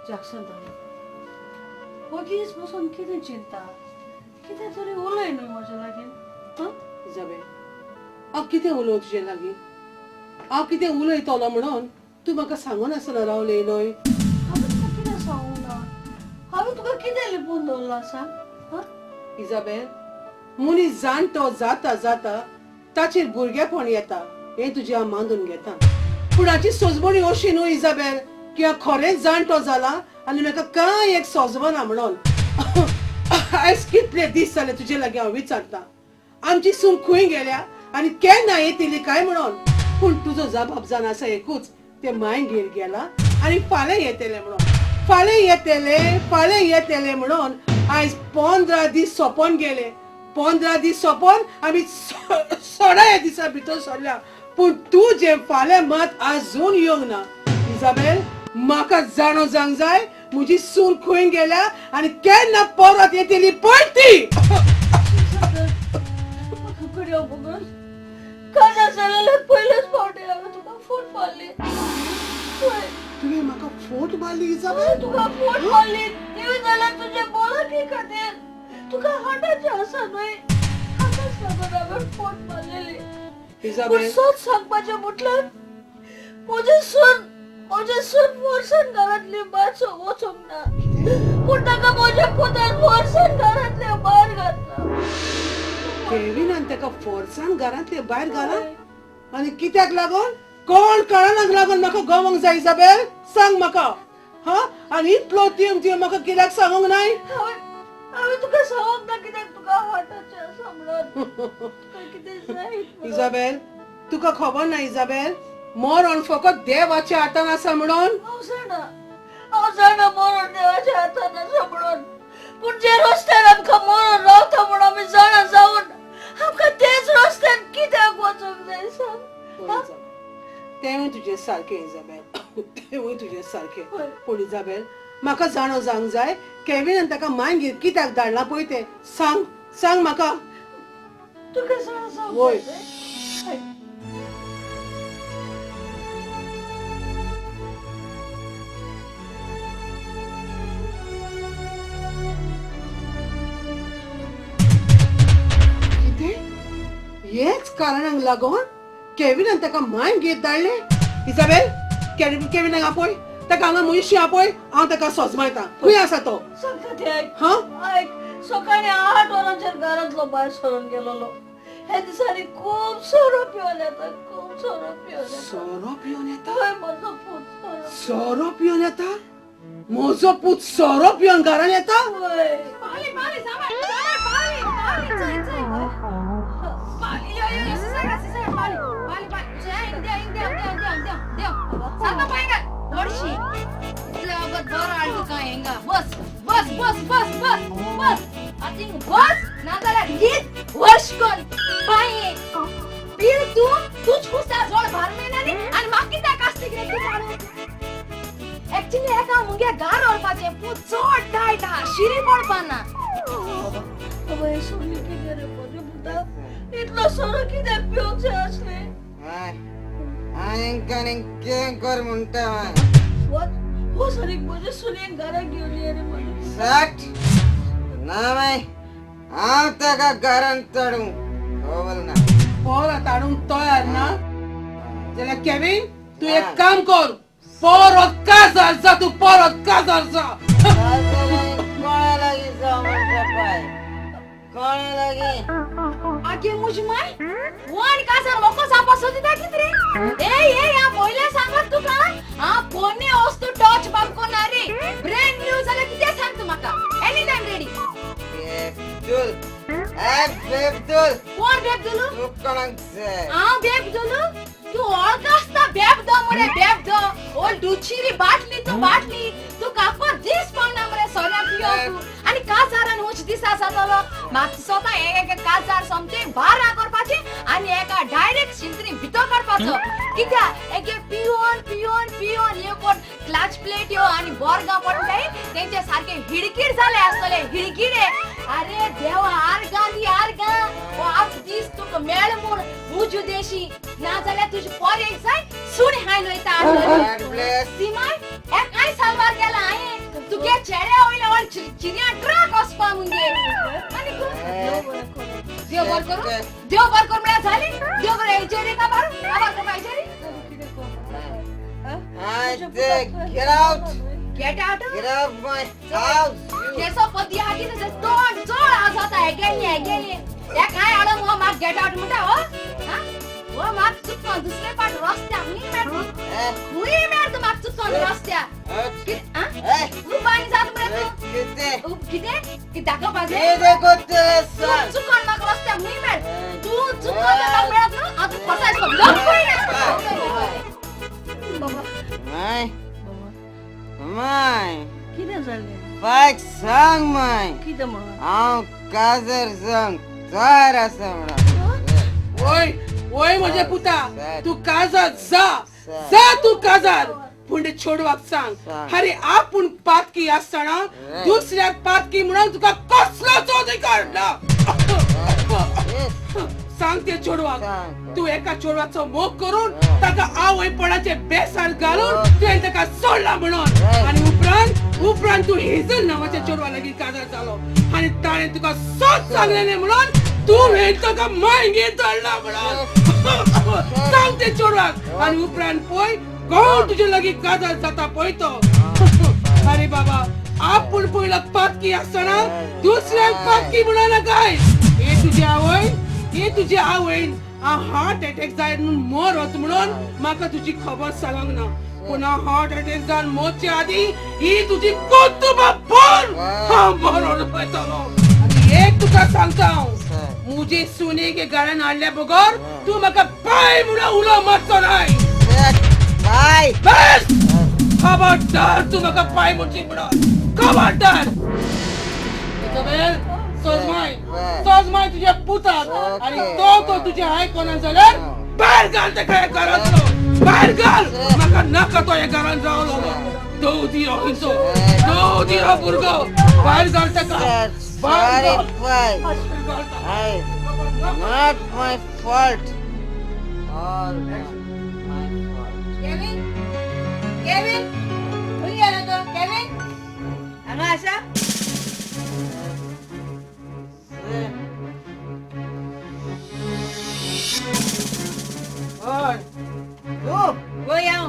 जॅक्सन वगीच बसून कितें चिंता कितें तरी उलय न्हय म्हज्या लागीं हां इजाबेल हांव कितें उलोवं तुजे लागीं हांव कितें उलयतलो म्हणून तूं म्हाका सांगून आसतना रावलें न्हय हांवें तुका कितें सांगूंक ना हांवें तुका कितें लिपून दवरलां सांग हां इजाबेल मनीस जाणटो जाता जाता ताचेर भुरगेपण येता हें तुजें हांव मानून घेता पूण हाची सोजमणी अशी न्हय इजाबेल की हांव खरेंच जाणटो जाला आनी म्हाका कांय एक सोजमना म्हणून आयज कितले दीस जाले तुजे लागीं हांव विचारता आमची सून खंय गेल्या आनी केन्ना येतली काय म्हणून पूण तुजो जबाब जावन आसा एकूच ते मायगेर गेला आनी फाल्यां येतले म्हणून फाल्यां येतले फाल्यां येतले म्हणून आयज 15 दीस सोंपोन गेले 15 दीस सोंपोन आमी सोळा ह्या दिसा भितर सरल्या पूण तूं जें फाल्यां मात आजून येवंक ना इजाबेल म्हाका जाणो जावंक जाय म्हजी सून खंय गेल्या आनी केन्ना परत येतली पळय ती म्हाका कडयो बगर काजार जालेल्या पयलेच फावटी हांवें तुका फोट मारली पळय तुवें म्हाका फोट मारली इजाबेल हांवें तुका फोट मारली ती जाल्यार तुजे बोलाकी खातीर तुका हार्टाचें आसा न्हय हाकाच लागून हांवें फोट मारलेली पूण इजाबेल सत सांगपाचें म्हटल्यार म्हजें सून वर्सान घरांतली भायर वचूंक ना पूण ताका म्हज्या पुतान वर्सान घरांतले भायर घातला केविनान ताका फोर्सान घरांतले भायर घाला आनी कित्याक लागून कोण कारणाक लागून म्हाका गवंक जाय इजाबेल सांग म्हाका हा आनी इतलो तेम तुवें म्हाका कित्याक सांगूंक नाय हांवें तुका सांगूंक ना कित्याक तुका हार्टाचें आसा म्हणून तुका कितें जाय म्हणून. इजाबेल तुका खबर ना इजाबेल मरण फकत देवाच्या हातान आसा म्हणून हांव जाणा मरण देवाच्या हातान आसा म्हणून पूण जे रस्त्यार आमकां मरण रावता म्हणून आमी जाणा जावन आमकां तेच रस्त्यान कित्याक वचूंक जाय सांग पळय इजाबेल, तेंवूय तुजें सारकें इजाबेल तेंवूय तुजें सारकें पूण इजाबेल म्हाका जाणो जावंक जाय केविनान ताका मागीर कित्याक धाडलां पळय तें सांग सांग म्हाका तुका जाणा जावंक वय. जाय. कितें हेच कारणाक लागून केविनान ताका मायंगेर धाडलें इजाबेल केविनाक आपय ताका हांगा मुयशी आपय हांव ताका सोजमायता खंय आसा तो सांगता तें आयक हा आयक सकाळी 8 वरांचेर घरांतलो भायर सरून गेलोलो हे दिसांनी खूब सोरो पिवन येता खूब सोरो पिवन येता सोरो पिवन येता हय म्हजो पूत सोरो सोरो पिवन येता म्हजो पूत सोरो पिवन घरान येता हय पावली पावली सामार सामार पावली पावली चल चल पावली यो यो सिसागा सिसागा पावली पावली पावली चल हिंग देव हिंग देव देव देव देव देव सारको पाय घाल हरशी इतले वगत बरो हाड तुका हिंगा बस बस बस बस बस बस आतां हिंग बस नाजाल्यार न्हीद वर्श कोन पांय पीर तूं तूंच कुस्ता जोड भार मेळना आनी म्हाका कित्याक आसता कितें तूं मारून एक्चुअली एका मुगे गार व्हरपाचें पूण चड टायट आहा शिरी पडपाना बाबा हे सोडली कितें रे म्हज्या पुता इतलो सोरो कित्याक पिवंक जाय आसलें हांकां कितें कर म्हणटा वच वच आनी म्हजे सुनेक घराक घेवन ये रे म्हजे सट ना माय हांव ताका घरांत चडूंक खबर ना पोर ताडूंक तयार ना जाल्यार केविन तूं एक काम कर परत काजार जा तूं, परत काजार जा. कोणा लागीं जावं म्हणटा पाय, कोणा लागीं? आगे मुजी माय वन काजार मोको जावपा सोदिता कितें रे? ए ए हांव पयलें सांगत तुका, हांव पोरणे वस्तू टच बाब कोन्ना रे. ब्रँड न्यू जाल्यार कितें सांग तूं म्हाका, एनी टायम रेडी. बेबदुल, ए बेबदुल. कोण बेबदुलू? तूं कोणाक जाय? हांव बेबदुलू? तूं वळखासता बेबदो मरे, बेबदो. ओ डुचिरी बाटली तूं, बाटली तूं काको दीस पावना मरे सोऱ्या पियो तूं. आनी काजारान उंच दिसा जातलो म्हाका दिसता एक काजार सोमतें बारा करपाचें आनी एका डायरेक्ट शिंतरी भितर काडपाचो. कित्याक एके पियोन पियोन पियोन हे कोण क्लच प्लेट यो आनी बोर्गां पडटाय तेंचे सारके हिडकीड जाले आसतले, हिडकिडे. अरे देवा, आर्गां दी आर्गां. ओ आज दीस तुका मेळ म्हूण उजू देशी, नाजाल्यार तुजी पोर एक जाय सुणी हायन वयता आसतली. सीमाय एक कांय सालवार केला हांवें तुगे चेड्या वयल्या वयर चिन्या ट्रक वचपा मुगे. आनी देव बर करूं, देव बर करूं म्हळ्यार जाली. देव बरें हेचेर रे काबार काबार करपा हेचेर. Get out! Get out! Get out of my house! केसो पदी हाकी तशें तोंड चड आसा हेगेली हेगेली. हे कांय हाडून हो म्हाका गेट आवट म्हणटा हो. हो म्हाका चुकोन दुसरे पाट रस्त्याक न्ही मेळटा, खूंय मेळटा म्हाका चुकोन रस्त्याक. उबानी जाता मरे तूं. कितें कितें दाखोवपा जाय? तूं चुकोन म्हाका रस्त्याक न्ही मेळ, तूं चुकोन म्हाका मेळत न्हू. हांव तुका फसायतलो. माय, माय, कितें जालें? बायक सांग माय, कितें म्हणून? हांव काजार जावंक तयार आसा म्हणून. वय वय म्हजे पुता, तूं काजार जा, जा तूं काजार. पूण ते चेडवाक सांग, अरे आपूण पातकी आसतना दुसऱ्याक पातकी म्हणून तुका कसलोच अधिकार ना. सांग ते चेडवाक, तूं एका चेडवाचो मोग करून ताका आवयपणाचे बेसार घालून तुवें ताका सोडला म्हणून. आनी उपरांत उपरांत तूं हेजल नांवाच्या चेडवा लागीं काजार जालो आनी ताणें तुका सत सांगलेलें म्हणून तूं ताका मायगेर चडला म्हणून. सांग ते चेडवाक. आनी उपरांत पळय कोण तुजे लागीं काजार जाता पळय तो. अरे बाबा, आपूण पयलो पातकी आसतना दुसऱ्याक पातकी म्हणून नाकाय. हे तुजी आवय, हे तुजी आवयन हांव हार्ट अटॅक जायत म्हणून मरत म्हणून म्हाका तुजी खबर सांगूंक ना. पूण हांव हार्ट अटॅक जावन मरचे आदीं ही तुजी कर्तुबां पळोवन हांव मरोन वयतलो. आनी एक तुका सांगता हांव, मुजे सुनेक घरान हाडल्या बगर तूं म्हाका बाय म्हणून उलो मारचो नाय. बाय बस, खबरदार तूं म्हाका बाय म्हणची म्हणून, खबरदार. इजाबेल, सोजमाय, सोजमाय तुज्या पुताक. आनी तो तो तुजें आयकना जाल्यार भायर घाल तेका ह्या घरांतलो, भायर घाल. म्हाका नाका तो ह्या घरांत रावलो. दवदिरो हिचो, दवदिरो भुरगो, भायर घाल तेका. Sorry, bye. Not my fault. All my fault. Kevin, Kevin, खंय गेलो तो? केविन, हांगा आसा? कोण तूं? वय हांव.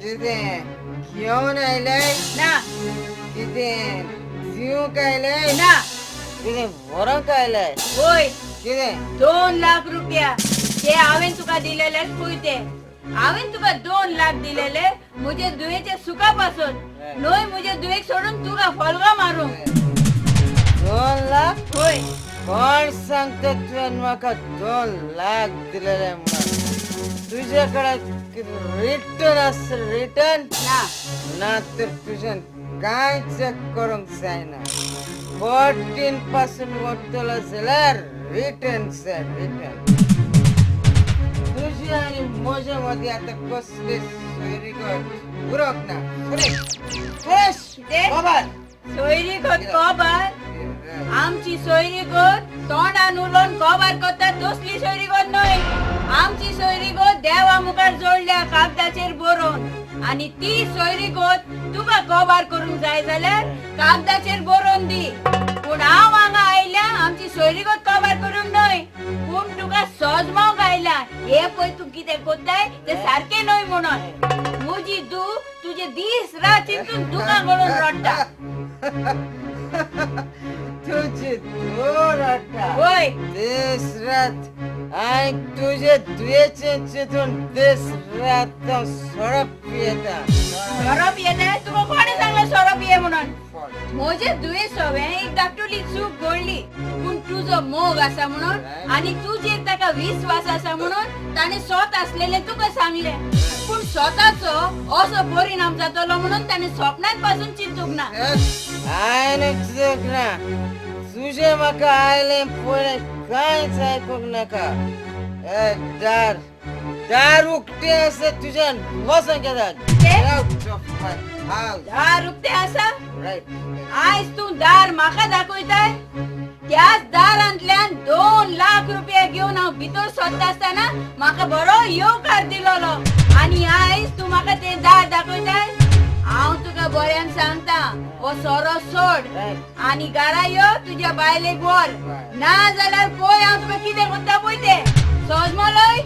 कितें घेवन आयलें? ना. कितें दिवंक आयलें? ना. कितें व्हरूंक आयलें? वय. कितें? 2 लाख रुपया ते हांवें तुका दिलेले पळय ते. हांवें तुका 2 लाख दिलेले म्हजे दुयेच्या सुखा पासून न्हय, म्हजे दुयेक सोडून तुका फोलगां मारूंक. 2 लाख? वय. कोण सांगता तुवें म्हाका 2 लाख दिलेले म्हणून? तुजे कडेन रिटर्न आसा? रिटर्न ना. ना तर तुज्यान कांयच करूंक जायना. 14 पासून वतलो जाल्यार रिटर्न जाय, रिटर्न. तुजे आनी म्हजे मदीं आतां कसली सोयरीगत उरोंक ना. फ्रेश फ्रेश खबर सोयरीगत खबर? आमची सोयरीगत तोंडान उलोवन खबर करता तसली सोयरीगत न्हय. आमची सोयरीगत देवा मुखार जोडल्या कागदाचेर बरोवन. आनी ती सोयरीगत तुका कबार करूंक जाय जाल्यार कागदाचेर बरोवन दी. पूण हांव हांगा आयल्या आमची सोयरीगत कबार करूंक न्हय, पूण तुका सोजमाव आयला हे पळय तूं कितें कोत्ताय ते सारकें न्हय म्हणून. म्हजी धूव तुजे दीस रात चिंतून दुकां गळून रडटा. तुजी धूव रडटा वय दीस रात आनी तुजे धुयेचें चिंतून दीस रात हांव सोरो पियेता. सोरो पियेता? तुका कोणें सांगलें सोरो पिये म्हणून? म्हजे धुवे सवें एक धाकटुली चूक घडली पूण तुजो मोग आसा म्हणून आनी तुजेर ताका विस्वास आसा म्हणून ताणें स्वता आसलेलें तुका सांगलें. पूण स्वताचो असो परिणाम जातलो म्हणून ताणें स्वप्नांत पासून चिंतूंक ना. हांवें चिंतूंक ना. तुजें म्हाका आयलें पयलें कांयच आयकूंक नाका. दार दार उक्तें आसा तुज्यान वचोंक येता. दार उक्तें आसा? आयज तूं दार म्हाका दाखयताय? त्याच दारांतल्यान 2 लाख रुपया घेवन हांव भितर सरता आसतना म्हाका बरो येवकार दिलोलो आनी आयज तूं म्हाका तें दार दाखयताय? हांव तुका बऱ्यान सांगता, हो सोरो सोड आनी घरा यो, तुज्या बायलेक व्हर, ना जाल्यार पळय हांव तुका कितें करता पळय तें. सोजमलोय?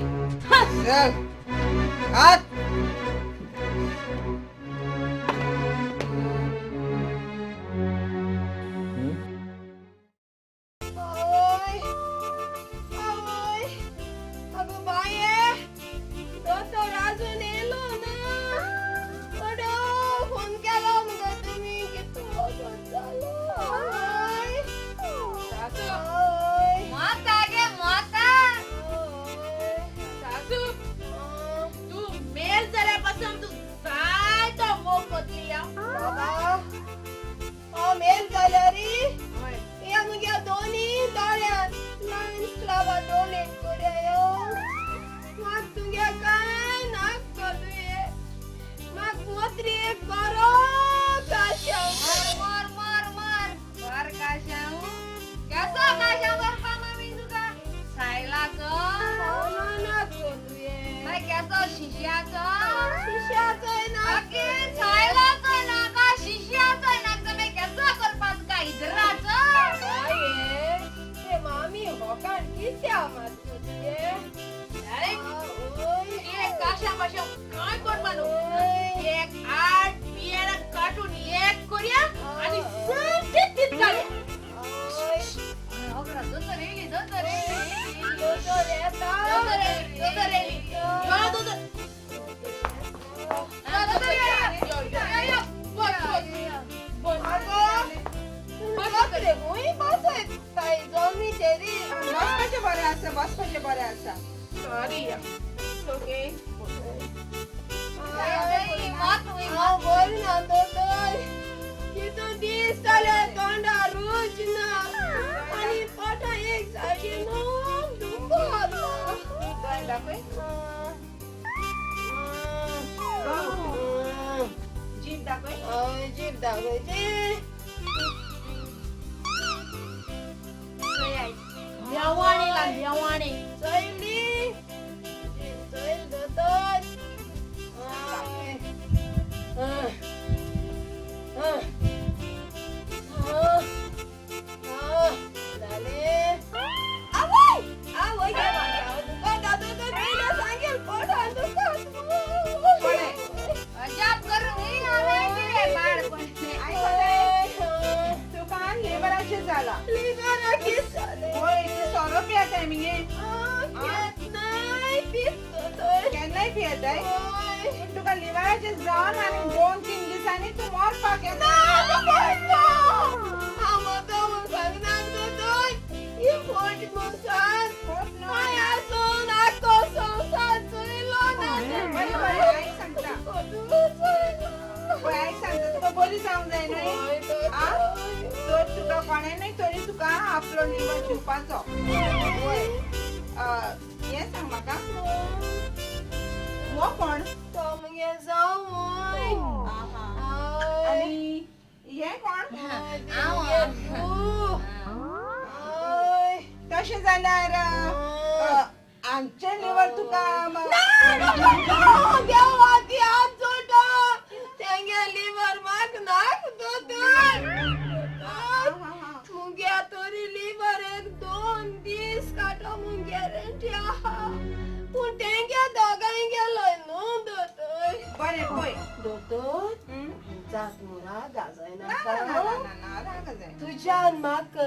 तूं रागा जायनाका. ना ना ना रागा जायना. तुज्यान म्हाका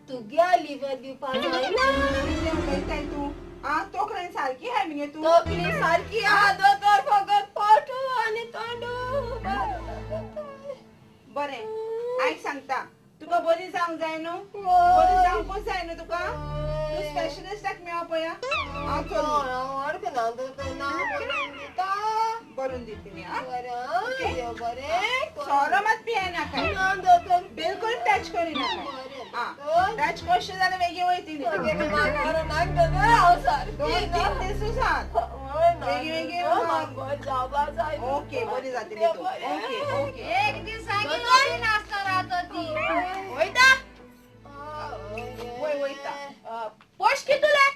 तुग्या लिवर दिवपा जायना. कितें उलयताय तूं? आ तोकलेन सारकी आहाय मगे तूं. तकली सारकी आहा दोतोर, फकत पोटू आनी तोंडू. बरें आयक सांगता, तुका बरी जावंक जाय न्हू? बरी जावंकूच जाय न्हू तुका? तूं स्पेशलिस्टाक मेळ पळया. हांव चल बरोवन दितली. बरें, सोरो मात पियेनाका, बिलकुल टच करिनाका. टच करशें जाल्यार बेगीन वयतली. 2-3 दिसूच आहा, बेगीन बेगीन. ओके, बरी जातली तूं. Okay okay. एक दीस नासता राहता ती. वयता वय वयता. पयशे कितले?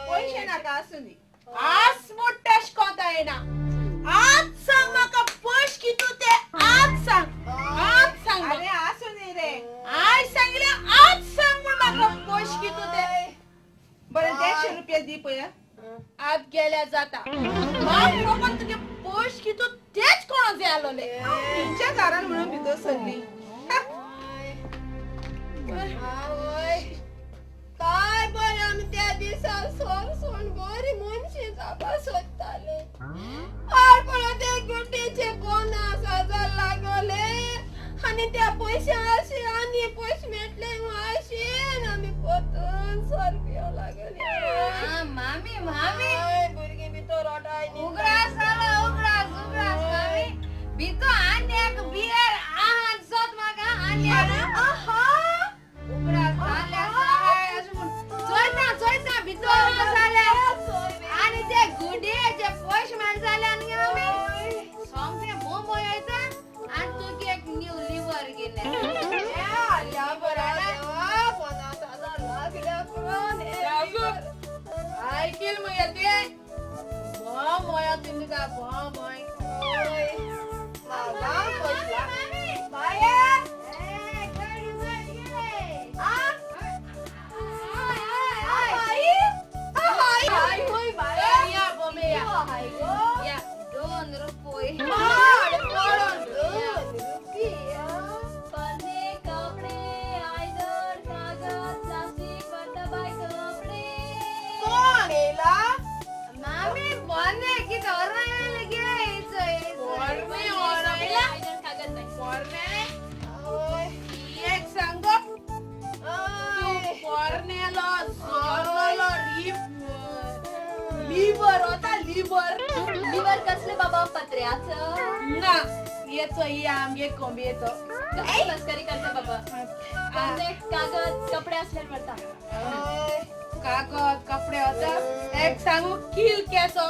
पयशे नाका, आसूं दी. आज मोटेश कोता येना. आज सांग म्हाका पयशे कितू ते, आज सांग, आज सांग. अरे आसूं दी रे. आज सांगले, आज सांग म्हूण म्हाका पयशे कितू ते. बरें 150 रुपया दी पळया. आज गेल्या जाता. म्हाका फकत तुगे पयशे कितू तेच कोणा जाय आसलोले. तुमच्या घरान म्हणून भितर सरली. काय बरें आमी त्या दिसा सोर सोड बरी मनशी जावपा सोदताले. आड ते गुड्डेचे 50,000 लागले आनी त्या पयशे अशे आनी पयशे मेळटले अशेन आमी परतून सोर पिवंक लागले. मामी मामी भुरगीं भितर ओटाय. उगडास जालो, उगडास उगडास मामी. भितर आनी एक बियर आहा सोद म्हाका आनी उगडास जाले. चोयता चोयता भितर जाले आनी ते गुड्डेचे पयशे मेळ जाले आनी आमी सोमते मुंबय वयता आनी तुगे एक न्यू लिवर घेने. 50,000 लागल्या पुरो. आयकील मगे ते बोमोय तुमकां बोमोय. एक सांगो, पोरनेलो सोरलो लिवर होता. लिवर लिवर कसले बाबा? पत्र्याचं ना, येचो ही आमगे कोंबयेचो. कसली मस्करी करता बाबा? कागद कपडे असल्यार व्हरता. कागद कपडे होता. एक सांगू, किल केसो?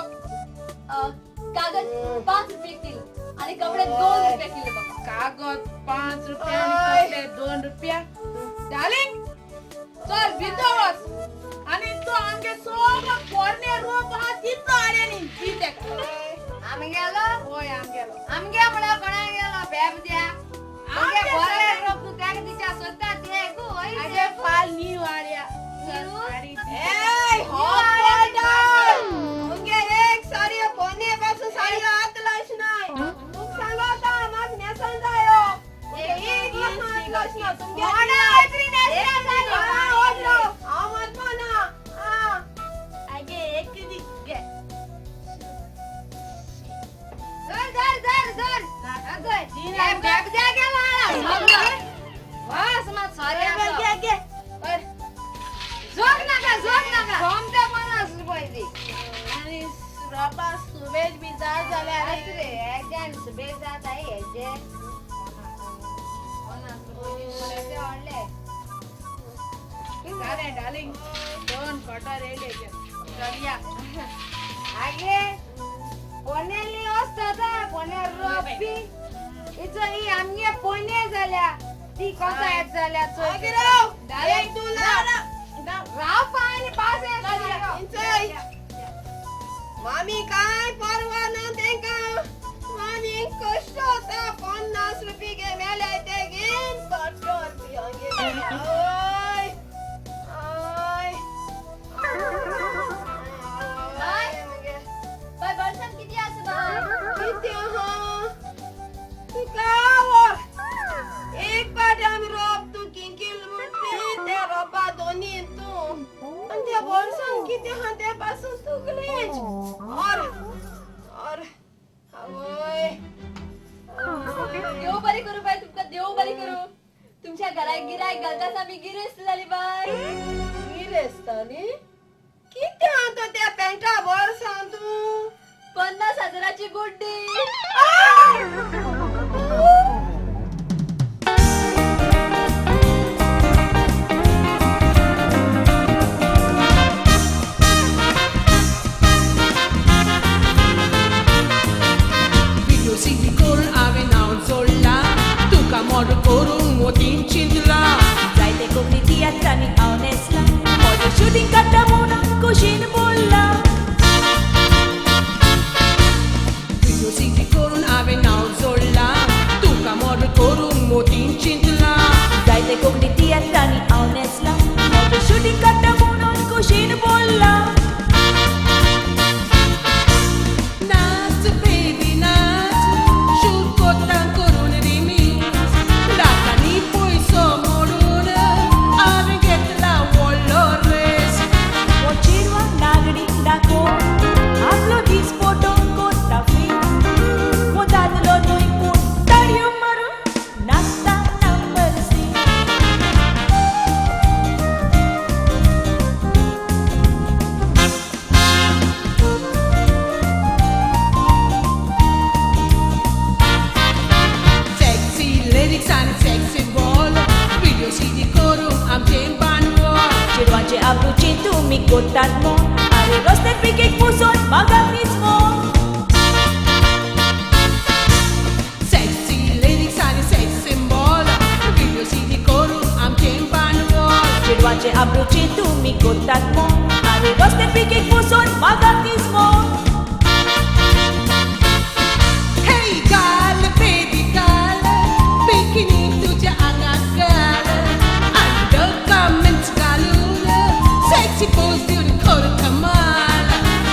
कागद 5 रुपये किल आणि कपडे 2 रुपये किलो बाबा. कागद 5 रुपया आणि कपडे 2 रुपया. डार्लिंग चल भितर वच आनी तो आमगे सगळो पोरणे रोप आहा तितलो हाडे दी तेका. आमगेलो? हय आमगेलो. आमगे म्हळ्यार कोणा गेलो बेब द्या. आमगे बरे रोप तूं तेका दिच्या सोदता ते गो. आगे फाल न्यू हाडया. ए हो डाल मुगे एक सारी बोने पासून सारी हात लायश नाय. तुका सांगता म्हाका न्हेसोन जायो. एक हात लायश ना तुमगे. हांव मारपा ना. आगे एक दी घे. धर धर धर धर. बेब द्या गेलो बस मात सॉरी. घे घे. जोग नाका जोग नाका. सोमते 50 रुपये दी. आनी रोपा सुबेज बी जाय जाल्यार रे हेज्यान सुबेज जाता हेजे 50 रुपये ते हाडले. जालें डार्लिंग, 2 क्वार्टर येयले. चलया. आगे पोनेली वचता पोने रोप बी इचो ही आमगे पोने जाल्या ती कोसा येत जाल्या. चोय डार्लिंग तूं राव पाय पास. मामी काय परवा ना तेंका. मामी कष्ट होता 50 रुपये गे मेले ते घेन कष्ट रुपये. बाय बाय, बर्सान किती आसा बाय? किती आहा? तुका देव बरें करूं. तुमच्या घराक गिरायक घालताच आमी गिरेस्त जाली बाय. गिरेस्त न्ही? कितें आतां त्या पेंटा वर्सां तूं? 50,000ची गुड्डी. जायते कोंकणी तियात्रांनी हांव न्हेसलां, म्हजें शुटींग काडटा म्हणून खुशीन बोल्लां. व्हिडियो सिटी करून हांवें नांव जोडलां, तुका मॉडल करूंक मोतीन चिंतलां. जायते कोंकणी तियात्रांनी हांव न्हेसलां, म्हजें शुटींग काडटा म्हणून खुशीन बोल्लां. नाच बेबी नाच, शूट कोत्ता करून रिमिक्स, लाखांनी पयसो मोडून हांवें घेतला व्हडलो रेस. हो चेडवाक नागडी दाखोवन आपलो दीस फोटो कोत्ता फिक्स. हो दादलो न्हय पूण ताळयो मारून नाचता नंबर 6. सेक्सी लिरिक्स आनी सेक्सी बॉल, व्हिडियो सिटी करूंक आमचें भांडवल. चेडवांचे आब्रूचें तुमी कोत्तात मोल, आरे रस्त्यार पिकेक बसोन मागाक न्हीच मोल. सेक्सी लिरिक्स आनी सेक्सी बॉल, व्हिडियो सिटी करूंक आमचें भांडवल. चेडवांचे आब्रूचें तुमी कोत्तात मोल, आरे रस्त्यार पिकेक बसोन मागाक न्हीच मोल. Hey गाल बेबी गाल, बिकिनी तुझ्या आंगाक घाल, अंडरगार्मेंट्स घालून सेक्सी पोज दिवन कर कमाल.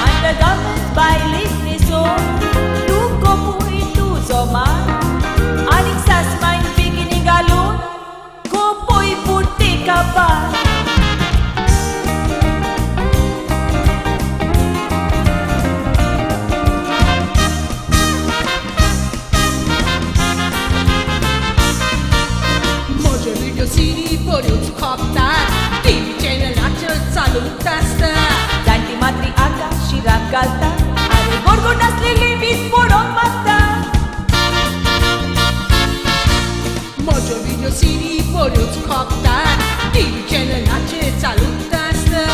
अंडरगार्मेंट्स बायलेक न्हेसोवन तूं कोपूय तुजो मान, आनीक सासमायन बिकिनी घालून कोपूय पुट्टे कापार. म्हज्यो व्हिडियो सिडी बऱ्योच खपतात, टिवी चॅनलाचेर चालूच आसता. जाणटी मात्री आका शिराप घालता, आनी गोड गोड आसलेली वीज पडोवंक मागता. म्हज्यो व्हिडियो सिडी बऱ्योच खपतात, टिवी चॅनलाचेर चालूच आसता.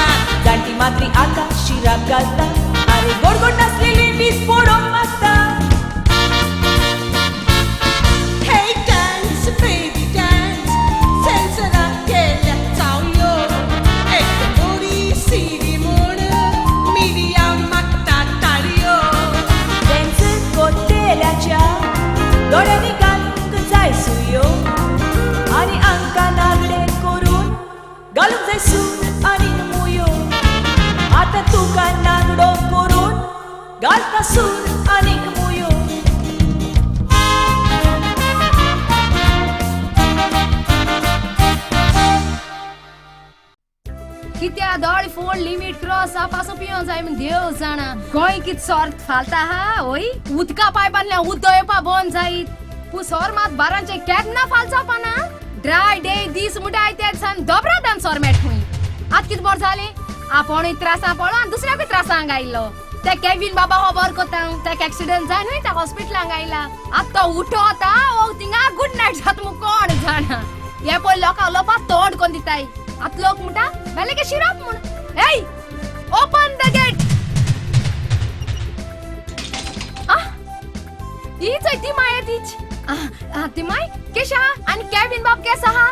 जाणटी मात्री आका शिराप घालता, आनी गोड गोड आसलेली वीज पडोवंक मागता. Hey dance baby dance, सेन्सराक केल्या चावयो, एकदम बरी सिडी म्हूण मिडिया मागता ताळयो. डॅन्स कोत्तेल्याच्या दोळ्यांनी घालूंक जाय सुयो, आनी आंकां नागडे करून घालूंक जाय सूर आनी मुयो. आतां तुका नागडो करून घालता सूर आनीक मुयो. कित्या दोळ फोड लिमिट क्रॉस पासो पियों जाय म्हण देव जाणा. गोंय कित सोर फालता हा ओय, उदका पायपांतल्यान उदक येवपा बंद जायत, पूण सोर मात बारांचे केन्ना फालचा पाना. ड्राय डे दीस म्हणटा ते दिसान दोबरादान सोर मेट खंय. आत कित बरें जालें, आपूणय त्रासां पडलो आनी दुसऱ्याकूय त्रासांक आयलो. ते केवीन बाबा हो बरो कोता, ताका एक्सिडंट जाय न्हय, ताका हॉस्पिटलांक आयला. आत तो उठोता ओ थिंगा गुड नायट जाता मू कोण जाणा. हे पळय लोकां उलोवपाक तोंड कोन दिताय. आत लोक म्हणटा मेले के शिरप म्हूण. Hey, open the gate. ही चोय ती माय तीच. ती माय केश आहा आनी केवीन बाब केस आहा?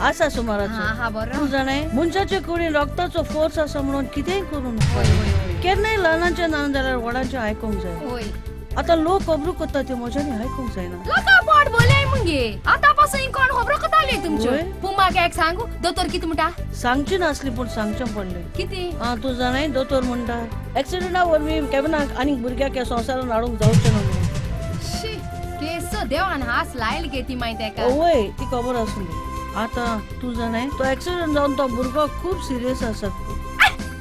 आसा सुमाराचो. हा बरो. तूं जाणाय मनशाचे कुडीन रक्ताचो फोर्स आसा म्हणून कितेंय करूं केन्नाय ल्हानांचें ना जाल्यार व्हडांचें आयकूंक जाय. आतां लोक खबरो करता त्यो म्हज्यानी आयकूंक जायना. लोकां पोट बोलय मुगे आतां पासून कोण खबरो करताले तुमच्यो. पूण म्हाका एक सांगू, दोतोर कितें म्हणटा? सांगची नासली पूण सांगचें पडलें. कितें? आं तूं जाणाय दोतोर म्हणटा एक्सिडंटा वरवीं केविनाक आनीक भुरग्याक ह्या संवसारान हाडूंक जावचें ना म्हणून. शी, केस देवान हास लायल गे ती मागीर तेका. वय ती खबर आसली. आतां तूं जाणाय तो एक्सिडंट जावन तो भुरगो खूब सिरियस आसा.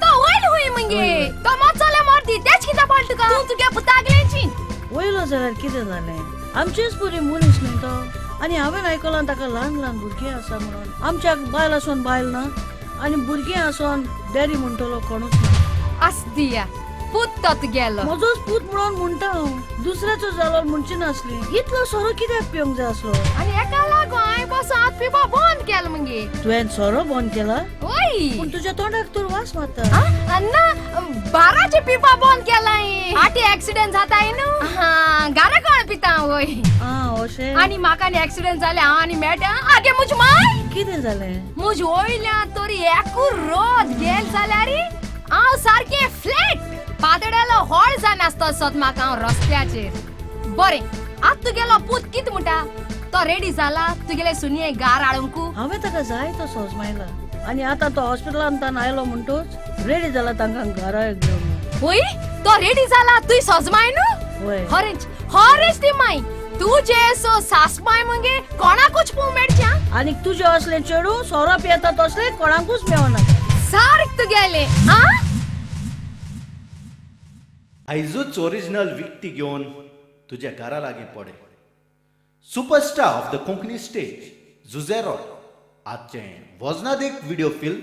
तो वयल हुंय मुगे, तो मोचोले मर्दी तेच कितें पडलें तुका? तूं तुगे पुतागलें चिंत. वयलो जाल्यार कितें जालें, आमचेच पुरी मनीस न्हय तो. आनी हांवें आयकलां ताका ल्हान ल्हान भुरगीं आसा म्हणून. आमच्याक बायल आसून बायल ना आनी भुरगीं आसून डॅडी म्हणटलो कोणूच ना. आसदिया पूत तो तुगेलो. म्हजोच पूत म्हणून म्हणटा हांव, दुसऱ्याचो जालो म्हणची नासली. इतलो सोरो कित्याक पिवंक जाय आसलो? आनी एका लागून हांवें बसून आत पिवपा बंद केलो मगे. तुवें सोरो बंद केला? वय. पूण तुज्या तोंडाक तर वास मारता. ना बाराचे पिवपा बंद केला. फाटी एक्सिडेंट जाता न्हू, घरा कोण पिता वय. अशें. आनी म्हाका आनी एक्सिडेंट जालें हांव आनी मेटा आगे मुज माय. कितें जालें? मुज वयल्या तरी एकू रोद गेल जाल्यार हांव सारकें फ्लॅट पातळ्यालो होळ जायनासतो सत म्हाका हांव रस्त्याचेर. बरें आत तुगेलो पूत कितें म्हणटा? तो रेडी जाला तुगेले सुनये गार हाडूंक? हांवें ताका जाय तो सोजमायला आनी आतां तो हॉस्पिटलान तान आयलो म्हणटूच रेडी जाला तांकां घरा घेवन. वय तो रेडी जाला तुय सोजमाय न्हू? हरेंच हरेंच ती माय तुजे सो सासमाय मगे कोणाकूच पळोवंक मेळच्या. आनी तुजे असले चेडूं सोरो पियेता तसले कोणाकूच मेळना. सारक तुगेले. आयजूच ओरिजिनल विकती घेवन तुज्या घरा लागीं पडे. Superstar of the Konkani stage Jose Roy आजचें वजनादीक व्हिडिओ फिल्म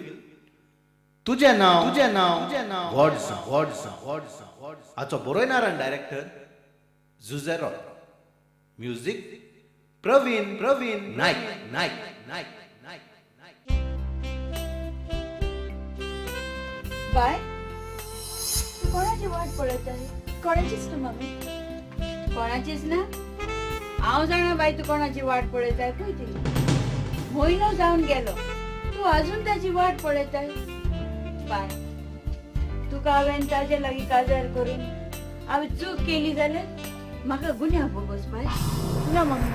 तुजें नांव तुजें नांव तुजें नांव व्हड जावं व्हड जावं व्हड जावं हाचो बरयणार आनी director Jose Roy. Music Praveen Praveen Naik Naik Naik Naik Naik. बाय तू कोणाची वाट पळयताय? कोणाचीच ना मामी. कोणाचीच ना? हांव जाणा बाय तू कोणाची वाट पळयताय. पळय ती म्हयनो जावन गेलो तू अजून ताची वाट पळयताय. बाय तुका हांवें ताजे लागीं काजार करून हांवें चूक केली जाल्यार म्हाका गुन्यांव भोगोस बाय. ना मामी,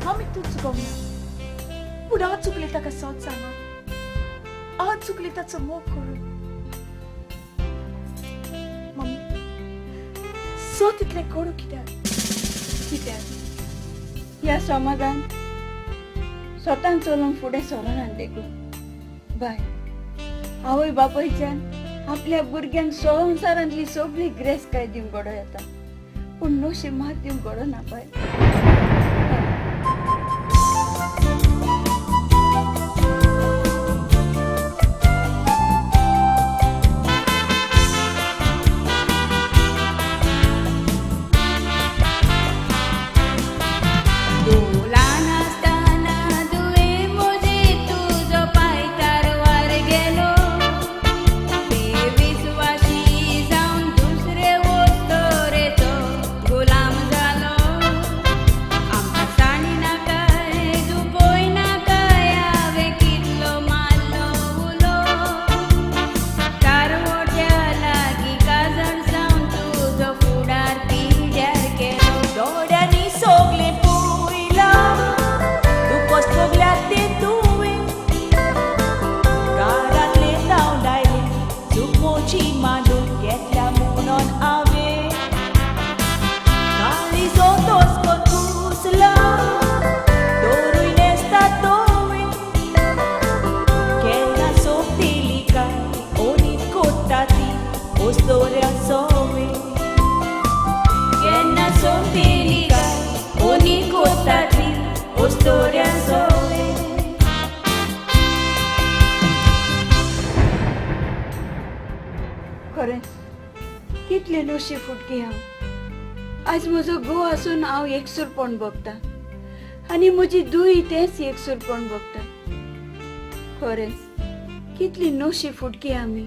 मामी तूं चुकोंक ना, पूण हांव चुकलें ताका सत सांगा. हांव चुकलें ताचो मोग करून. मामी सत इतलें कोडू कित्याक? कित्याक ह्या समाजान स्वतान चलूंक फुडें सरना देखून. बाय आवय बापायच्यान आपल्या भुरग्यांक संवसारांतली सगळी ग्रेसकाय दिवंक घडो येता, पूण नशीब मात दिवंक घडना बाय. खरेंच कितले नशीब फुटकी हांव. आज म्हजो घोव आसून हांव एकसूरपण भोगता आनी म्हजी दुई तेंच एकसूरपण भोगता. खरेंच कितली नशीब फुटकी आमी.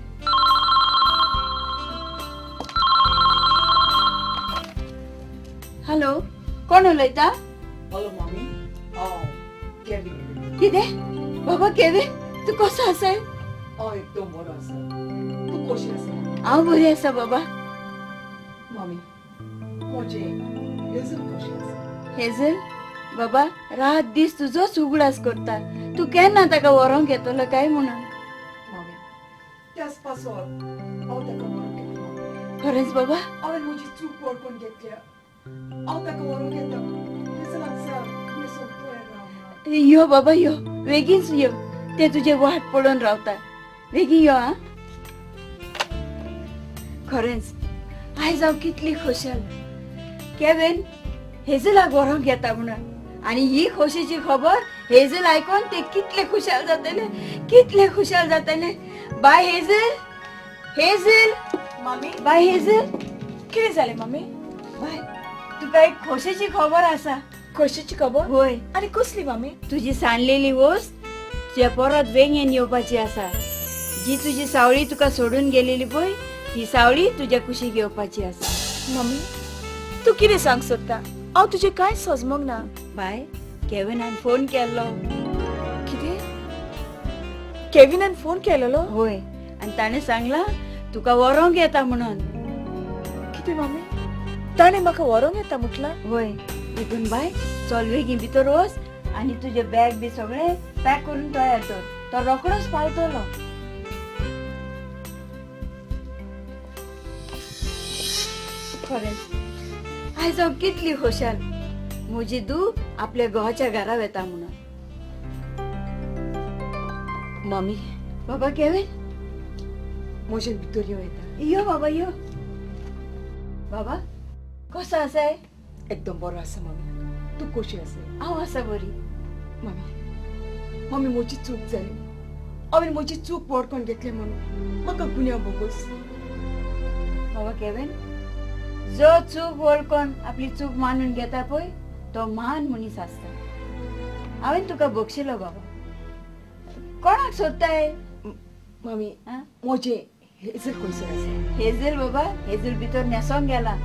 हॅलो, कोण उलयता? हॅलो मामी, हांव केवीन. कितें बाबा केवीन, तूं कसो आसाय? हांव एकदम बरो आसा, तूं कशी आसा? हांव बरी आसा बाबा. मामी म्हजें हेजल कशें आसा? हेजल बाबा रात दीस तुजोच उगडास करता. तूं केन्ना ताका व्हरोंक येतलो काय म्हणून. मामी त्याच पासत हांव ताका व्हरोंक येतलो. खरेंच बाबा? हांवें म्हजी चूक वळखून घेतल्या. हांव ताका व्हरोंक येता. हेजलाक सांग सोमतो. यो बाबा यो, बेगीनच यो, ते तुजे वाट पळोवन रावता. बेगीन यो. आं खरेंच आयज हांव कितली खोशाल. केवेन हेजलाक व्हरोंक येता म्हणून आनी ही खोशीची खबर हेझल आयकोन ते कितले खुशाल जातले, कितले खुशाल जातले. बाय हेझल, हेझल मामी. बाय हेझल. कितें जालें मामी? बाय, तुका एक खोशेची खबर आसा. खोशेची खबर? होय. आनी कसली मामी? तुजी सांडलेली वस्त तुज्या परत वेंगेन येवपाची आसा. जी तुजी सावळी तुका सोडून गेलेली पळय, ती सावळी तुज्या कुशीक येवपाची आसा. मम्मी, तूं कितें सांग सोदता? हांव तुजें कांय सजमोंक ना. बाय, केविनान फोन केल्लो. कितें? केविनान फोन केलेलो? होय, आनी ताणें सांगलां तुका व्हरोंक येता म्हणून. कितें मामी, ताणें म्हाका व्हरोंक येता म्हटलां? होय. देखून बाय, चल बेगीन भितर वच आनी तुजें बॅग बी सगळें पॅक करून तयार दवर, तो रोखडोच पावतलो. खरेंच आयज हांव कितली खोशाल, म्हजी धूव आपल्या घोवाच्या घरा वेता म्हणून. मामी. बाबा केविन, म्हजेन भितर यो येता. यो बाबा यो. बाबा कसो आसाय? एकदम बरो आसा मामी, तूं कशी आसा? हांव आसा बरी. मामी, मामी म्हजी चूक जाली, हांवें म्हजी चूक वळखून घेतली मामी, म्हाका गुन्यांव भोगोस. बाबा केविन, जो चूक वळखून आपली चूक मानून घेता पळय तो महान मनीस आसता. हांवें तुका बक्षिलो बाबा. कोणाक सोदताय? मामी, म्हजें हेझल खंयसर आसा? हेझल बाबा, हेझल भितर न्हेसोंक गेला.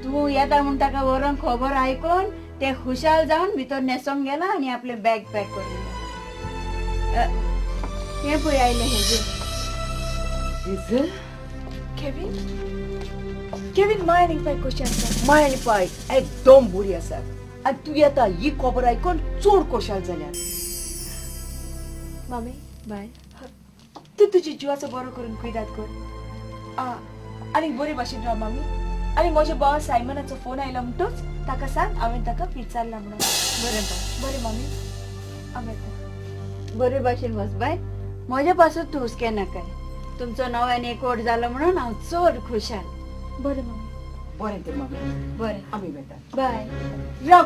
तूं येता म्हूण ताका व्हरोंक खबर आयकोन ते खुशाल जावन भितर न्हेसोंक गेला आनी आपलें बॅग पॅक करून गेला. हें पळय आयलें हेझल. हेझल? केविन, केविन, माय आनी पाय कशी आसा? माय आनी पाय एकदम बरी आसा. आनी तूं येता ही खबर आयकोन चड खोशाल जाल्या. मामी. बाय, तूं तुजी जिवाचो बरो करून कुयदाद कर आनी बरे भाशेन राव मामी. आनी म्हज्या भावा सायमनाचो फोन आयलो म्हणटूच ताका सांग हांवें ताका विचारलां म्हणून. बरें बाय. बरें मामी, हांव येता. बरे भाशेन वच बाय, म्हज्या पासून तूं हुस्के नाकाय. तुमचो नव्यान एकवट जालो म्हणून हांव चड खुशाल. बरें मामी. बरें तर मामी. बरें, आमी वेता. बाय. राव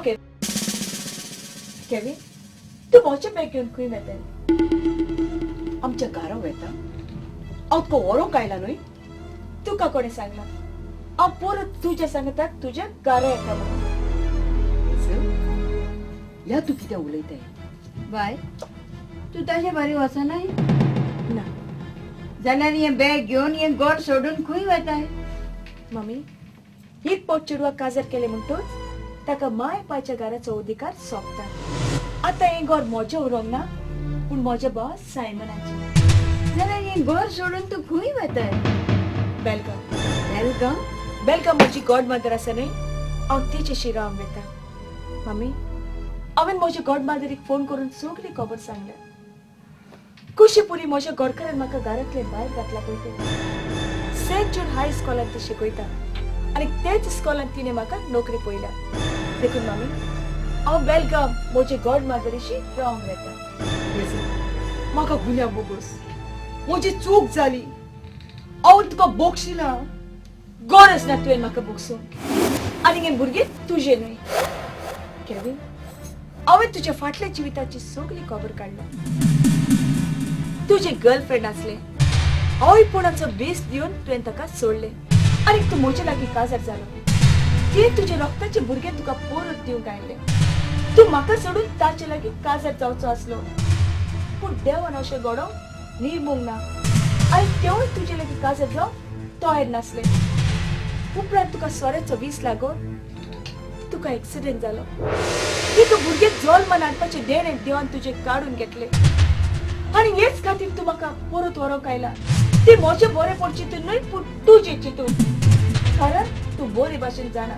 केविन, तूं म्हजें बॅग घेवन खंय वेताय? आमच्या घरा वेता. हांव तुका व्हरोंक आयला न्हय? तुका कोणें सांगलां? हांव परत तुज्या सांगताक तुज्या घरा येता म्हणून. ह्या तूं कितें उलयताय? बाय, तूं ताजे बारी वचनाय? ना. जाल्यार हें बॅग घेवन हें घर सोडून खंय वेताय? मामी, एक पावट चेडवाक काजार केलें म्हणटूच ताका माय पायच्या घराचो अधिकार सोंपता. आतां हें घर म्हजें उरोंक ना, पूण म्हज्या भाव सायमनाचें. जाल्यार हें घर सोडून तूं खंय वेताय? बेलगांव. बेलगांव? बेलगांव म्हजी गॉड मदर आसा न्हय, हांव तिचेशी रावंक वेता. मामी, हांवें म्हज्या गॉड मदरीक फोन करून सगळी खबर सांगल्या. कुशी पुरी म्हज्या घरकारान म्हाका घरांतलें भायर घातला पळय तें. सेंट जूड हाय स्कॉलांत ती शिकयता आनी तेच स्कॉलांत तिणें म्हाका नोकरी पळयल्या. देखून मामी, हांव बेलगांव म्हजे गॉड मदरीशी रावंक वेता. म्हाका गुन्यांव भोगोस, म्हजी चूक जाली, हांव तुका बक्षिलां. गरज ना तुवें म्हाका बक्षूंक, आनी हें भुरगें तुजें न्हय. केविन, हांवें तुज्या फाटल्या जिविताची सगळी खबर काडल्या. तुजें गर्लफ्रेंड आसलें, आवयपणाचो बेस दिवन तुवें ताका सोडलें आनी तूं म्हजे लागीं काजार जालो. तें तुजें रक्ताचें भुरगें तुका परत दिवंक आयलें. तूं म्हाका सोडून ताचे लागीं काजार जावचो आसलो, पूण देवान अशें घडोवंक निर्मूंक ना आनी तेवूय तुजे लागीं काजार जावंक तयार नासलें. उपरांत तुका सोऱ्याचो वीस लागून तुका एक्सिडेंट जालो. एक भुरगें जल्मान हाडपाचें देणें देवान तुजें काडून घेतलें आनी हेच खातीर तूं म्हाका परत व्हरोंक आयला. तें म्हजें बरेंपण चिंतून न्हय, पूण तुजें चिंतून. कारण तूं बरे भाशेन जाणा,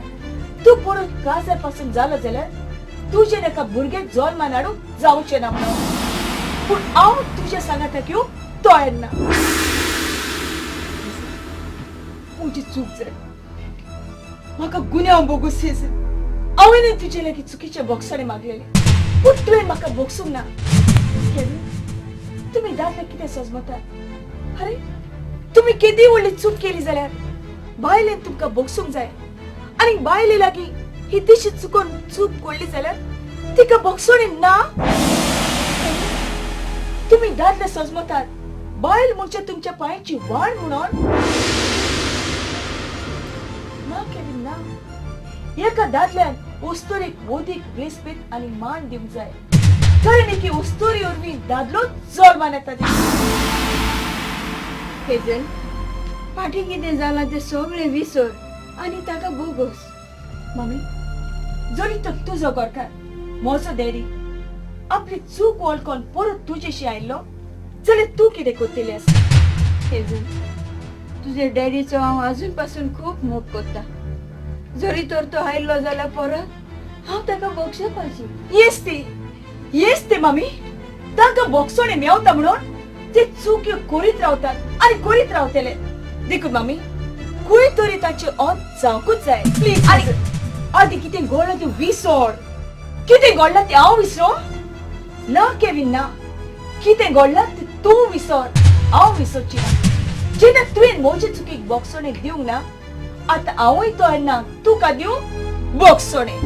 तूं परत काजार पासून जालो जाल्यार तुजें एका भुरगें जल्मान हाडूंक जावचें ना म्हणून. पूण हांव तुज्या सांगाताक येवंक तयार ना. म्हजी चूक जाली, म्हाका गुन्यांव भोगोस. हांवें तुजे लागीं चुकीचे बोगसणे मागलेले, पूण तुवें म्हाका बोगसूंक ना. केविन, तुमी दादले कितें सजमतात? अरे, तुमी केदी व्हडली चूक केली जाल्यार बायलेन तुमकां बोगसूंक जाय, आनी बायले लागीं ही दिशी चुकोन चूक पडली जाल्यार तिका बोगसोणी ना. तुमी दादले सजमतात बायल म्हणजे तुमच्या पायांची वाण म्हणून. ना केविन ना, एका दादल्यान उस्तुरीक वोदीक रेस्पेद आनी मान दिवंक जाय, कारण एके उस्तुरी वरवीं दादलो जल्मान येता. हेजल, फाटीं कितें जालां तें सगळें विसर आनी ताका बोगोस. मामी, जरी तर तुजो घरकार म्हजो डॅडी आपली चूक वळखून परत तुजेशी आयिल्लो जाल्यार तूं कितें करतली आसा? हेजल, तुजे डॅडीचो हांव अजून पासून खूब मोग करता. जरी तर तो आयिल्लो जाल्यार परत हांव ताका बक्षपाची. येस ती, येस ते मामी, तांकां बोगसोणे मेवता म्हणून ते चुक्यो करीत रावतात आनी करीत रावतले. देखून मामी, खंय तरी तांचे अंत जावंकूच जाय. प्लीज. आनी आदी कितें घडलां तें विसर. कितें घडलां तें हांव विसरो ना केविन, ना. कितें घडलां तें तूं विसर, हांव विसरची ना. जेन्ना तुवें म्हजे चुकीक बोगसोणे दिवंक ना, आतां हांवूय तयार ना तुका दिवंक बोगसोणे.